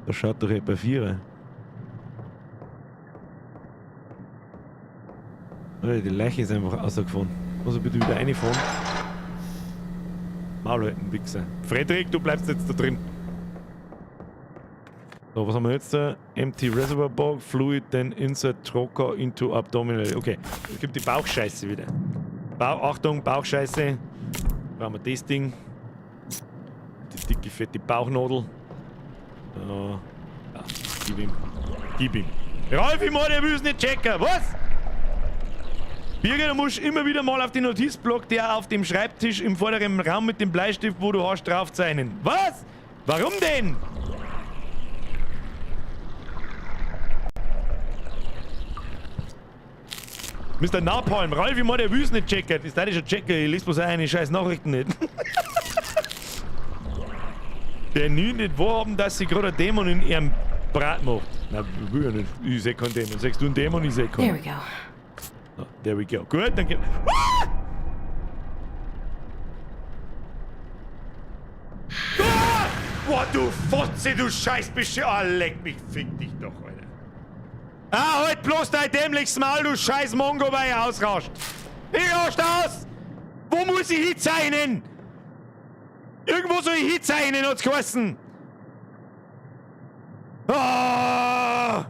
da schaut doch etwa 4. Alter, die Leiche ist einfach rausgefahren. Muss ich bitte wieder reinfahren? Maul halten, Wichser. Frederik, du bleibst jetzt da drin. So, was haben wir jetzt da? Empty Reservoir Bag, Fluid, then insert Trocar into Abdominal. Okay, es gibt die Bauchscheiße wieder. Achtung, Bauchscheiße. Brauchen wir das Ding. Die dicke, fette Bauchnadel. So. Ja, gib ihm. Gib ihm. Ralf, ich meine, der will's nicht checken. Was? Birger, du musst immer wieder mal auf den Notizblock, der auf dem Schreibtisch im vorderen Raum mit dem Bleistift, wo du hast, draufzeichnen. Was? Warum denn? Mr. Napalm, Ralf, ich mal der Wüste nicht checken. Das ist schon checken, ich lese bloß eine scheiß Nachrichten nicht. Der nie nicht wahrhaben, dass sie gerade ein Dämon in ihrem Brat macht. Na, will ja nicht. Ich seh keinen Dämon. Sagst du einen Dämon? Ich seh keinen. There we go. Oh, there we go. Gut, dann geht. Ah! Ah! Boah, du Fotze, du Scheißbische. Ah, leck mich, fick dich doch, Alter. Ah, halt bloß dein dämliches Maul, du scheiß Mongo, weil ihr ausrauscht. Ich rauscht aus! Wo muss ich hinzeichnen? Irgendwo soll ich hinzeichnen, hat's geheißen. Ah!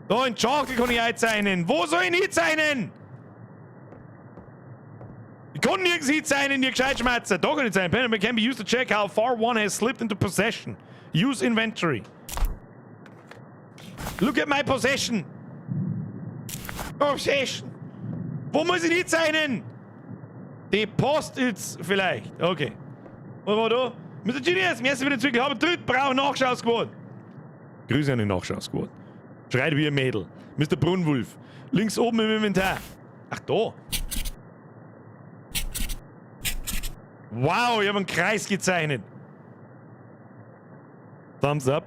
Da, in Schachtel kann ich einzeichnen. Wo soll ich hinzeichnen? Ich kann nirgends hinzeichnen, ihr Gescheitschmatzer. Da kann ich zeichnen. Pen can be used to check how far one has slipped into possession. Use inventory. Look at my possession. Obsession. Wo muss ich hinzeichnen? Die Post-its vielleicht. Okay. Was war da? Mr. Genius, merci für den Zwickel. Habe dritt, brauch Nachschausquad. Grüße an den Nachschausquad. Schreit wie ein Mädel. Mr. Brunnwulf. Links oben im Inventar. Ach, da. Wow, ich habe einen Kreis gezeichnet. Thumbs up.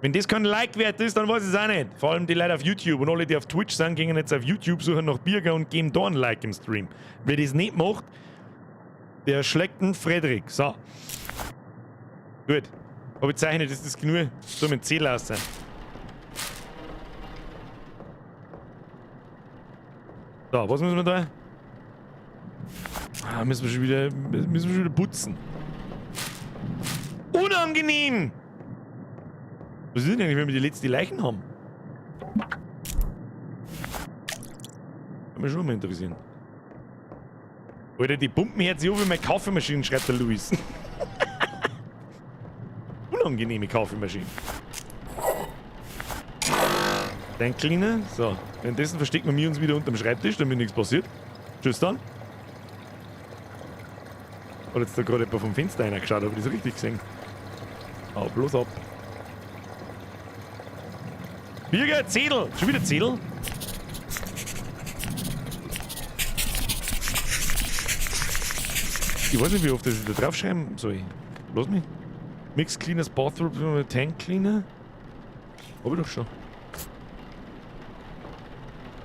Wenn das kein Like wert ist, dann weiß ich es auch nicht. Vor allem die Leute auf YouTube und alle, die auf Twitch sind, gehen jetzt auf YouTube, suchen nach Birger und geben da ein Like im Stream. Wer das nicht macht, der schlägt einen Frederik. So. Gut. Hab ich gezeichnet, ist das genug? So mit Zähler aus sein. So, was müssen wir da? Ah, müssen wir schon wieder putzen. Unangenehm! Was ist denn eigentlich, wenn wir die letzten Leichen haben? Kann mich schon mal interessieren. Alter, die Pumpen hört sich an wie meine Kaffeemaschine, schreibt der Luis. Unangenehme Kaffeemaschine. Dein Kleiner. So, währenddessen verstecken wir uns wieder unterm Schreibtisch, damit nichts passiert. Tschüss dann. Hat jetzt da gerade jemand vom Fenster reingeschaut, hab ich das richtig gesehen? Hau bloß ab. Birger, Zettel! Schon wieder Zettel? Ich weiß nicht, wie oft ich da draufschreiben soll. Lass mich. Mix Cleaners, Bathroom, Tank Cleaner. Hab ich doch schon.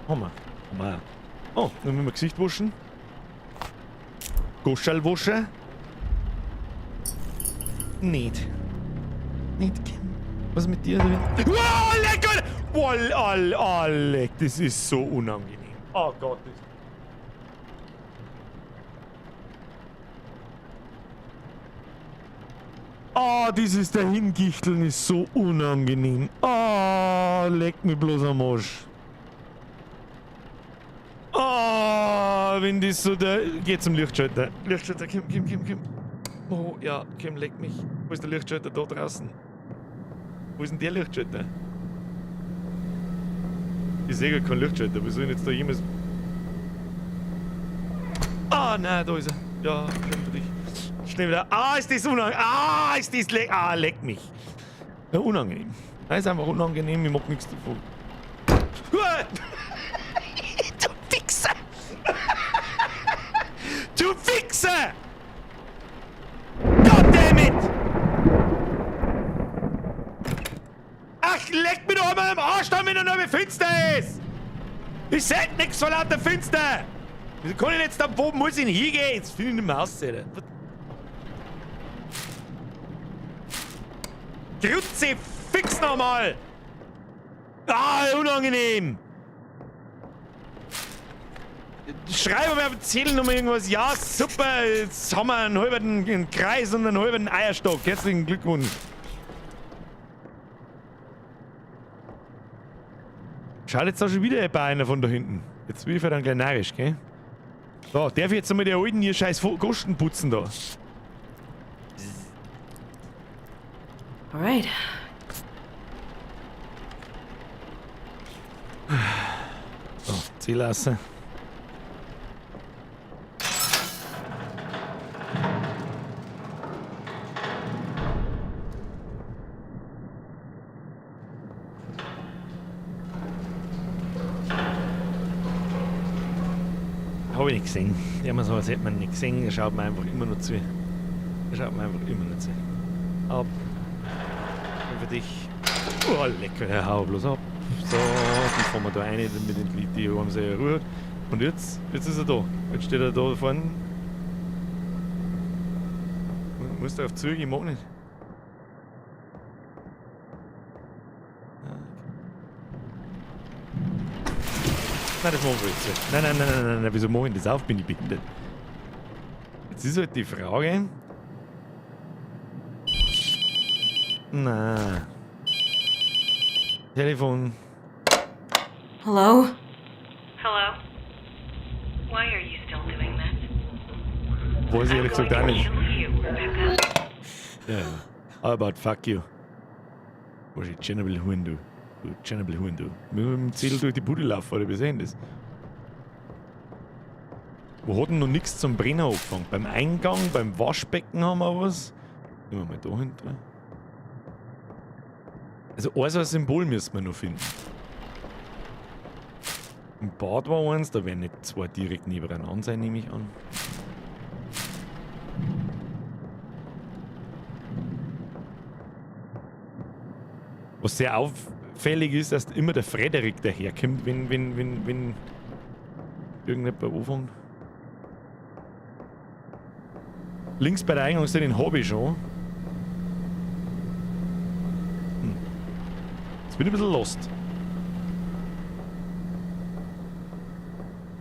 Haben wir. Haben wir auch. Oh, dann müssen wir Gesicht waschen. Goschal waschen. Nicht. Nicht, Kim. Was ist mit dir? Wow, leck, Alter! Wow, oh, leck, das ist so unangenehm. Oh Gott. Oh, dieses Dahingichteln ist so unangenehm. Oh, leck mich bloß am Arsch. Oh, wenn das so da... Geh zum Lichtschalter. Lichtschalter, komm, komm, komm, komm. Oh, ja, komm, leck mich. Wo ist der Lichtschalter? Da draußen. Wo ist denn der Lichtschalter? Ich sehe gar keinen Lichtschalter. Wie soll ich jetzt da jemals... Ah, nein, da ist er. Ja, schön für dich. Schnell wieder. Ah, ist das unangenehm. Ah, ist das leck. Ah, leck mich. Ja, unangenehm. Das ist einfach unangenehm. Ich mag nichts davon. Du Wichser! Du Wichser! Goddammit! Ach, leck mich doch einmal am Arsch, damit er noch finster ist! Ich seh nix vor lauter Finster! Wieso kann ich jetzt da, wo muss ich denn hingehen? Jetzt finde ich nicht mehr aus, Alter. Grütze, fix nochmal! Ah, unangenehm! Schreiben wir auf den Zettel nochmal irgendwas. Ja, super, jetzt haben wir einen halben Kreis und einen halben Eierstock. Herzlichen Glückwunsch. Schaut jetzt da schon wieder bei einer von da hinten. Jetzt bin ich dann gleich narrisch, gell? So, darf ich jetzt einmal der alten hier scheiß Gosten putzen da? Alright. So, zieh lassen. Habe ich nicht gesehen. Ja, sowas hätte man nicht gesehen. Da schaut man einfach immer nur zu. Da schaut man einfach immer nur zu. Ab. Und für dich. Oh, lecker, Herr, hau bloß ab. So, die fahren wir da rein, damit die, die haben sich ja rührt. Und jetzt ist er da. Jetzt steht er da vorne. Muss darauf zugehen, ich mag nicht. Nein, das machen wir jetzt nicht. Nein, nein, nein, nein, nein, nein, wieso mache ich das auf? Bin ich behindert? Jetzt ist halt die Frage. Na. Telefon. Hello? Hello? Why are you still doing this? Weiß ich ehrlich gesagt auch nicht. Kill you, Rebecca. Ja, ja. How about fuck you? Was ist Tschernobyl Huhn, du? Du Tschernobyl Huhn, du. Mit dem Zettel durch die Bude laufen, oder wie sehen das? Wo hat denn noch nichts zum Brennen angefangen? Beim Eingang, beim Waschbecken haben wir was. Nehmen wir mal da hinten. Also, ein so ein Symbol müssen wir noch finden. Im Bad war eins, da werden nicht zwei direkt nebeneinander sein, nehme ich an. Was sehr auffällig ist, dass immer der Frederik daherkommt, wenn irgendjemand anfängt. Links bei der Eingangstür, den hab ich schon. Jetzt bin ich ein bisschen lost.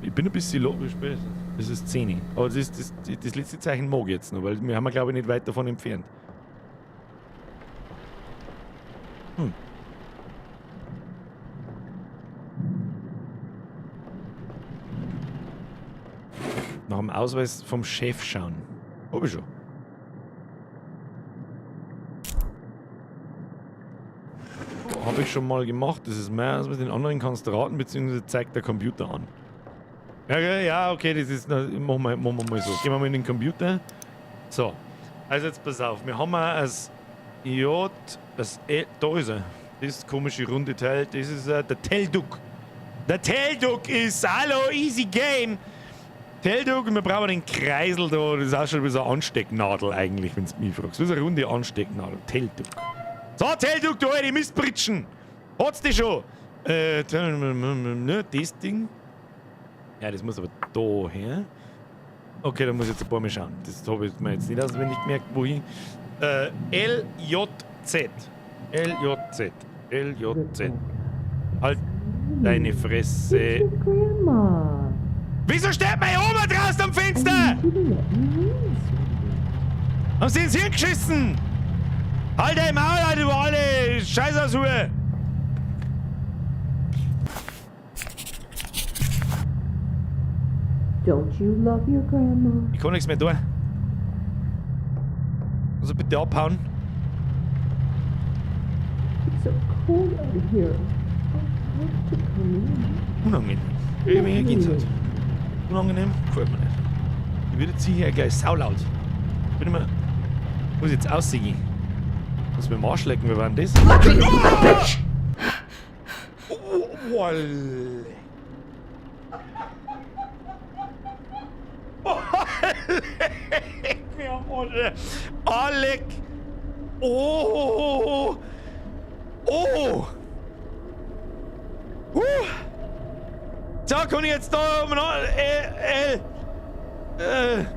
Ich bin ein bisschen lost. Wie spät ist es? Es ist 10. Aber das letzte Zeichen mag ich jetzt noch, weil wir haben ja, glaube ich, nicht weit davon entfernt. Nach dem Ausweis vom Chef schauen. Hab ich schon. Hab ich schon mal gemacht. Das ist mein Ausweis. Den anderen kannst du raten, beziehungsweise zeigt der Computer an. Ja, ja, okay, das ist. Machen wir mal so. Gehen wir mal in den Computer. So. Also jetzt pass auf. Wir haben als J, das L, da ist er. Das komische runde Teil, das ist der Telduk. Der Telduk ist, hallo, easy game. Telduk, wir brauchen den Kreisel da, das ist auch schon wie so eine Anstecknadel eigentlich, wenn du mich fragst. Das ist eine runde Anstecknadel, Telduk. So, Telduk, du alte Mistbritschen. Hat's die schon? Das Ding. Ja, das muss aber da her. Okay, da muss ich jetzt ein paar Mal schauen. Das habe ich mir jetzt nicht auswendig gemerkt, wohin. L, J, Z. L, J, Z. L, J, Z. Halt deine Fresse. Wieso steht meine Oma draußen am Fenster? Haben sie ins Hirn geschissen? Halt dein Maul, Alter, du alle Scheißausruhe! Don't you love your grandma? Ich kann nichts mehr tun. Also bitte abhauen. It's so cold out here. I have to come in. Unangenehm. Irgendwie geht's halt. Unangenehm, gefällt mir nicht. Ich werde jetzt hier gleich saulaut. Bin immer. Muss ich jetzt aussehen? Muss mir Arsch lecken, wir waren das? Oh, oh, leck mir am Arsch. Oh, leck. Oh. Oh. So, kann ich jetzt da um L, L,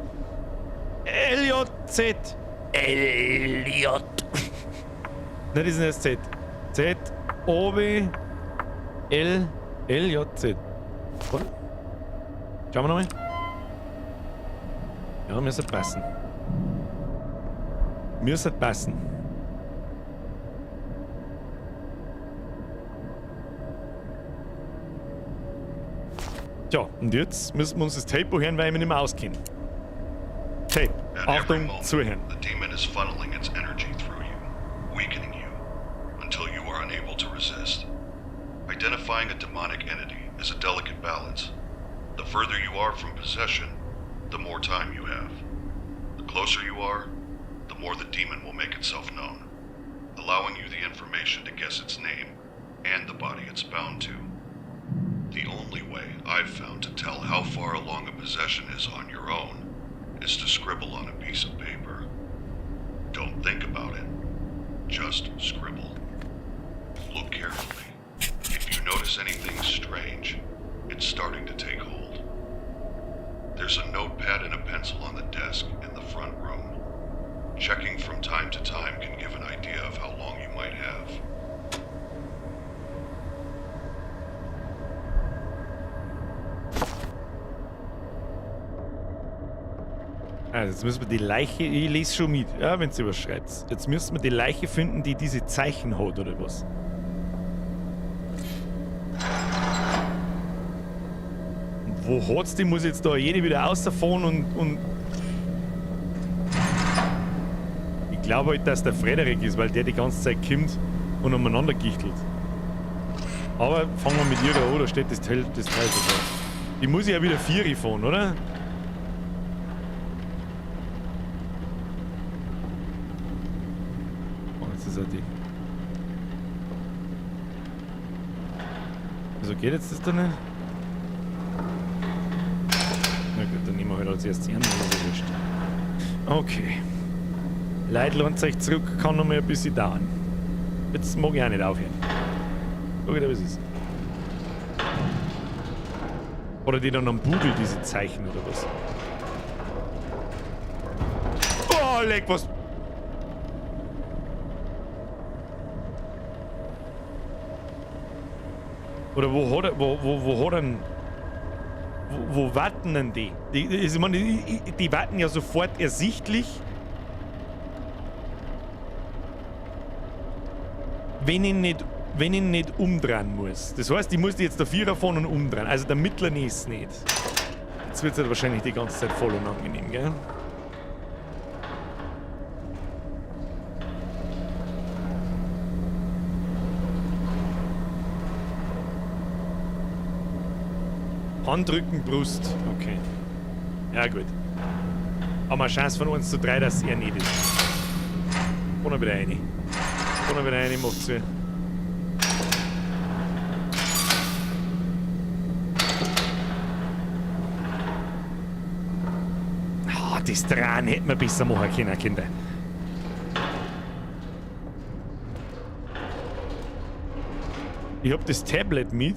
L, J, Z. L, J. Nein, das ist nicht Z. Z, O, B, L, L, J, Z. Oder? Schauen wir nochmal. Ja, müsste passen. Müsste passen. Tja, und jetzt müssen wir uns das Tape hören, weil ich mich nicht mehr auskenne. Tape. Achtung, zuhören. The demon is funneling its energy through you, weakening you, until you are unable to resist. Identifying a demonic entity is a delicate balance. The further you are from possession, the more time you have. The closer you are, the more the demon will make itself known, allowing you the information to guess its name and the body it's bound to. The only way I've found to tell how far along a possession is on your own is to scribble on a piece of paper. Don't think about it. Just scribble. Look carefully. If you notice anything strange, it's starting to take hold. There's a notepad and a pencil on the desk in the front room. Checking from time to time can give an idea of how long you might have. Also jetzt müssen wir die Leiche, ich lese schon mit, ja, wenn sie was schreibt. Jetzt müssen wir die Leiche finden, die diese Zeichen hat, oder was? Und wo hat's die? Muss ich jetzt da jede wieder rausfahren und ich glaube halt, dass der Frederik ist, weil der die ganze Zeit kommt und umeinander gichtelt. Aber fangen wir mit ihrer an, da steht das Teil, das Teil sogar. Die muss ich ja wieder Vieri fahren, oder? Oh, jetzt ist er die. Wieso geht jetzt das da nicht? Na gut, dann nehmen wir halt als erstes einen, aber wurscht. Okay. Leute, lohnt euch zurück, kann noch mal ein bisschen dauern. Jetzt mag ich auch nicht aufhören. Schau wieder, was ist. Oder die dann am Bugel, diese Zeichen oder was? Oh, leck, was? Oder wo hat er, wo, wo, wo hat er denn, wo, wo warten denn die? Die, ich meine, die, die warten ja sofort ersichtlich, wenn ich nicht umdrehen muss. Das heißt, ich muss die jetzt der Vierer fahren und umdrehen. Also der Mittlere ist nicht. Jetzt wird's halt wahrscheinlich die ganze Zeit voll unangenehm, gell? Handrücken, Brust. Okay. Ja, gut. Aber eine Chance von 1 zu 3, dass er nicht ist. Und wieder rein. Und wieder rein, macht's zu. Ah, das Dran hätten wir besser machen können, Kinder. Ich hab das Tablet mit.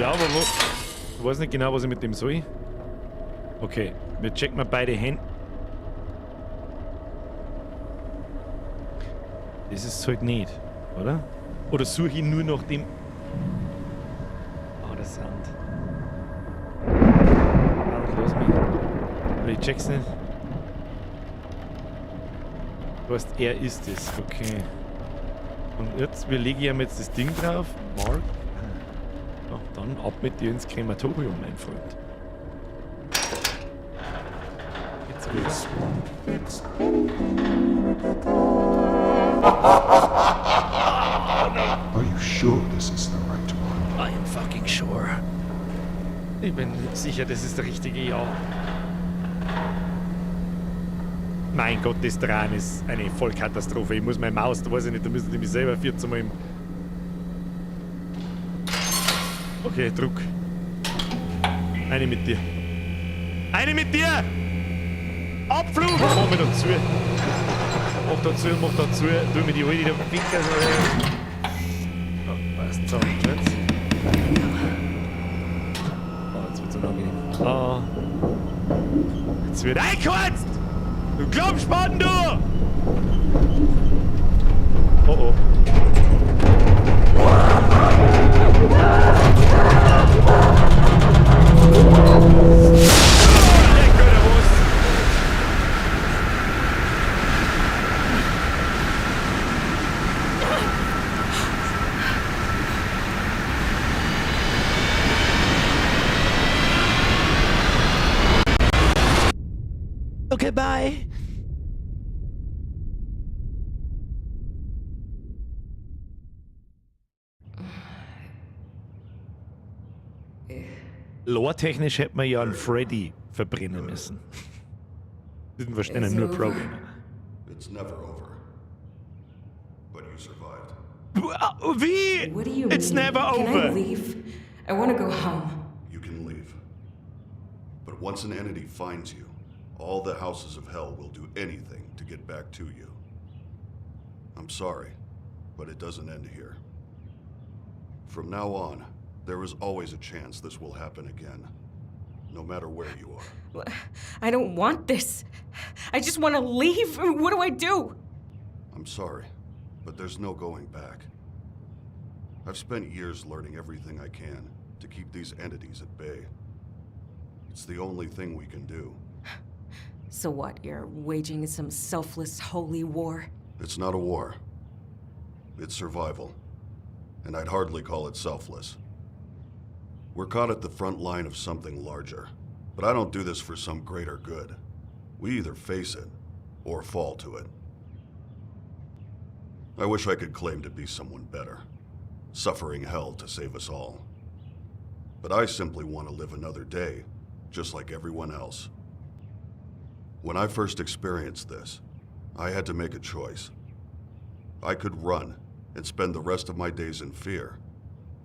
Ja, aber wo, ich weiß nicht genau, was ich mit dem soll. Okay, wir checken mal beide Hände. Das ist halt nicht, oder? Oder suche ich nur nach dem... Oh, der Sound. Sound, lass mich. Aber ich check's nicht. Du weißt, er ist es. Okay. Und jetzt, wir legen ihm jetzt das Ding drauf. Mark. Ja, dann ab mit dir ins Krematorium, mein Freund. Jetzt geht's. Are you sure this is the right one? I am fucking sure. Ich bin sicher, das ist der richtige, ja. Mein Gott, das Dran ist eine Vollkatastrophe. Ich muss meine Maus, da weiß ich nicht, da müssen die mich selber 14 Mal im... Okay, Druck. Eine mit dir. Eine mit dir! Abflug! Mach mir da zu. Mach da zu, mach da zu. Tu mir die alte da Ficker. Oh, passt so. Jetzt. Oh, jetzt wird's unangenehm. Oh. Jetzt wird eingekürzt! Du Klappspaten, du! Oh oh. Okay, bye. Lore-technisch hätte man ja einen Freddy verbrennen müssen. Das sind wahrscheinlich nur Pro-Gamer. It's never over. But you survived. Wie? What do you It's mean? never Can over. I leave? I want to go home. You can leave. But once an entity finds you, all the houses of hell will do anything to get back to you. I'm sorry, but it doesn't end here. From now on, there is always a chance this will happen again, no matter where you are. I don't want this. I just want to leave. What do I do? I'm sorry, but there's no going back. I've spent years learning everything I can to keep these entities at bay. It's the only thing we can do. So what? You're waging some selfless holy war? It's not a war. It's survival. And I'd hardly call it selfless. We're caught at the front line of something larger. But I don't do this for some greater good. We either face it or fall to it. I wish I could claim to be someone better, suffering hell to save us all. But I simply want to live another day, just like everyone else. When I first experienced this, I had to make a choice. I could run and spend the rest of my days in fear,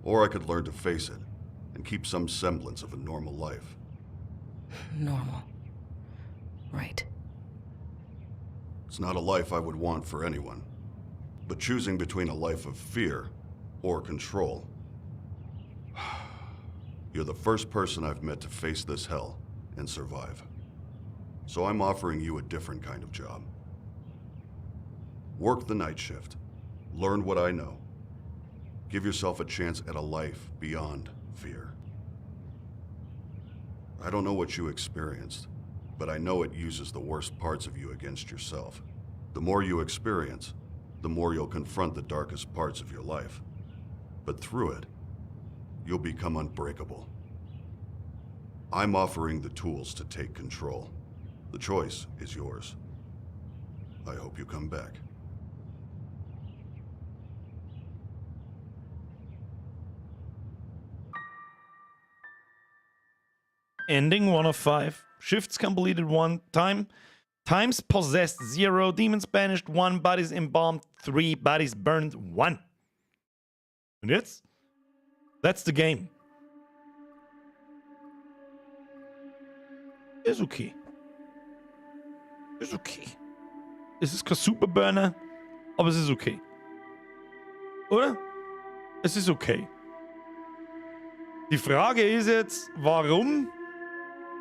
or I could learn to face it and keep some semblance of a normal life. Normal. Right. It's not a life I would want for anyone, but choosing between a life of fear or control. You're the first person I've met to face this hell and survive. So I'm offering you a different kind of job. Work the night shift. Learn what I know. Give yourself a chance at a life beyond fear. I don't know what you experienced, but I know it uses the worst parts of you against yourself. The more you experience, the more you'll confront the darkest parts of your life. But through it, you'll become unbreakable. I'm offering the tools to take control. The choice is yours. I hope you come back. Ending 1 of 5. Shifts completed 1 time. Times possessed 0. Demons banished 1. Bodies embalmed 3. Bodies burned 1. Und jetzt? That's the game. Ist okay. Ist okay. Es ist kein Superburner, aber es ist okay. Oder? Es ist okay. Die Frage ist jetzt, warum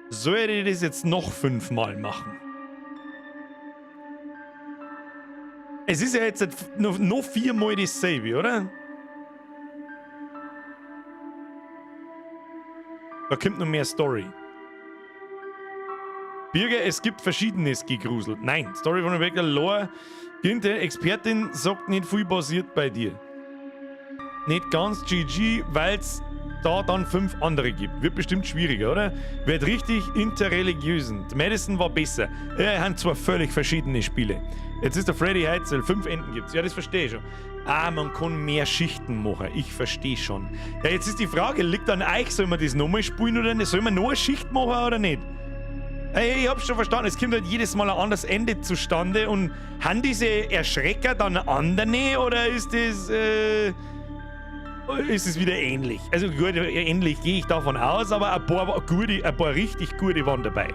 soll ich das jetzt noch fünfmal machen? Es ist ja jetzt noch viermal dasselbe, oder? Da kommt noch mehr Story. Birger, es gibt verschiedenes gegruselt. Nein, Story von Rebecca Lore. Günther, Expertin sagt nicht viel passiert bei dir. Nicht ganz GG, weil's da dann 5 andere gibt. Wird bestimmt schwieriger, oder? Wird richtig interreligiösen. Die Madison war besser. Ja, haben zwar völlig verschiedene Spiele. Jetzt ist der Freddy Heitzel, 5 Enden gibt's. Ja, das verstehe ich schon. Ah, man kann mehr Schichten machen. Ich verstehe schon. Ja, jetzt ist die Frage, liegt an euch, soll man das nochmal spielen oder nicht? Soll man noch eine Schicht machen oder nicht? Ey, ich hab's schon verstanden, es kommt halt jedes Mal ein anderes Ende zustande und haben diese Erschrecker dann andere oder ist das wieder ähnlich? Also gut, ähnlich gehe ich davon aus, aber ein paar richtig gute waren dabei.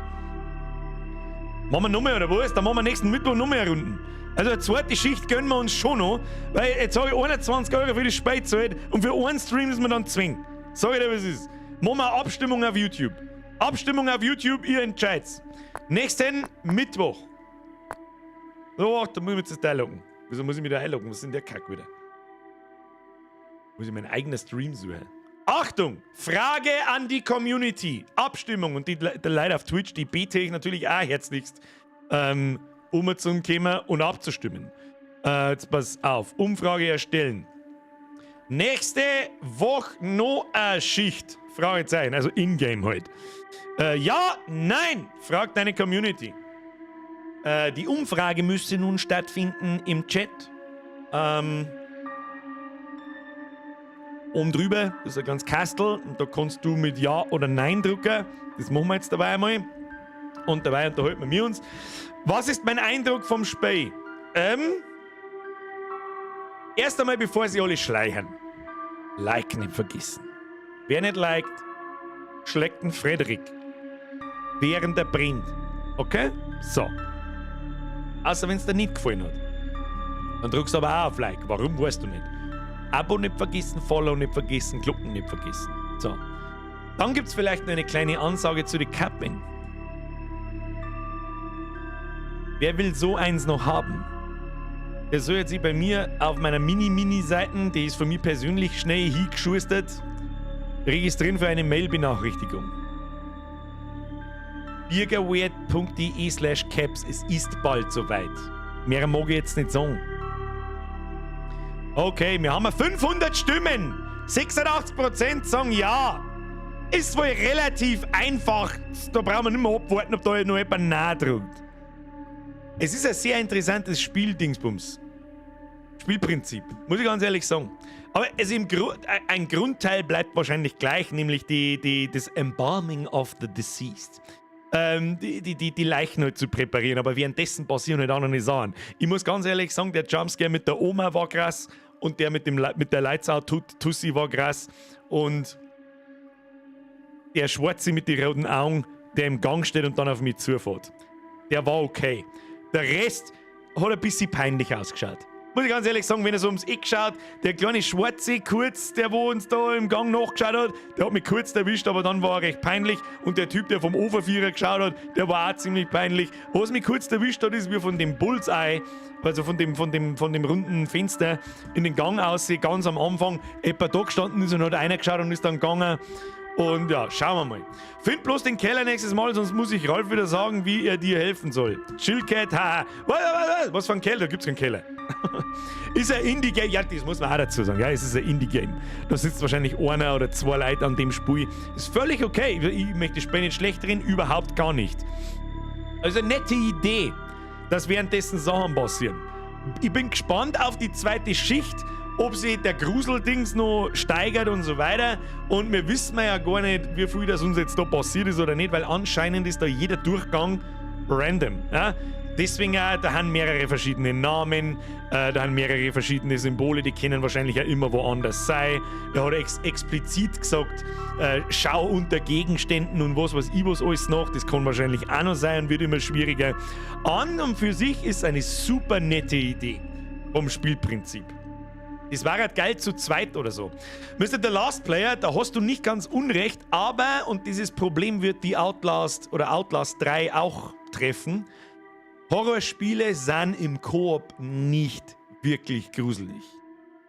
Machen wir nochmal oder was? Dann machen wir nächsten Mittwoch nochmal eine Runde. Also eine zweite Schicht gönnen wir uns schon noch, weil jetzt habe ich 21 Euro für das Spiel gezahlt und für einen Stream müssen wir dann zwingen. Sag ich dir, was es ist. Machen wir eine Abstimmung auf YouTube. Abstimmung auf YouTube, ihr entscheidet's. Nächsten Mittwoch. So, da muss ich mich jetzt einloggen. Wieso muss ich mich da einloggen? Was ist denn der Kack wieder? Muss ich meinen eigenen Stream suchen? Achtung! Frage an die Community. Abstimmung. Und die Leute auf Twitch, die bete ich natürlich auch herzlichst, um zu kommen und abzustimmen. Jetzt pass auf. Umfrage erstellen. Nächste Woche noch eine Schicht. Fragezeichen, also in-game halt. Ja, nein, fragt deine Community. Die Umfrage müsste nun stattfinden im Chat. Oben drüber, das ist ein ganz Kastel und da kannst du mit Ja oder Nein drücken. Das machen wir jetzt dabei einmal. Und dabei unterhalten wir uns. Was ist mein Eindruck vom Spiel? Erst einmal, bevor sie alle schleichen. Like nicht vergessen. Wer nicht liked, schlägt den Frederik. Während er brennt. Okay? So. Außer wenn es dir nicht gefallen hat. Dann drückst du aber auch auf Like. Warum, weißt du nicht. Abo nicht vergessen, Follow nicht vergessen, Glocken nicht vergessen. So. Dann gibt es vielleicht noch eine kleine Ansage zu den Kappen. Wer will so eins noch haben? Der soll jetzt sich bei mir auf meiner Mini-Mini-Seite, die ist von mir persönlich schnell hingeschustert, registrieren für eine Mail-Benachrichtigung. Biergerweird.de/caps. Es ist bald soweit. Mehr mag ich jetzt nicht sagen. Okay, wir haben 500 Stimmen. 86% sagen ja. Ist wohl relativ einfach. Da brauchen wir nicht mehr abwarten, ob da noch jemand nah drückt. Es ist ein sehr interessantes Spiel, Dingsbums. Spielprinzip, muss ich ganz ehrlich sagen. Aber es im Gru ein Grundteil bleibt wahrscheinlich gleich, nämlich das Embalming of the Deceased. Die Leichen halt zu präparieren, aber währenddessen passieren halt auch noch nicht Sachen. Ich muss ganz ehrlich sagen, der Jumpscare mit der Oma war krass und der mit der Lights Out Tussi war krass und der Schwarze mit den roten Augen, der im Gang steht und dann auf mich zufährt. Der war okay. Der Rest hat ein bisschen peinlich ausgeschaut. Muss ich ganz ehrlich sagen, wenn er so ums Eck schaut, der kleine Schwarze kurz, der wo uns da im Gang nachgeschaut hat, der hat mich kurz erwischt, aber dann war er recht peinlich. Und der Typ, der vom Overvierer geschaut hat, der war auch ziemlich peinlich. Was mich kurz erwischt hat, ist, wie von dem Bullseye, also von dem runden Fenster in den Gang ausseh, ganz am Anfang, jemand da gestanden ist und hat einer geschaut und ist dann gegangen. Und ja, schauen wir mal. Find bloß den Keller nächstes Mal, sonst muss ich Ralf wieder sagen, wie er dir helfen soll. Chillcat, haha. Was, was, was, was für ein Keller? Da gibt's keinen Keller. Ist ein Indie-Game. Ja, das muss man auch dazu sagen. Ja, es ist ein Indie-Game. Da sitzt wahrscheinlich einer oder zwei Leute an dem Spiel. Ist völlig okay. Ich möchte das Spiel nicht schlecht reden, überhaupt gar nicht. Also eine nette Idee, dass währenddessen Sachen passieren. Ich bin gespannt auf die zweite Schicht, ob sich der Gruseldings noch steigert und so weiter. Und wir wissen ja gar nicht, wie viel das uns jetzt da passiert ist oder nicht, weil anscheinend ist da jeder Durchgang random. Ja? Deswegen auch, da haben mehrere verschiedene Namen, da haben mehrere verschiedene Symbole, die können wahrscheinlich ja immer woanders sein. Er hat ex explizit gesagt, schau unter Gegenständen und was weiß ich was alles noch. Das kann wahrscheinlich auch noch sein und wird immer schwieriger. An und für sich ist eine super nette Idee vom Spielprinzip. Das war halt geil zu zweit oder so. Mr. The Last Player, da hast du nicht ganz unrecht, aber, und dieses Problem wird die Outlast oder Outlast 3 auch treffen, Horrorspiele sind im Koop nicht wirklich gruselig.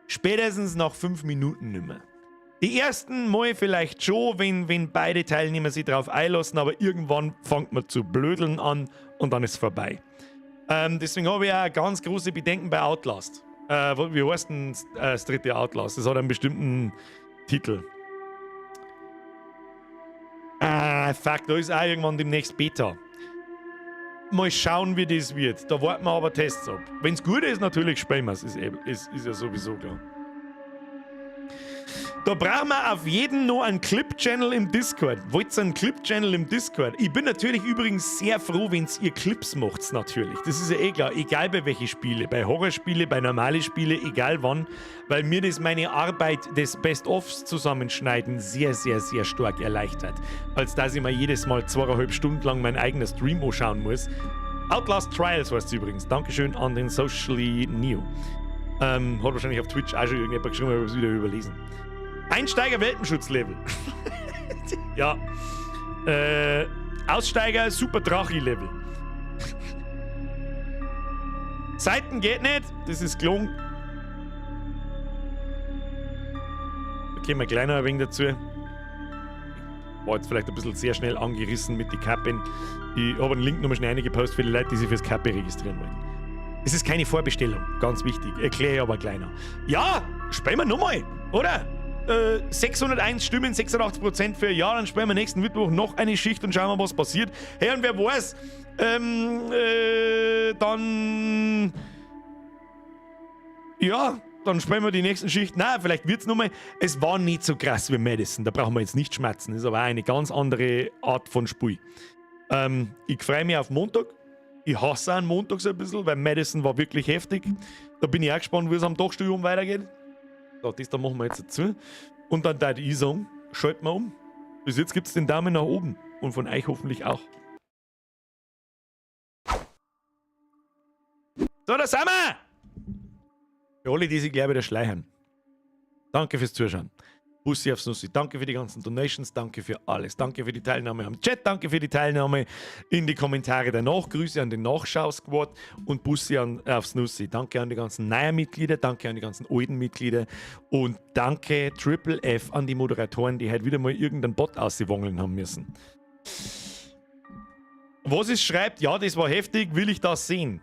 Spätestens nach 5 Minuten nimmer. Die ersten Mal vielleicht schon, wenn beide Teilnehmer sich darauf einlassen, aber irgendwann fängt man zu blödeln an und dann ist es vorbei. Deswegen habe ich auch ganz große Bedenken bei Outlast. Wie heißt denn das dritte Outlast? Das hat einen bestimmten Titel. Ah, fuck, da ist auch irgendwann demnächst Beta. Mal schauen, wie das wird. Da warten wir aber Tests ab. Wenn es gut ist, natürlich spielen wir es. Ist ja sowieso klar. Da brauchen wir auf jeden noch einen Clip-Channel im Discord. Wollt ihr einen Clip-Channel im Discord? Ich bin natürlich übrigens sehr froh, wenn ihr Clips macht, natürlich. Das ist ja eh klar. Egal bei welchen Spiele. Bei Horrorspiele, bei normalen Spiele, egal wann. Weil mir das meine Arbeit des Best-ofs zusammenschneiden sehr, sehr, sehr stark erleichtert. Als dass ich mir jedes Mal 2,5 Stunden lang mein eigener Stream anschauen muss. Outlast Trials heißt es übrigens. Dankeschön an den Socially Neo. Hat wahrscheinlich auf Twitch auch schon irgendjemand geschrieben, aber ich habe es wieder überlesen. Einsteiger-Welpenschutzlevel. Ja. Aussteiger Super Drachi-Level. Seiten geht nicht, das ist gelungen. Da kommen wir gleich noch ein wenig dazu. War jetzt vielleicht ein bisschen sehr schnell angerissen mit den Kappen. Ich habe einen Link nochmal schnell reingepostet für die Leute, die sich fürs Kappe registrieren wollen. Es ist keine Vorbestellung, ganz wichtig. Erkläre ich aber gleich noch. Ja, spielen wir nochmal, oder? 601 Stimmen, 86% für Ja, dann spielen wir nächsten Mittwoch noch eine Schicht und schauen wir, was passiert. Hey, und wer weiß, dann. Ja, dann spielen wir die nächsten Schicht. Nein, vielleicht wird es nochmal. Es war nicht so krass wie Madison, da brauchen wir jetzt nicht schmatzen. Das ist aber auch eine ganz andere Art von Spiel. Ich freue mich auf Montag. Ich hasse einen Montag so ein bisschen, weil Madison war wirklich heftig. Da bin ich auch gespannt, wie es am Dachstuhl weitergeht. So, das da machen wir jetzt dazu. Und dann da ich sagen, schalten wir um. Bis jetzt gibt es den Daumen nach oben. Und von euch hoffentlich auch. So, da sind wir! Für alle, die sich gleich wieder schleichen. Danke fürs Zuschauen. Bussi aufs Nussi. Danke für die ganzen Donations, danke für alles. Danke für die Teilnahme am Chat, danke für die Teilnahme in die Kommentare danach. Grüße an den Nachschau-Squad und Bussi aufs Nussi. Danke an die ganzen neuen Mitglieder, danke an die ganzen alten Mitglieder und danke Triple F an die Moderatoren, die halt wieder mal irgendeinen Bot auswangeln haben müssen. Was ist schreibt, ja, das war heftig, will ich das sehen?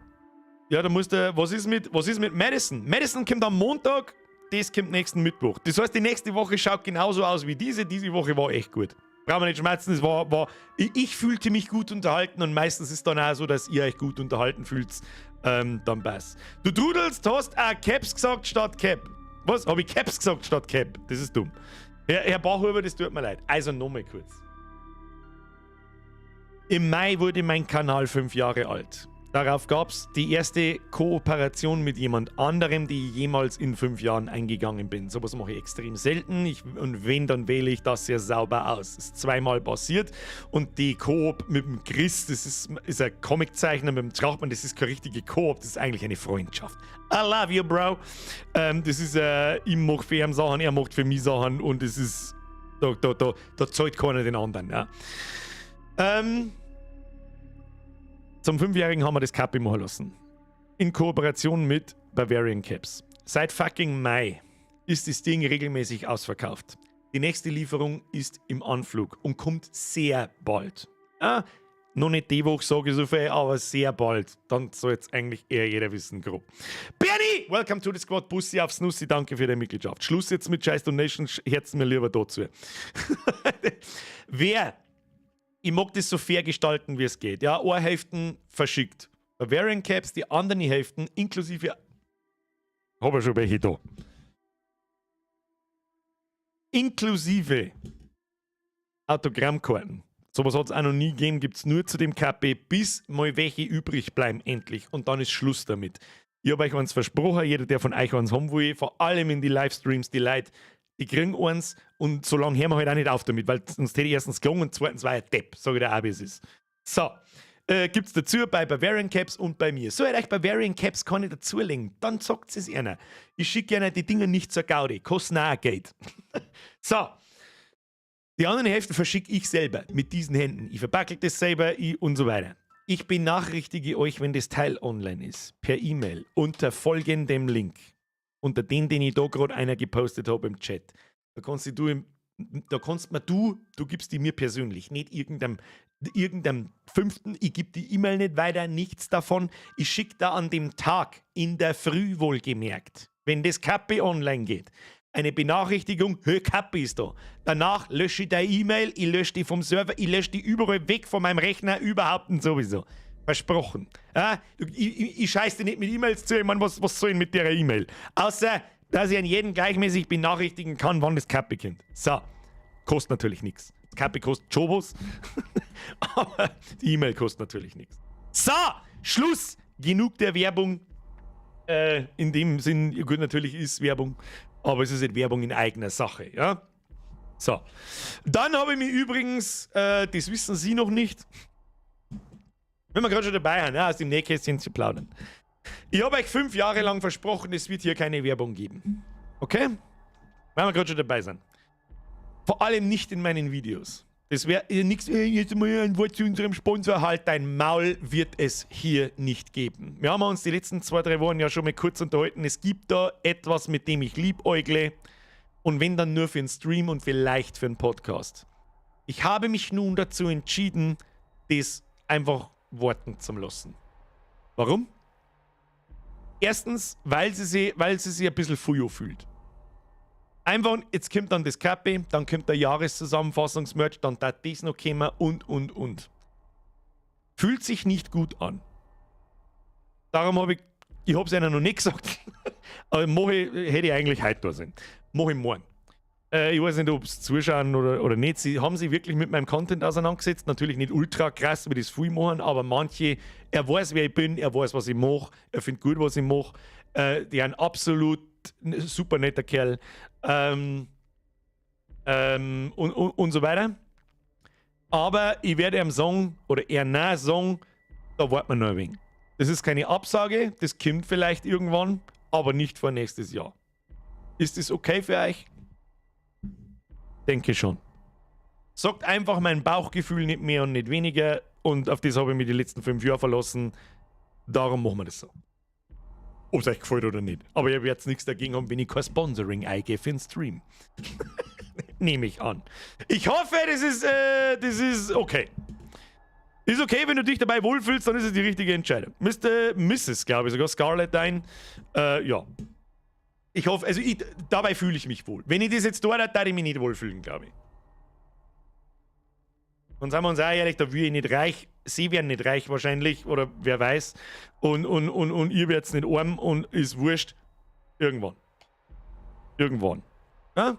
Ja, da musst du, was ist mit Madison? Madison kommt am Montag, das kommt nächsten Mittwoch. Das heißt, die nächste Woche schaut genauso aus wie diese. Diese Woche war echt gut. Brauchen wir nicht schmerzen, es ich fühlte mich gut unterhalten und meistens ist dann auch so, dass ihr euch gut unterhalten fühlt. Dann passt. Du trudelst, hast auch Caps gesagt statt Cap. Was? Hab ich Caps gesagt statt Cap? Das ist dumm. Herr Bachhuber, das tut mir leid. Also nochmal kurz. Im Mai wurde mein Kanal 5 Jahre alt. Darauf gab es die erste Kooperation mit jemand anderem, die ich jemals in 5 Jahren eingegangen bin. Sowas mache ich extrem selten. Und wenn, dann wähle ich das sehr sauber aus. Das ist zweimal passiert. Und die Koop mit dem Chris, das ist ein Comiczeichner mit dem Trachtmann, das ist keine richtige Koop, das ist eigentlich eine Freundschaft. I love you, bro. Das ist, ich mache für ihn Sachen, er macht für mich Sachen und es ist, da zahlt keiner den anderen. Ja. Zum 5-Jährigen haben wir das Kappi machen lassen. In Kooperation mit Bavarian Caps. Seit fucking Mai ist das Ding regelmäßig ausverkauft. Die nächste Lieferung ist im Anflug und kommt sehr bald. Ah, noch nicht die Woche, sage ich so viel, aber sehr bald. Dann soll jetzt eigentlich eher jeder wissen, grob. Bernie, welcome to the squad. Bussi aufs Nussi, danke für deine Mitgliedschaft. Schluss jetzt mit scheiß Donations, Herzen mir lieber dazu. Wer... Ich mag das so fair gestalten, wie es geht. Ja, eine Hälfte verschickt. Bavarian Caps, die anderen Hälften, inklusive. Hab ich schon welche da. Inklusive Autogrammkarten. Sowas hat es auch noch nie gegeben, gibt es nur zu dem KP, bis mal welche übrig bleiben, endlich. Und dann ist Schluss damit. Ich hab euch eins versprochen, jeder, der von euch eins haben will, vor allem in die Livestreams, die Leute, die kriegen eins und so lange hören wir halt auch nicht auf damit, weil sonst hätte ich erstens gelungen und zweitens war ich ein Depp, sag ich dir auch, wie es ist. So, gibt's dazu bei Bavarian Caps und bei mir. So, euch Bavarian Caps kann ich dazulegen, dann sagt es einer. Ich schicke gerne die Dinger nicht zur Gaudi, kosten auch Geld. So, die anderen Hälfte verschicke ich selber mit diesen Händen. Ich verpacke das selber ich und so weiter. Ich benachrichtige euch, wenn das Teil online ist, per E-Mail unter folgendem Link. Unter den ich da gerade einer gepostet habe im Chat. Da kannst du, da kannst mir du gibst die mir persönlich, nicht irgendeinem Fünften. Ich gebe die E-Mail nicht weiter, nichts davon. Ich schicke da an dem Tag, in der Früh wohlgemerkt, wenn das Kappe online geht, eine Benachrichtigung, hey, Kappe ist da. Danach lösche ich deine E-Mail, ich lösche die vom Server, ich lösche die überall weg von meinem Rechner, überhaupt und sowieso. Versprochen. Ja, ich scheiße dir nicht mit E-Mails zu, ich meine, was soll ich mit der E-Mail? Außer, dass ich an jeden gleichmäßig benachrichtigen kann, wann das Kappe kommt. So, kostet natürlich nichts. Das Kappe kostet Jobos, aber die E-Mail kostet natürlich nichts. So, Schluss! Genug der Werbung. In dem Sinn, gut, natürlich ist Werbung, aber es ist nicht Werbung in eigener Sache, ja? So, dann habe ich mir übrigens, das wissen Sie noch nicht, wenn wir gerade schon dabei sind, ja, aus dem Nähkästchen zu plaudern. Ich habe euch 5 Jahre lang versprochen, es wird hier keine Werbung geben. Okay? Wenn wir gerade schon dabei sind. Vor allem nicht in meinen Videos. Das wäre nichts, jetzt mal ein Wort zu unserem Sponsor. Halt dein Maul, wird es hier nicht geben. Wir haben uns die letzten 2, 3 Wochen ja schon mal kurz unterhalten. Es gibt da etwas, mit dem ich liebäugle. Und wenn dann nur für einen Stream und vielleicht für einen Podcast. Ich habe mich nun dazu entschieden, das einfach warten zu lassen. Warum? Erstens, weil sie sich ein bisschen Fujo fühlt. Einfach, jetzt kommt dann das Kappe, dann kommt der Jahreszusammenfassungsmerch, dann darf das noch kommen und. Fühlt sich nicht gut an. Darum habe ich habe es ihnen noch nicht gesagt, aber mache ich, hätte ich eigentlich heute da sein. Mache ich morgen. Ich weiß nicht, ob es zuschauen oder nicht. Sie haben sich wirklich mit meinem Content auseinandergesetzt. Natürlich nicht ultra krass, wie das viel machen, aber manche, er weiß, wer ich bin, er weiß, was ich mache, er findet gut, was ich mache. Die ein absolut super netter Kerl. Und so weiter. Aber ich werde ihm sagen, oder er nah sagen, da warten wir noch ein wenig. Das ist keine Absage, das kommt vielleicht irgendwann, aber nicht vor nächstes Jahr. Ist das okay für euch? Denke schon. Sagt einfach mein Bauchgefühl nicht mehr und nicht weniger und auf das habe ich mich die letzten 5 Jahre verlassen. Darum machen wir das so. Ob es euch gefällt oder nicht. Aber ihr werdet nichts dagegen haben, wenn ich kein Sponsoring eingebe für den Stream. Nehme ich an. Ich hoffe, das ist okay. Ist okay, wenn du dich dabei wohlfühlst, dann ist es die richtige Entscheidung. Mr. Mrs., glaube ich, sogar Scarlett ein. Ja. Ich hoffe, also ich, dabei fühle ich mich wohl. Wenn ich das jetzt tue, dann ich mich nicht wohlfühlen, glaube ich. Und sagen wir uns auch ehrlich, da will ich nicht reich. Sie werden nicht reich wahrscheinlich, oder wer weiß. Und ihr werdet's nicht arm und ist wurscht. Irgendwann. Irgendwann. Ja?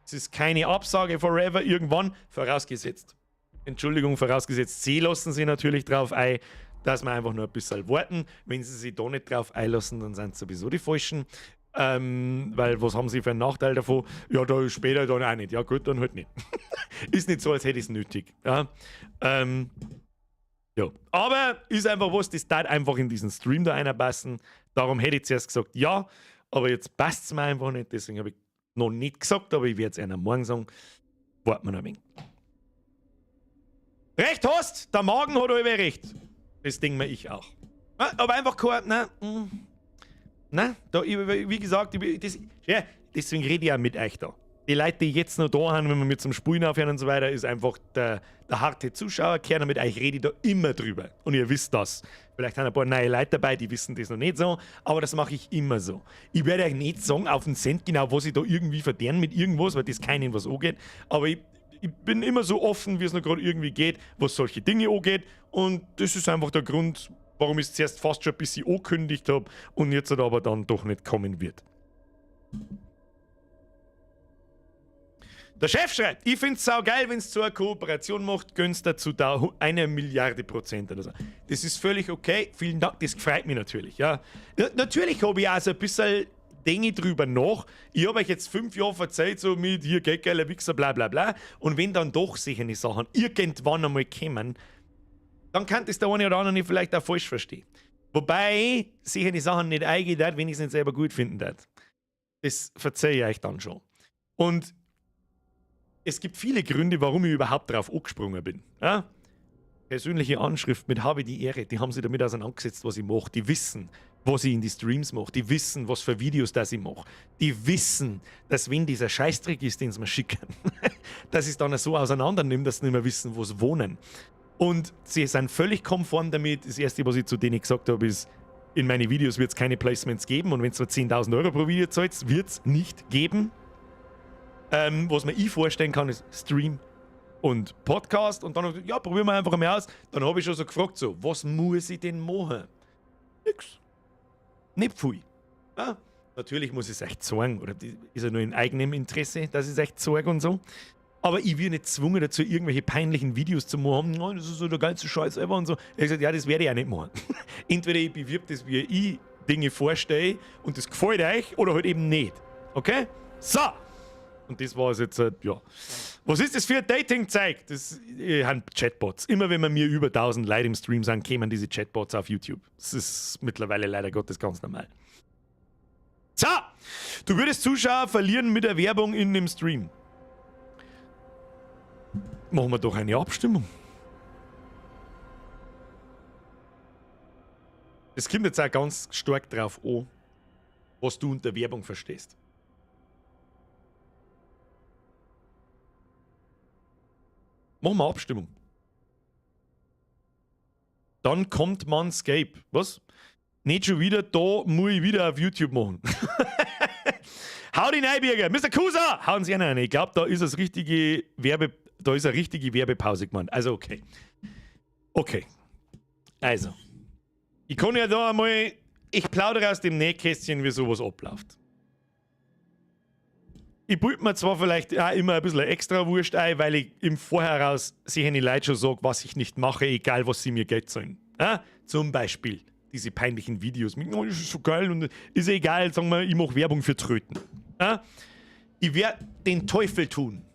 Es ist keine Absage forever, irgendwann, vorausgesetzt. Entschuldigung, vorausgesetzt, sie lassen sich natürlich drauf ein, dass wir einfach nur ein bisschen warten. Wenn sie sich da nicht drauf einlassen, dann sind es sowieso die Falschen. Weil was haben sie für einen Nachteil davon? Ja, da später dann auch nicht. Ja gut, dann halt nicht. Ist nicht so, als hätte ich es nötig. Ja. Ja. Aber ist einfach was, das darf einfach in diesen Stream da reinpassen. Darum hätte ich zuerst gesagt, ja, aber jetzt passt es mir einfach nicht. Deswegen habe ich noch nicht gesagt, aber ich werde es einer morgen sagen. Warten wir noch ein wenig. Recht hast, der Magen hat allweil recht. Das denke mir ich auch. Ja, aber einfach kein, nein, nein, da, ich, wie gesagt, ich, das, ja, deswegen rede ich auch mit euch da. Die Leute, die jetzt noch da sind, wenn wir mit zum Spulen aufhören und so weiter, ist einfach der harte Zuschauerkern. Mit euch rede ich da immer drüber. Und ihr wisst das. Vielleicht haben ein paar neue Leute dabei, die wissen das noch nicht so, aber das mache ich immer so. Ich werde euch nicht sagen, auf den Cent genau, was ich da irgendwie verdiene mit irgendwas, weil das keinen was angeht. Aber ich bin immer so offen, wie es noch gerade irgendwie geht, was solche Dinge angeht. Und das ist einfach der Grund, warum ich es zuerst fast schon ein bisschen angekündigt hab und jetzt halt aber dann doch nicht kommen wird. Der Chef schreibt, ich find's saugeil, wenn's so eine Kooperation macht, gönnst dazu da 1 Milliarde Prozent oder so. Das ist völlig okay, vielen Dank, das freut mich natürlich. Ja. Ja, natürlich hab ich auch so ein bisschen Dinge drüber nach. Ich hab euch jetzt 5 Jahre verzeiht, so mit hier geldgeiler Wichser, bla bla bla. Und wenn dann doch solche Sachen irgendwann einmal kommen, dann kann das der eine oder andere vielleicht auch falsch verstehen. Wobei solche Sachen nicht eingehen, wenn ich's nicht selber gut finden darf. Das verzeih ich euch dann schon. Und es gibt viele Gründe, warum ich überhaupt drauf angesprungen bin. Ja? Persönliche Anschrift mit habe die Ehre, die haben sich damit auseinandergesetzt, was ich mache. Die wissen, was ich in die Streams mache. Die wissen, was für Videos das ich mache. Die wissen, dass wenn dieser Scheißdreck ist, den sie mir schicken, dass ich es dann so auseinander nehme, dass sie nicht mehr wissen, wo sie wohnen. Und sie sind völlig konform damit. Das Erste, was ich zu denen gesagt habe, ist, in meine Videos wird's keine Placements geben und wenn du 10.000 Euro pro Video zahlst, wird's nicht geben. Was mir ich vorstellen kann, ist Stream und Podcast. Und dann hab ich gesagt, ja, probieren wir einfach mal aus. Dann hab ich schon so gefragt, so, was muss ich denn machen? Nix. Nicht viel. Ja, natürlich muss ich es euch zeigen. Oder die, ist ja nur in eigenem Interesse, dass ich es euch zeige und so. Aber ich werde nicht gezwungen dazu, irgendwelche peinlichen Videos zu machen. Oh, das ist so der geilste Scheiß ever und so. Ich hab gesagt, ja, das werde ich auch nicht machen. Entweder ich bewirb das, wie ich Dinge vorstelle und das gefällt euch oder halt eben nicht. Okay? So! Und das war es jetzt, ja. Was ist das für ein Dating-Zeug? Das sind Chatbots. Immer wenn wir mir über 1000 Leute im Stream sind, kämen diese Chatbots auf YouTube. Das ist mittlerweile leider Gottes ganz normal. So! Du würdest Zuschauer verlieren mit der Werbung in dem Stream. Machen wir doch eine Abstimmung. Es kommt jetzt auch ganz stark drauf an, was du unter Werbung verstehst. Machen wir Abstimmung. Dann kommt Manscape. Was? Nicht schon wieder, da muss ich wieder auf YouTube machen. Hau die Neibirger! Mister Kusa! Hauen Sie einen rein. Ich glaub, da ist das richtige Werbe, da ist eine richtige Werbepause gemeint. Also okay. Okay. Also. Ich kann ja da einmal. Ich plaudere aus dem Nähkästchen, wie sowas abläuft. Ich bild mir zwar vielleicht auch immer ein bisschen extra Wurst ein, weil ich im Vorheraus sicher die Leute schon sage, was ich nicht mache, egal was sie mir Geld zahlen. Ja? Zum Beispiel diese peinlichen Videos mit, oh, das ist so geil und ist egal, sagen wir, ich mache Werbung für Tröten. Ja? Ich werde den Teufel tun.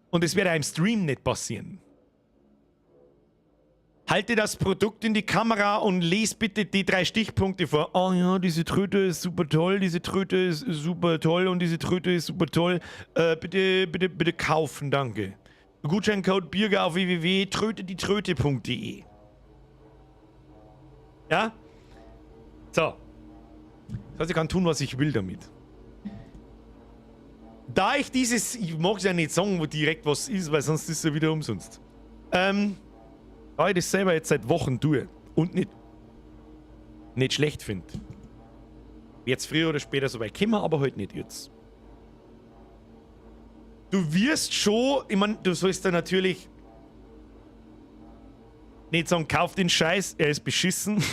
Und es wird auch im Stream nicht passieren. Halte das Produkt in die Kamera und lese bitte die drei Stichpunkte vor. Oh ja, diese Tröte ist super toll, diese Tröte ist super toll und diese Tröte ist super toll. Bitte, bitte, bitte kaufen, danke. Gutscheincode Birger auf www.trötedietröte.de. Ja? So. Das heißt, ich kann tun, was ich will damit. Da ich dieses, ich mag es ja nicht sagen, wo direkt was ist, weil sonst ist es ja wieder umsonst. Da ich das selber jetzt seit Wochen tue und nicht schlecht finde, wird's früher oder später so weit kommen, aber halt nicht jetzt. Du wirst schon, ich mein, du sollst da natürlich nicht sagen, kauf den Scheiß, er ist beschissen.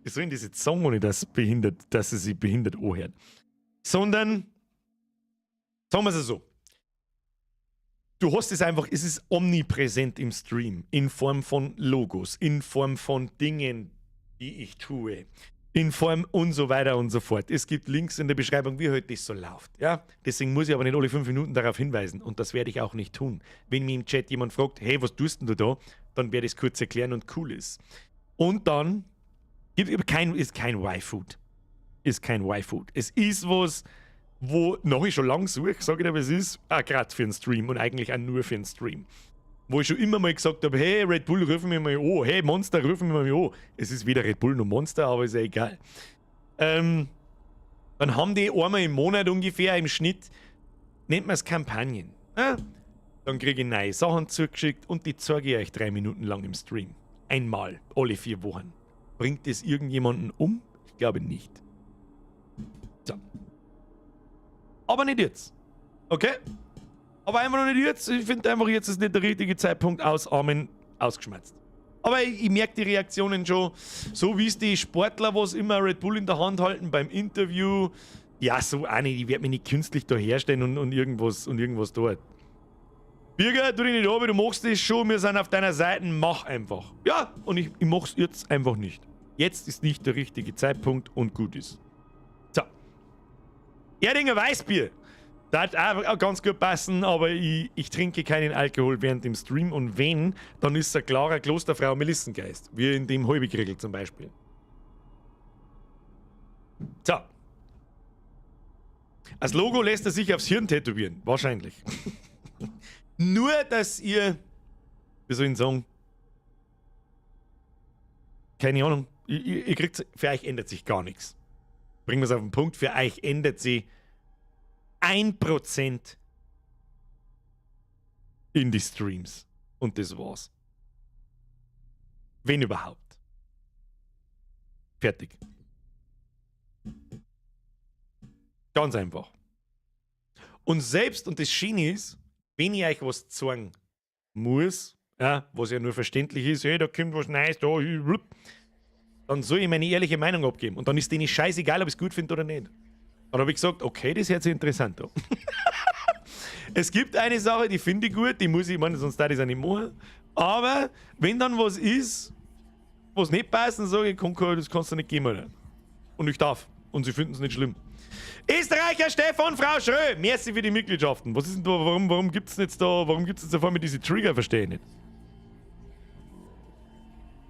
Wie sollen das jetzt sagen, ohne dass, behindert, dass sie sich behindert anhört? Sondern, sagen wir es so, du hast es einfach, es ist omnipräsent im Stream, in Form von Logos, in Form von Dingen, die ich tue, in Form und so weiter und so fort. Es gibt Links in der Beschreibung, wie heute das so läuft. Ja? Deswegen muss ich aber nicht alle 5 Minuten darauf hinweisen und das werde ich auch nicht tun. Wenn mich im Chat jemand fragt, hey, was tust denn du da? Dann werde ich es kurz erklären und cool ist. Und dann gibt kein, ist kein Y-Food. Ist kein Y-Food. Es ist was, wo noch ich schon lange suche, sage ich dir, was es ist, auch gerade für einen Stream und eigentlich auch nur für einen Stream. Wo ich schon immer mal gesagt habe, hey, Red Bull, rufen mich mal an, hey, Monster, rufen mich mal an. Es ist weder Red Bull noch Monster, aber ist ja egal. Dann haben die einmal im Monat ungefähr im Schnitt, nennt man es Kampagnen. Ja? Dann kriege ich neue Sachen zugeschickt und die zeige ich euch 3 Minuten lang im Stream. Einmal, alle 4 Wochen. Bringt das irgendjemanden um? Ich glaube nicht. So. Aber nicht jetzt. Okay? Aber einfach noch nicht jetzt. Ich finde einfach, jetzt ist nicht der richtige Zeitpunkt. Ausarmen, ausgeschmerzt. Aber ich merke die Reaktionen schon, so wie es die Sportler, was immer Red Bull in der Hand halten beim Interview. Ja, so auch nicht. Ich werde mich nicht künstlich da herstellen und irgendwas dort. Birger, tu dich nicht an, du machst das schon, wir sind auf deiner Seite, mach einfach. Ja, und ich mach's jetzt einfach nicht. Jetzt ist nicht der richtige Zeitpunkt und gut ist. So. Erdinger Weißbier. Das hat auch ganz gut passen, aber ich trinke keinen Alkohol während dem Stream und wenn, dann ist es ein klarer Klosterfrau Melissengeist, wie in dem Halbekriegel zum Beispiel. So. Als Logo lässt er sich aufs Hirn tätowieren, wahrscheinlich. Nur, dass ihr, wie soll ich sagen, keine Ahnung, ihr kriegt, für euch ändert sich gar nichts. Bringen wir es auf den Punkt, für euch ändert sich 1% in die Streams. Und das war's. Wenn überhaupt. Fertig. Ganz einfach. Und selbst, und das Schöne ist, wenn ich euch was zeigen muss, ja, was ja nur verständlich ist, hey, da kommt was Neues, da, blub, dann soll ich meine ehrliche Meinung abgeben. Und dann ist denen scheißegal, ob ich's gut finde oder nicht. Dann hab ich gesagt, okay, das hört sich interessant an. Es gibt eine Sache, die finde ich gut, die muss ich, ich meine, sonst darf ich es auch nicht machen. Aber wenn dann was ist, was nicht passt, dann sage ich, komm, das kannst du nicht geben, Alter. Und ich darf. Und sie finden es nicht schlimm. Österreicher Stefan, Frau Schrö, merci für die Mitgliedschaften. Was ist denn da, warum, warum gibt's denn jetzt da, warum gibt's jetzt auf einmal diese Trigger, verstehe ich nicht.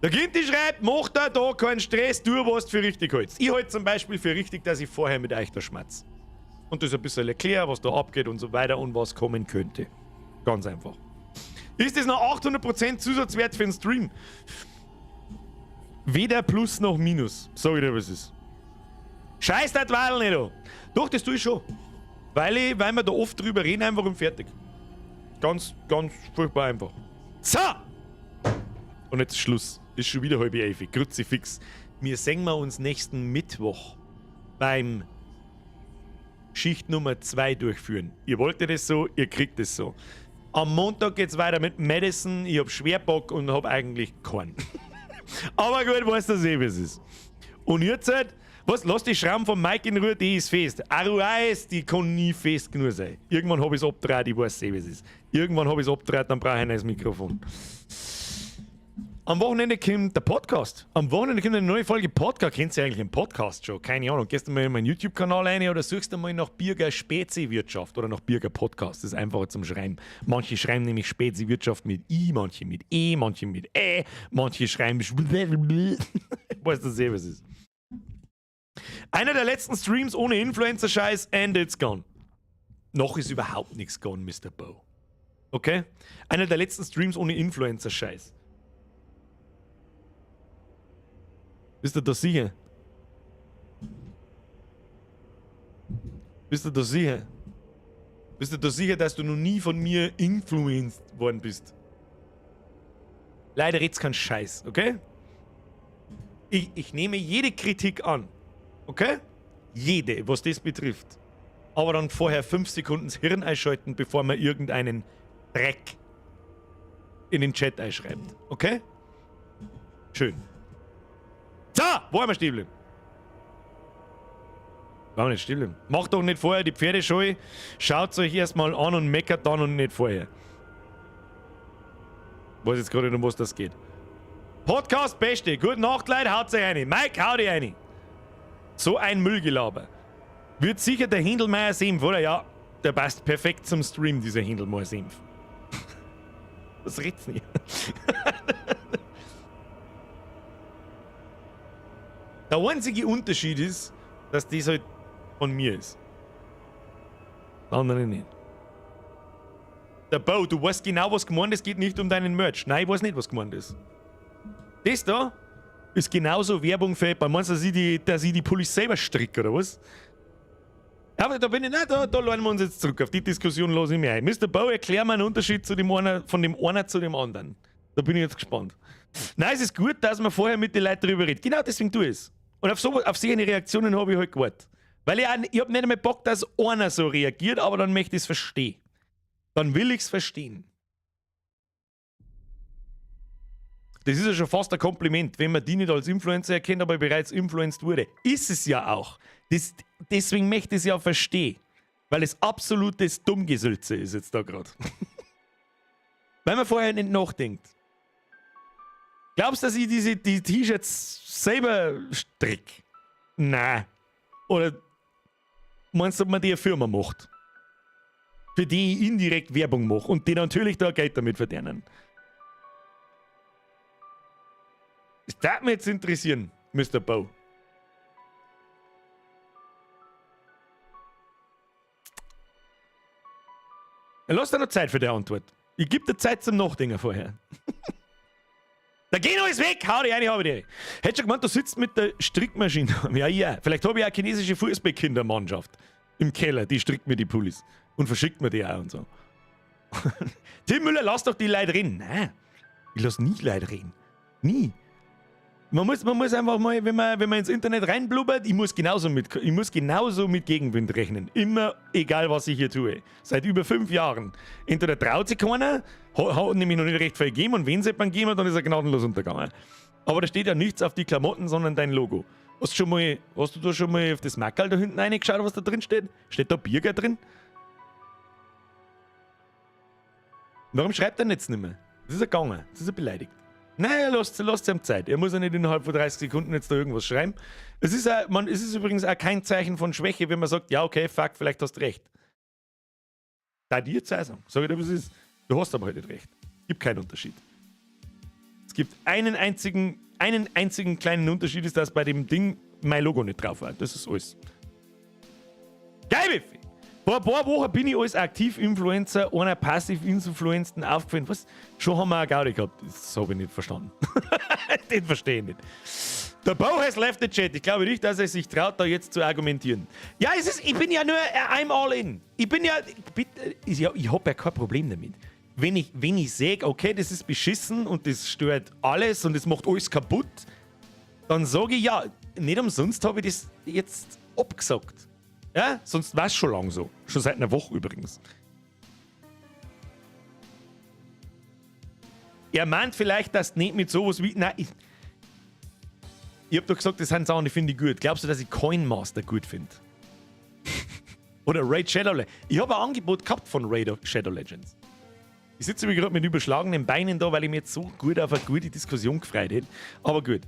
Der Ginti schreibt, mach da keinen Stress, du was für richtig hältst. Ich halte zum Beispiel für richtig, dass ich vorher mit euch da schmatz. Und das ein bisschen erkläre, was da abgeht und so weiter und was kommen könnte. Ganz einfach. Ist das noch 800% Zusatzwert für den Stream? Weder Plus noch Minus. Sag ich dir, was ist. Scheiß das Wadl nicht an. Doch, das tue ich schon. Weil wir da oft drüber reden, einfach und fertig. Ganz, ganz furchtbar einfach. So! Und jetzt Schluss. Ist schon wieder 10:30. Kruzifix. Wir sehen wir uns nächsten Mittwoch beim Schicht Nummer 2 durchführen. Ihr wolltet es so, ihr kriegt es so. Am Montag geht's weiter mit Madison. Ich hab schwer Bock und hab eigentlich keinen. Aber gut, weißt du eh, wie es ist. Und jetzt halt, Was? Lass die Schramm von Mike in Ruhe, die ist fest. Aruais, die kann nie fest genug sein. Irgendwann hab ich's abgedreht, ich weiß eh, wie es ist. Irgendwann hab ich's abgedreht, dann brauche ich ein neues Mikrofon. Am Wochenende kommt der Podcast. Am Wochenende kommt eine neue Folge Podcast. Kennst du eigentlich einen Podcast schon? Keine Ahnung. Gehst du mal in meinen YouTube-Kanal rein oder suchst du mal nach Birger Spezi-Wirtschaft oder nach Birger Podcast. Das ist einfacher zum Schreiben. Manche schreiben nämlich Spezi-Wirtschaft mit I, manche mit E, manche mit Ä, manche schreiben. Weißt du eh, was es ist. Einer der letzten Streams ohne Influencer-Scheiß and it's gone. Noch ist überhaupt nichts gone, Mr. Bo. Okay? Einer der letzten Streams ohne Influencer-Scheiß. Bist du da sicher? Bist du da sicher? Bist du da sicher, dass du noch nie von mir influenced worden bist? Leider red's kein Scheiß, okay? Ich nehme jede Kritik an, okay? Jede, was das betrifft. Aber dann vorher 5 Sekunden das Hirn einschalten, bevor man irgendeinen Dreck in den Chat einschreibt, okay? Schön. So, wo haben wir stehen geblieben? Waren wir nicht stehen geblieben? Macht doch nicht vorher die Pferdescheu. Schaut euch erstmal an und meckert dann und nicht vorher. Weiß jetzt gerade nicht, um was das geht. Podcast Beste. Gute Nacht, Leute. Haut euch rein. Mike, hau dich rein. So ein Müllgelaber. Wird sicher der Händelmeier Senf, oder? Ja, der passt perfekt zum Stream, dieser Händelmeier Senf. Das red's nicht. Der einzige Unterschied ist, dass das halt von mir ist. Der andere nicht. Der Bo, du weißt genau, was gemeint ist, geht nicht um deinen Merch. Nein, ich weiß nicht, was gemeint ist. Das da ist genauso Werbung für. Meinst du, dass ich die Pullis selber stricke, oder was? Aber da bin ich, nein, da lehnen wir uns jetzt zurück. Auf die Diskussion lasse ich mich ein. Mr. Bo, erklär mir einen Unterschied zu dem einen, von dem einen zu dem anderen. Da bin ich jetzt gespannt. Nein, es ist gut, dass man vorher mit den Leuten drüber redet. Genau deswegen tue ich es. Und auf solche Reaktionen habe ich halt gewartet. Weil ich hab nicht einmal Bock, dass einer so reagiert, aber dann möchte ich es verstehen. Dann will ich es verstehen. Das ist ja schon fast ein Kompliment, wenn man die nicht als Influencer erkennt, aber bereits influenced wurde. Ist es ja auch. Deswegen möchte ich es ja verstehen. Weil es absolutes Dummgesülze ist jetzt da gerade. Weil man vorher nicht nachdenkt. Glaubst du, dass ich die T-Shirts selber strick? Nein. Oder meinst du, ob man die eine Firma macht? Für die ich indirekt Werbung mache und die natürlich da Geld damit verdienen. Das darf mich jetzt interessieren, Mr. Bo. Lass dir noch Zeit für die Antwort. Ich gebe dir Zeit zum Nachdenken vorher. Da geh noch alles weg! Hau dich rein, hau dich rein. Hätt schon gemeint, du sitzt mit der Strickmaschine. Ja, ja. Vielleicht habe ich auch eine chinesische Fußballkindermannschaft im Keller, die strickt mir die Pullis und verschickt mir die auch und so. Tim Müller, lass doch die Leute reden. Nein, ich lass nie Leute reden. Nie. Man muss einfach mal, wenn man ins Internet reinblubbert, ich muss genauso mit Gegenwind rechnen. Immer, egal was ich hier tue. Seit über 5 Jahren. Entweder traut sich keiner, hat nämlich noch nicht recht viel gegeben und wenn es jemand gegeben hat, dann ist er gnadenlos untergegangen. Aber da steht ja nichts auf die Klamotten, sondern dein Logo. Hast du da schon mal auf das Mackerl da hinten reingeschaut, was da drin steht? Steht da Birger drin? Warum schreibt er jetzt nicht mehr? Das ist er gegangen. Das ist er beleidigt. Nein, lasst ihm Zeit. Er muss ja nicht innerhalb von 30 Sekunden jetzt da irgendwas schreiben. Es ist übrigens auch kein Zeichen von Schwäche, wenn man sagt, ja, okay, fuck, vielleicht hast du recht. Da dir jetzt auch sagen. Sag ich dir, was es ist. Du hast aber halt nicht recht. Gibt keinen Unterschied. Es gibt einen einzigen kleinen Unterschied, ist, dass bei dem Ding mein Logo nicht drauf war. Das ist alles. Geil, Biffi! Vor ein paar Wochen bin ich als Aktiv-Influencer einer Passiv-Influencer aufgefallen. Was? Schon haben wir auch Gaudi gehabt. Das habe ich nicht verstanden. Den verstehe ich nicht. Der Bo has left the chat. Ich glaube nicht, dass er sich traut, da jetzt zu argumentieren. Ja, ich bin ja nur, I'm all in. Ich bin ja, bitte, ich habe ja kein Problem damit. Wenn ich sehe, okay, das ist beschissen und das stört alles und das macht alles kaputt, dann sage ich ja, nicht umsonst habe ich das jetzt abgesagt. Ja, sonst war es schon lang so. Schon seit einer Woche übrigens. Er meint vielleicht, dass nicht mit sowas wie... Nein, Ich hab doch gesagt, das sind Sachen, die finde ich gut. Glaubst du, dass ich Coin Master gut finde? Oder Raid Shadow Legends? Ich habe ein Angebot gehabt von Raid Shadow Legends. Ich sitze gerade mit überschlagenen Beinen da, weil ich mir jetzt so gut auf eine gute Diskussion gefreut hätte. Aber gut.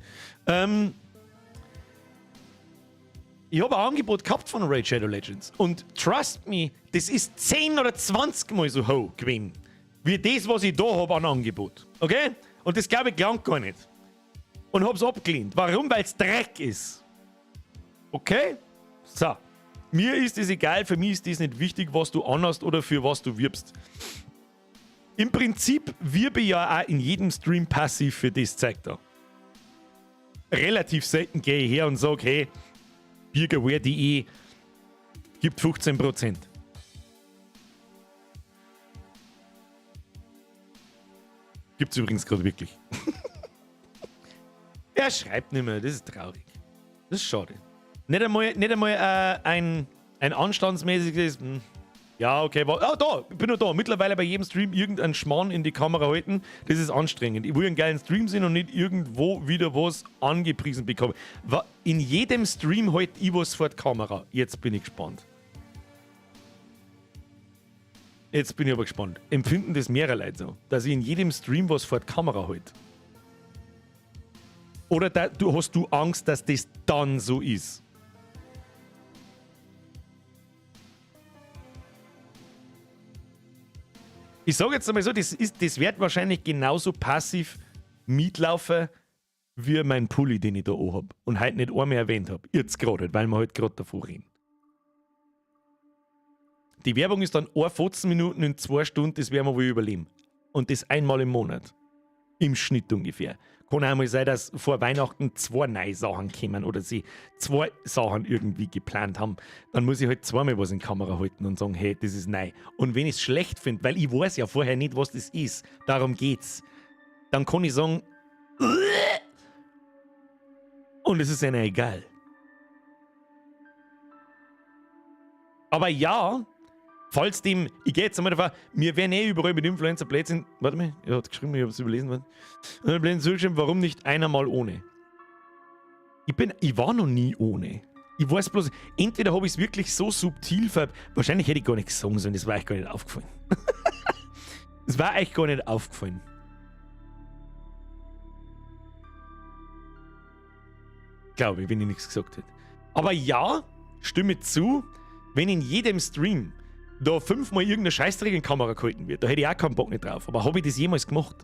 Ich habe ein Angebot gehabt von Raid Shadow Legends. Und trust me, das ist 10 oder 20 Mal so hoch gewesen, wie das, was ich da habe an Angebot. Okay? Und das glaube ich gelangt gar nicht. Und hab's abgelehnt. Warum? Weil's Dreck ist. Okay? So. Mir ist es egal, für mich ist das nicht wichtig, was du anhast oder für was du wirbst. Im Prinzip wirbe ich ja auch in jedem Stream passiv für das Zeug da. Relativ selten gehe ich her und sage, hey, birgerwear.de gibt 15%. Gibt's übrigens gerade wirklich. Er schreibt nicht mehr, das ist traurig. Das ist schade. Nicht einmal ein anstandsmäßiges. Ja, okay. Oh, da, ich bin noch da. Mittlerweile bei jedem Stream irgendeinen Schmarrn in die Kamera halten. Das ist anstrengend. Ich will einen geilen Stream sehen und nicht irgendwo wieder was angepriesen bekommen. In jedem Stream halt ich was vor die Kamera. Jetzt bin ich gespannt. Jetzt bin ich aber gespannt. Empfinden das mehrere Leute so, dass ich in jedem Stream was vor die Kamera halte? Oder hast du Angst, dass das dann so ist? Ich sag jetzt einmal so, das wird wahrscheinlich genauso passiv mitlaufen wie mein Pulli, den ich da auch hab und heute nicht einmal erwähnt hab. Jetzt gerade, weil wir heute gerade davor reden. Die Werbung ist dann 14 Minuten in 2 Stunden, das werden wir wohl überleben. Und das einmal im Monat. Im Schnitt ungefähr. Kann auch mal sein, dass vor Weihnachten 2 neue Sachen kommen oder sie 2 Sachen irgendwie geplant haben. Dann muss ich halt zweimal was in die Kamera halten und sagen, hey, das ist neu. Und wenn ich's schlecht find, weil ich weiß ja vorher nicht, was das ist, darum geht's, dann kann ich sagen, und es ist ihnen egal. Aber ja, falls dem, ich geh jetzt einmal davon, wir werden eh überall mit Influencer Blödsinn, warte mal, er hat geschrieben, ich hab's überlesen, warte. Blödsinn zugeschrieben, warum nicht einer mal ohne? Ich war noch nie ohne. Ich weiß bloß, entweder hab ich's wirklich so subtil ver-, wahrscheinlich hätte ich gar nichts sagen sollen, das war euch gar nicht aufgefallen. Das war euch gar nicht aufgefallen. Glaube ich, wenn ich nichts gesagt hätte. Aber ja, stimme zu, wenn in jedem Stream da 5-mal irgendeine Scheißdreck in die Kamera gehalten wird, da hätte ich auch keinen Bock nicht drauf. Aber hab ich das jemals gemacht?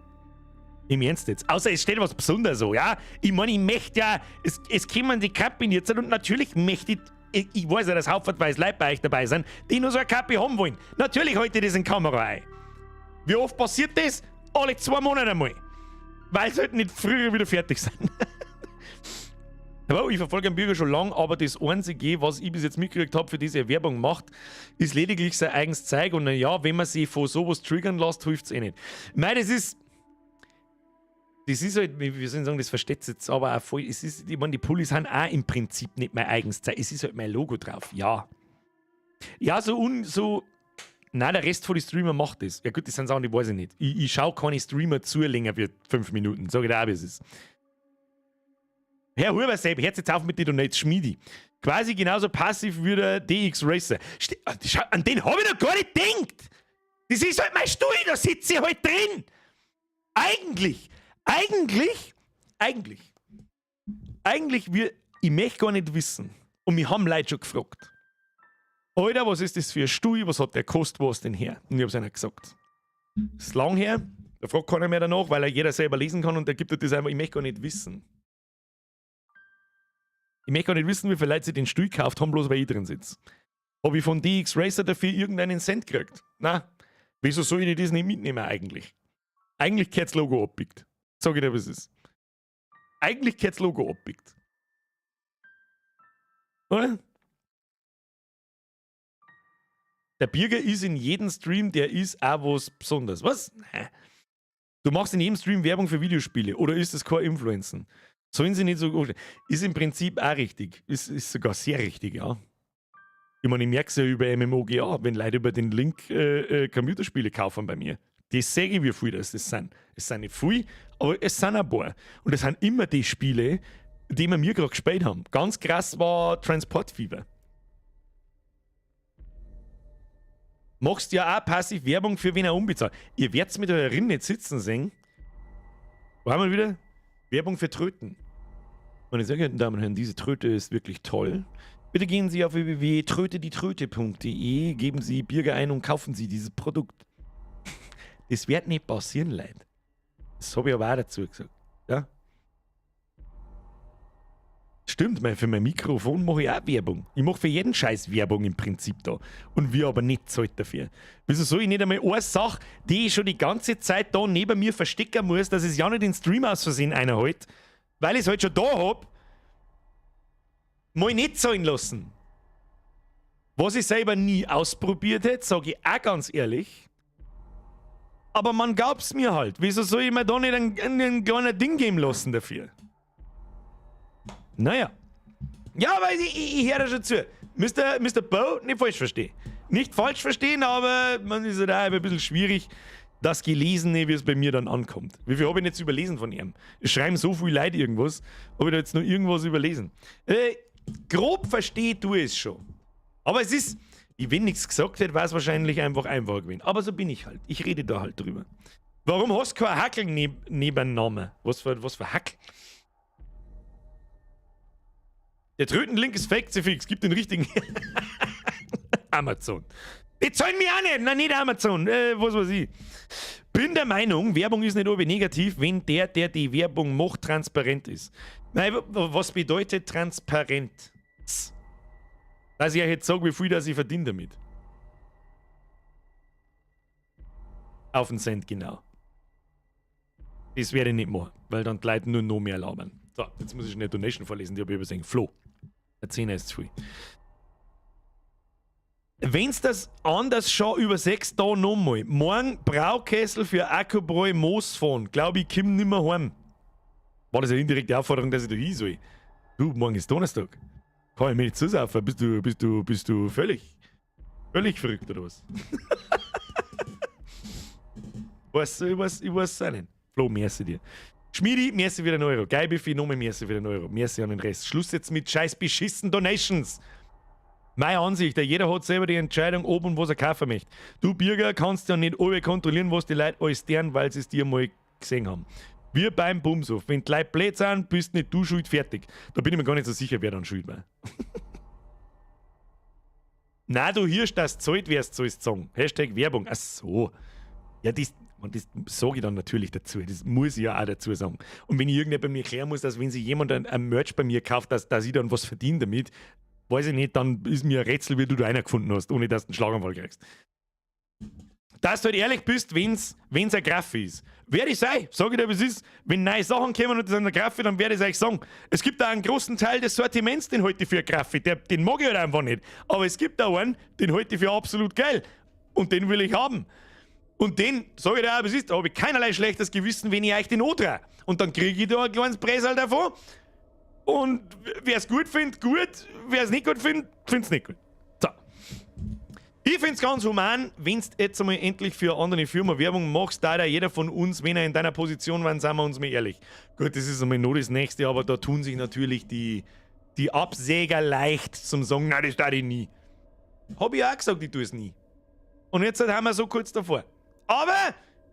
Im Ernst jetzt? Außer es steht was Besonderes so, ja? Ich meine, ich möchte ja, es kommen die Kappen jetzt und natürlich möchte ich, ich, ich weiß ja, dass haufenweise Leute bei euch dabei sind, die nur so eine Kappe haben wollen. Natürlich halte ich das in die Kamera ein. Wie oft passiert das? Alle 2 Monate einmal. Weil sie halt nicht früher wieder fertig sind. Aber ich verfolge den Bürger schon lang, aber das Einzige, was ich bis jetzt mitgekriegt hab, für diese Werbung macht, ist lediglich sein eigenes Zeug. Und naja, wenn man sich von sowas triggern lässt, hilft's eh nicht. Mei, das ist. Das ist halt, wie soll ich sagen, das versteht's jetzt aber auch voll. Es ist, ich meine, die Pullis sind auch im Prinzip nicht mein eigenes Zeug. Es ist halt mein Logo drauf, ja. Ja, so un, so. Nein, der Rest von den Streamer macht das. Ja gut, das sind Sachen, die weiß ich nicht. Ich schau keine Streamer zu länger wie 5 Minuten. Sag ich dir auch, wie es ist. Herr Huber-Sepp, hört jetzt auf mit den Donates, Schmiedi. Quasi genauso passiv wie der DX Racer. Schau, an den hab ich noch gar nicht gedacht. Das ist halt mein Stuhl, da sitze ich halt drin. Eigentlich, eigentlich, eigentlich, eigentlich, wir, ich möchte gar nicht wissen. Und mich haben Leute schon gefragt. Alter, was ist das für ein Stuhl? Was hat der gekostet? Wo ist denn her? Und ich hab's ihnen gesagt. Das ist lang her, da fragt keiner mehr danach, weil er jeder selber lesen kann und der gibt das einfach, ich möchte gar nicht wissen. Ich möchte gar nicht wissen, wie viele Leute sich den Stuhl gekauft haben, bloß weil ich drin sitze. Hab ich von DX Racer dafür irgendeinen Cent gekriegt? Na, wieso soll ich das nicht mitnehmen eigentlich? Eigentlich gehört das Logo abbiegt. Sag ich dir, was es ist. Eigentlich gehört das Logo abbiegt. Oder? Der Birger ist in jedem Stream, der ist auch was Besonderes. Was? Nein. Du machst in jedem Stream Werbung für Videospiele oder ist das kein Influencer? Sollen sie nicht so gut. Ist im Prinzip auch richtig. Ist sogar sehr richtig, ja. Ich meine, ich merk's ja über MMOGA, wenn Leute über den Link Computerspiele kaufen bei mir. Das sehe ich, wie viel das sind. Es sind nicht viel, aber es sind ein paar. Und es sind immer die Spiele, die wir gerade gespielt haben. Ganz krass war Transportfieber. Machst ja auch passiv Werbung für wen er unbezahlt. Ihr werdet's mit eurer Rinne nicht sitzen sehen. Wo haben wir wieder? Werbung für Tröten. Meine sehr geehrten Damen und Herren, diese Tröte ist wirklich toll. Bitte gehen Sie auf www.trötedietröte.de, geben Sie Birger ein und kaufen Sie dieses Produkt. Das wird nicht passieren, Leute. Das habe ich aber auch dazu gesagt. Ja? Stimmt, für mein Mikrofon mache ich auch Werbung. Ich mache für jeden Scheiß Werbung im Prinzip da. Und wir aber nicht zahlt dafür. Wieso soll ich nicht einmal eine Sache, die ich schon die ganze Zeit da neben mir verstecken muss, dass ich es ja nicht in den Stream aus Versehen einhalte, weil ich es halt schon da hab, mal nicht zahlen lassen. Was ich selber nie ausprobiert hätte, sag ich auch ganz ehrlich. Aber man glaubt's mir halt. Wieso soll ich mir da nicht ein kleines Ding geben lassen dafür? Naja. Ja, aber ich höre da schon zu. Mister Bo, nicht falsch verstehen. Nicht falsch verstehen, aber man ist halt auch ein bisschen schwierig, das Gelesene, wie es bei mir dann ankommt. Wie viel habe ich jetzt überlesen von ihm? Es schreiben so viele Leute irgendwas. Habe ich da jetzt noch irgendwas überlesen? Grob verstehe du es schon. Aber es ist, ich, wenn nichts gesagt hätte, wär's wahrscheinlich einfach einfacher gewesen. Aber so bin ich halt. Ich rede da halt drüber. Warum hast du kein Hackel neben Namen? Was für Hackel? Der Trötenlink ist fake, fix. Gib den richtigen. Amazon. Die zahlen mich auch nicht. Nein, nicht Amazon. Was weiß ich. Bin der Meinung, Werbung ist nicht immer negativ, wenn der, der die Werbung macht, transparent ist. Nein, was bedeutet transparent? Dass ich euch jetzt sage, wie viel das ich verdiene damit. Auf den Cent, genau. Das werde ich nicht machen, weil dann die Leute nur noch mehr labern. So, jetzt muss ich schnell Donation vorlesen, die habe ich übersehen. Flo. Der 10er ist zu viel. Wenn's das anders schon über 6 da nochmal. Morgen Braukessel für Akkubräu Moos fahren. Glaub ich, komm nimmer heim. War das eine indirekte Aufforderung, dass ich da hin soll? Du, morgen ist Donnerstag. Kann ich mich nicht zusaufen? Bist du völlig verrückt oder was? Ich weiß es auch nicht. Flo, merci dir. Schmiedi, merci für den Euro. Geil, Biffy, nochmal merci für den Euro. Merci an den Rest. Schluss jetzt mit scheiß beschissen Donations. Meine Ansicht, jeder hat selber die Entscheidung, ob und was er kaufen möchte. Du, Birger, kannst ja nicht alle kontrollieren, was die Leute alles deren, weil sie es dir mal gesehen haben. Wir beim Bumshof. Wenn die Leute blöd sind, bist nicht du schuld, fertig. Da bin ich mir gar nicht so sicher, wer dann schuld war. Nein, du Hirsch, das zahlt, wer's sollst sagen. Hashtag Werbung. Ach so. Ja, das sage ich dann natürlich dazu. Das muss ich ja auch dazu sagen. Und wenn ich irgendjemand mir erklären muss, dass wenn sich jemand ein Merch bei mir kauft, dass ich dann was verdiene damit, weiß ich nicht, dann ist mir ein Rätsel, wie du da einer gefunden hast, ohne dass du einen Schlaganfall kriegst. Dass du halt ehrlich bist, wenn's ein Graffi ist. Werde ich sein, sag ich dir, wie es ist. Wenn neue Sachen kommen und das ist ein Graffi, dann werde ich es euch sagen. Es gibt da einen großen Teil des Sortiments, den halte ich für Graffi. Den mag ich halt einfach nicht. Aber es gibt da einen, den halte ich für absolut geil. Und den will ich haben. Und den, sag ich dir auch, wie es ist, da habe ich keinerlei schlechtes Gewissen, wenn ich euch den antraue. Und dann kriege ich da ein kleines Bresal davon. Und wer es gut findet, gut. Wer es nicht gut findet, findet es nicht gut. So. Ich find's ganz human, wenn's jetzt einmal endlich für eine andere Firma Werbung machst, da jeder von uns, wenn er in deiner Position war, sind wir uns mal ehrlich. Gut, das ist einmal nur das Nächste, aber da tun sich natürlich die Absäger leicht zum sagen, nein, das darf ich nie. Hab ich auch gesagt, ich tue es nie. Und jetzt haben wir so kurz davor. Aber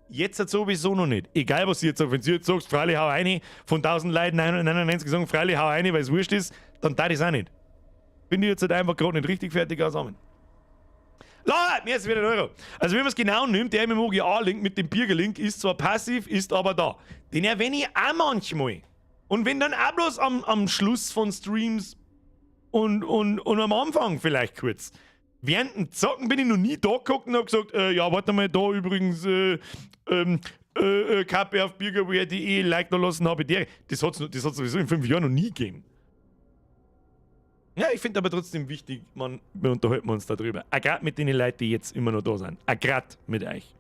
jetzt hat sowieso noch nicht. Egal, was sie jetzt sagt. Wenn sie jetzt sagst, freilich hau rein, von 1000 Leuten 999 sagen, freilich hau rein, weil es wurscht ist, dann darf ich es auch nicht. Finde ich jetzt halt einfach gerade nicht richtig fertig aus. Laura, mir ist wieder ein Euro. Also wenn man es genau nimmt, der MMOGA-Link mit dem Birger-Link ist zwar passiv, ist aber da. Den erwähne ich auch manchmal. Und wenn dann auch bloß am Schluss von Streams und am Anfang vielleicht kurz. Während dem Zocken bin ich noch nie da geguckt und hab gesagt, ja, warte mal, da übrigens, KP auf birgerware.de, Like da lassen, habe ich der. Das hat's sowieso in 5 Jahren noch nie gegeben. Ja, ich finde aber trotzdem wichtig, wir unterhalten uns darüber. Auch grad mit den Leuten, die jetzt immer noch da sind. Auch grad mit euch.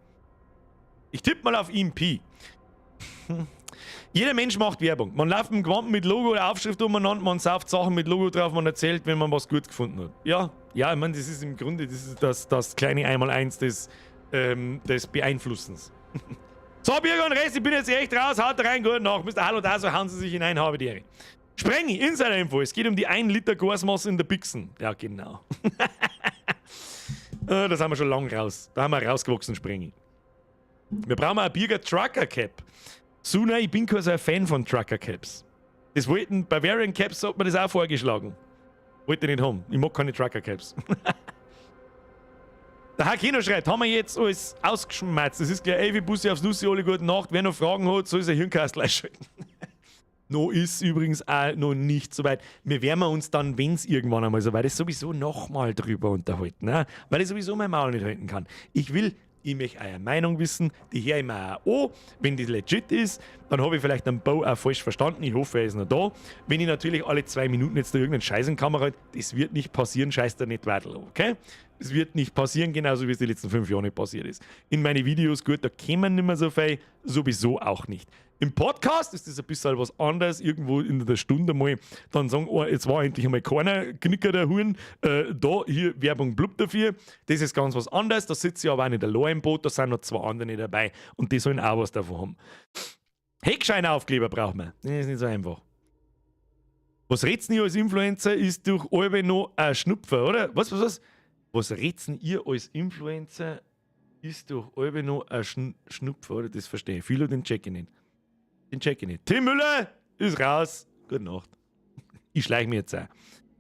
Ich tippe mal auf EMP. Jeder Mensch macht Werbung. Man läuft mit dem Gewand mit Logo oder Aufschrift umeinander, man sauft Sachen mit Logo drauf, man erzählt, wenn man was gut gefunden hat. Ja, ja, ich meine, das ist im Grunde das, ist das kleine Einmaleins des Beeinflussens. So, Birger und Rest, ich bin jetzt echt raus, haut rein, gut nach. Mr. Hallo, da so hauen Sie sich hinein, habe die Ehre. Sprengi, Insider-Info. Es geht um die 1 Liter Gasmasse in der Bixen. Ja, genau. Da sind wir schon lang raus. Da haben wir rausgewachsen, Sprengi. Wir brauchen eine Birger Trucker Cap. So, nein, ich bin kein so ein Fan von Trucker Caps. Das wollten Bavarian Caps, hat mir das auch vorgeschlagen. Wollte ich nicht haben. Ich mag keine Trucker Caps. Der Hakino schreibt, haben wir jetzt alles ausgeschmatzt. Das ist gleich ey, wie Bussi aufs Nussi, alle gute Nacht. Wer noch Fragen hat, soll sein Hirnkastel einschalten. No ist übrigens auch noch nicht so weit. Wir werden uns dann, wenn es irgendwann einmal so weit ist, sowieso nochmal drüber unterhalten. Ne? Weil ich sowieso mein Maul nicht halten kann. Ich möchte eure Meinung wissen, die höre ich mir auch an. Wenn die legit ist, dann habe ich vielleicht den Bau auch falsch verstanden. Ich hoffe, er ist noch da. Wenn ich natürlich alle 2 Minuten jetzt da irgendeinen Scheiß in Kamera halte, das wird nicht passieren, scheiß da nicht weiter, okay? Das wird nicht passieren, genauso wie es die letzten 5 Jahre nicht passiert ist. In meine Videos, gut, da kämen nicht mehr so viel, sowieso auch nicht. Im Podcast ist das ein bisschen was anderes, irgendwo in der Stunde mal dann sagen, oh, jetzt war endlich einmal keiner Knicker der Huren, da, hier Werbung blub dafür. Das ist ganz was anderes, da sitze ich aber auch nicht allein im Boot, da sind noch zwei andere dabei und die sollen auch was davon haben. Heckscheinaufkleber brauchen wir. Das ist nicht so einfach. Was redst denn ihr als Influencer? Ist durch alle noch ein Schnupfer, oder? Was, was, was? Was redst denn ihr als Influencer? Ist durch alle noch ein Schnupfer, oder? Das verstehe ich. Viele, den check ich nicht. Den check ich nicht. Tim Müller ist raus. Gute Nacht. Ich schleiche mir jetzt ein.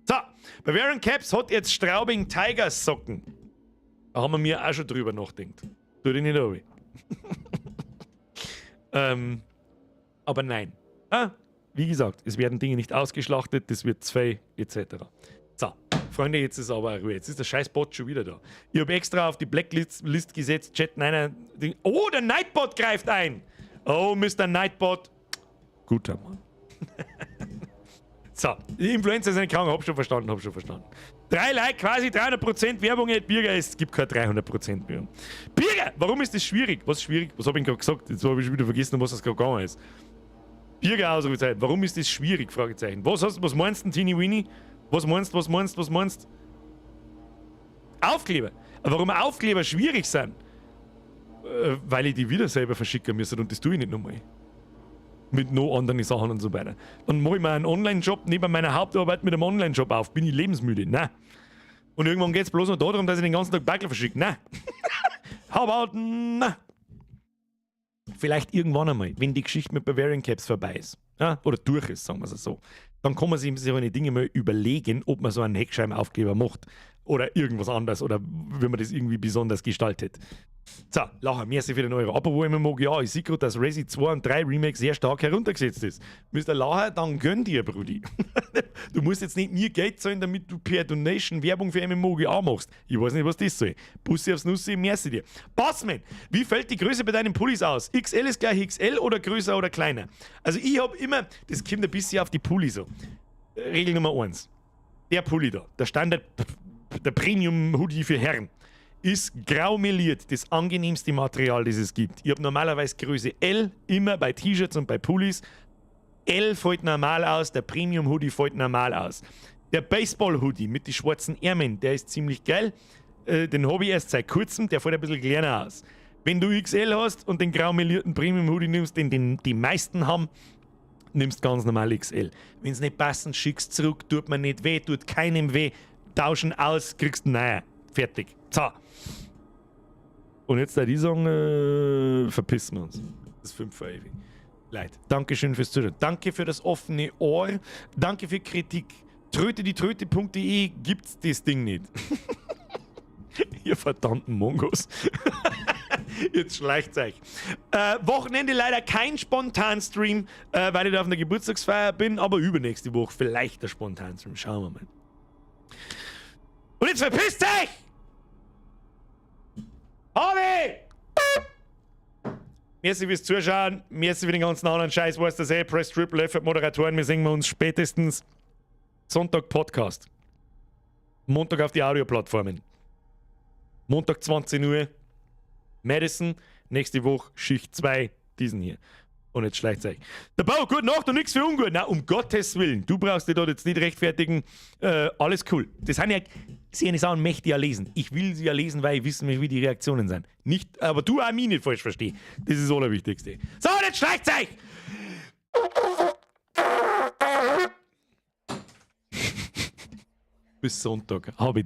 So, Bavarian Caps hat jetzt Straubing Tigers Socken. Da haben wir mir auch schon drüber nachgedacht. Tu dich nicht runter. Aber nein. Ah, wie gesagt, es werden Dinge nicht ausgeschlachtet, das wird zwei, etc. So, Freunde, jetzt ist aber Ruhe. Jetzt ist der scheiß Bot schon wieder da. Ich habe extra auf die Blacklist List gesetzt, Chat, nein, nein. Oh, der Nightbot greift ein! Oh, Mr. Nightbot. Guter Mann. So, die Influencer sind krank, hab schon verstanden, hab schon verstanden. Drei Like, quasi 300% Werbung, at Birger, es gibt keine 300% Werbung. Birger, warum ist das schwierig? Was ist schwierig? Was habe ich gerade gesagt? Jetzt habe ich schon wieder vergessen, um was das gerade gegangen ist. Birger, Ausrufezeichen. Warum ist das schwierig? Fragezeichen. Was meinst du, Teeny Weeny? Was meinst du, was meinst du, was meinst? Aufkleber. Warum Aufkleber schwierig sind? Weil ich die wieder selber verschicken müsste und das tue ich nicht nochmal. Mit no anderen Sachen und so weiter. Dann mache ich mir einen Online-Shop neben meiner Hauptarbeit mit einem Online-Shop auf. Bin ich lebensmüde? Nein. Und irgendwann geht es bloß noch darum, dass ich den ganzen Tag Backel verschicke. Nein. How about, na. Vielleicht irgendwann einmal, wenn die Geschichte mit Bavarian Caps vorbei ist. Ja, oder durch ist, sagen wir es so. Dann kann man sich solche Dinge mal überlegen, ob man so einen Heckscheibenaufkleber macht. Oder irgendwas anderes. Oder wie man das irgendwie besonders gestaltet. So, Lacher, merci für den Euro. Apropos MMO, ja, ich sehe gerade, dass Resi 2 und 3 Remake sehr stark heruntergesetzt ist. Mr. Lacher, dann gönn dir, Brudi. Du musst jetzt nicht mir Geld zahlen, damit du per Donation Werbung für MMOGA machst. Ich weiß nicht, was das soll. Bussi aufs Nussi, merci dir. Bassman, wie fällt die Größe bei deinen Pullis aus? XL ist gleich XL oder größer oder kleiner? Also ich habe immer, das kommt ein bisschen auf die Pulli so. Regel Nummer 1. Der Pulli da, der Standard, der Premium Hoodie für Herren, ist graumeliert, das angenehmste Material, das es gibt. Ich habe normalerweise Größe L, immer bei T-Shirts und bei Pullis. L fällt normal aus, der Premium Hoodie fällt normal aus. Der Baseball Hoodie mit den schwarzen Ärmeln, der ist ziemlich geil. Den habe ich erst seit kurzem, der fällt ein bisschen kleiner aus. Wenn du XL hast und den graumelierten Premium Hoodie nimmst, den die meisten haben, nimmst ganz normal XL. Wenn es nicht passen, schickst zurück, tut mir nicht weh, tut keinem weh, tauschen aus, kriegst einen neuen. Fertig. So. Und jetzt da die sagen, verpissen wir uns. Das ist 5 vor 11. Leute, Dankeschön fürs Zuschauen. Danke für das offene Ohr. Danke für Kritik. Tröte die Tröte.de gibt's das Ding nicht. Ihr verdammten Mongos. Jetzt schleicht's euch. Wochenende leider kein Spontan-Stream, weil ich da auf einer Geburtstagsfeier bin, aber übernächste Woche vielleicht der Spontan-Stream. Schauen wir mal. Und jetzt verpisst euch! Harvey! Merci fürs Zuschauen, merci für den ganzen anderen Scheiß, weißt das eh, Press Triple F Moderatoren, wir sehen wir uns spätestens Sonntag Podcast. Montag auf die Audioplattformen. Montag 20 Uhr Madison, nächste Woche Schicht 2, diesen hier. Und jetzt schleicht euch. Der Bau, gute Nacht und nichts für ungut. Na, um Gottes Willen. Du brauchst dich dort jetzt nicht rechtfertigen. Alles cool. Das sind ja, sie Sachen möchte ich ja lesen. Ich will sie ja lesen, weil ich wissen möchte, wie die Reaktionen sind. Nicht, aber du auch mich nicht falsch verstehen. Das ist das Allerwichtigste. So, und jetzt schleicht euch! Bis Sonntag. Habe die.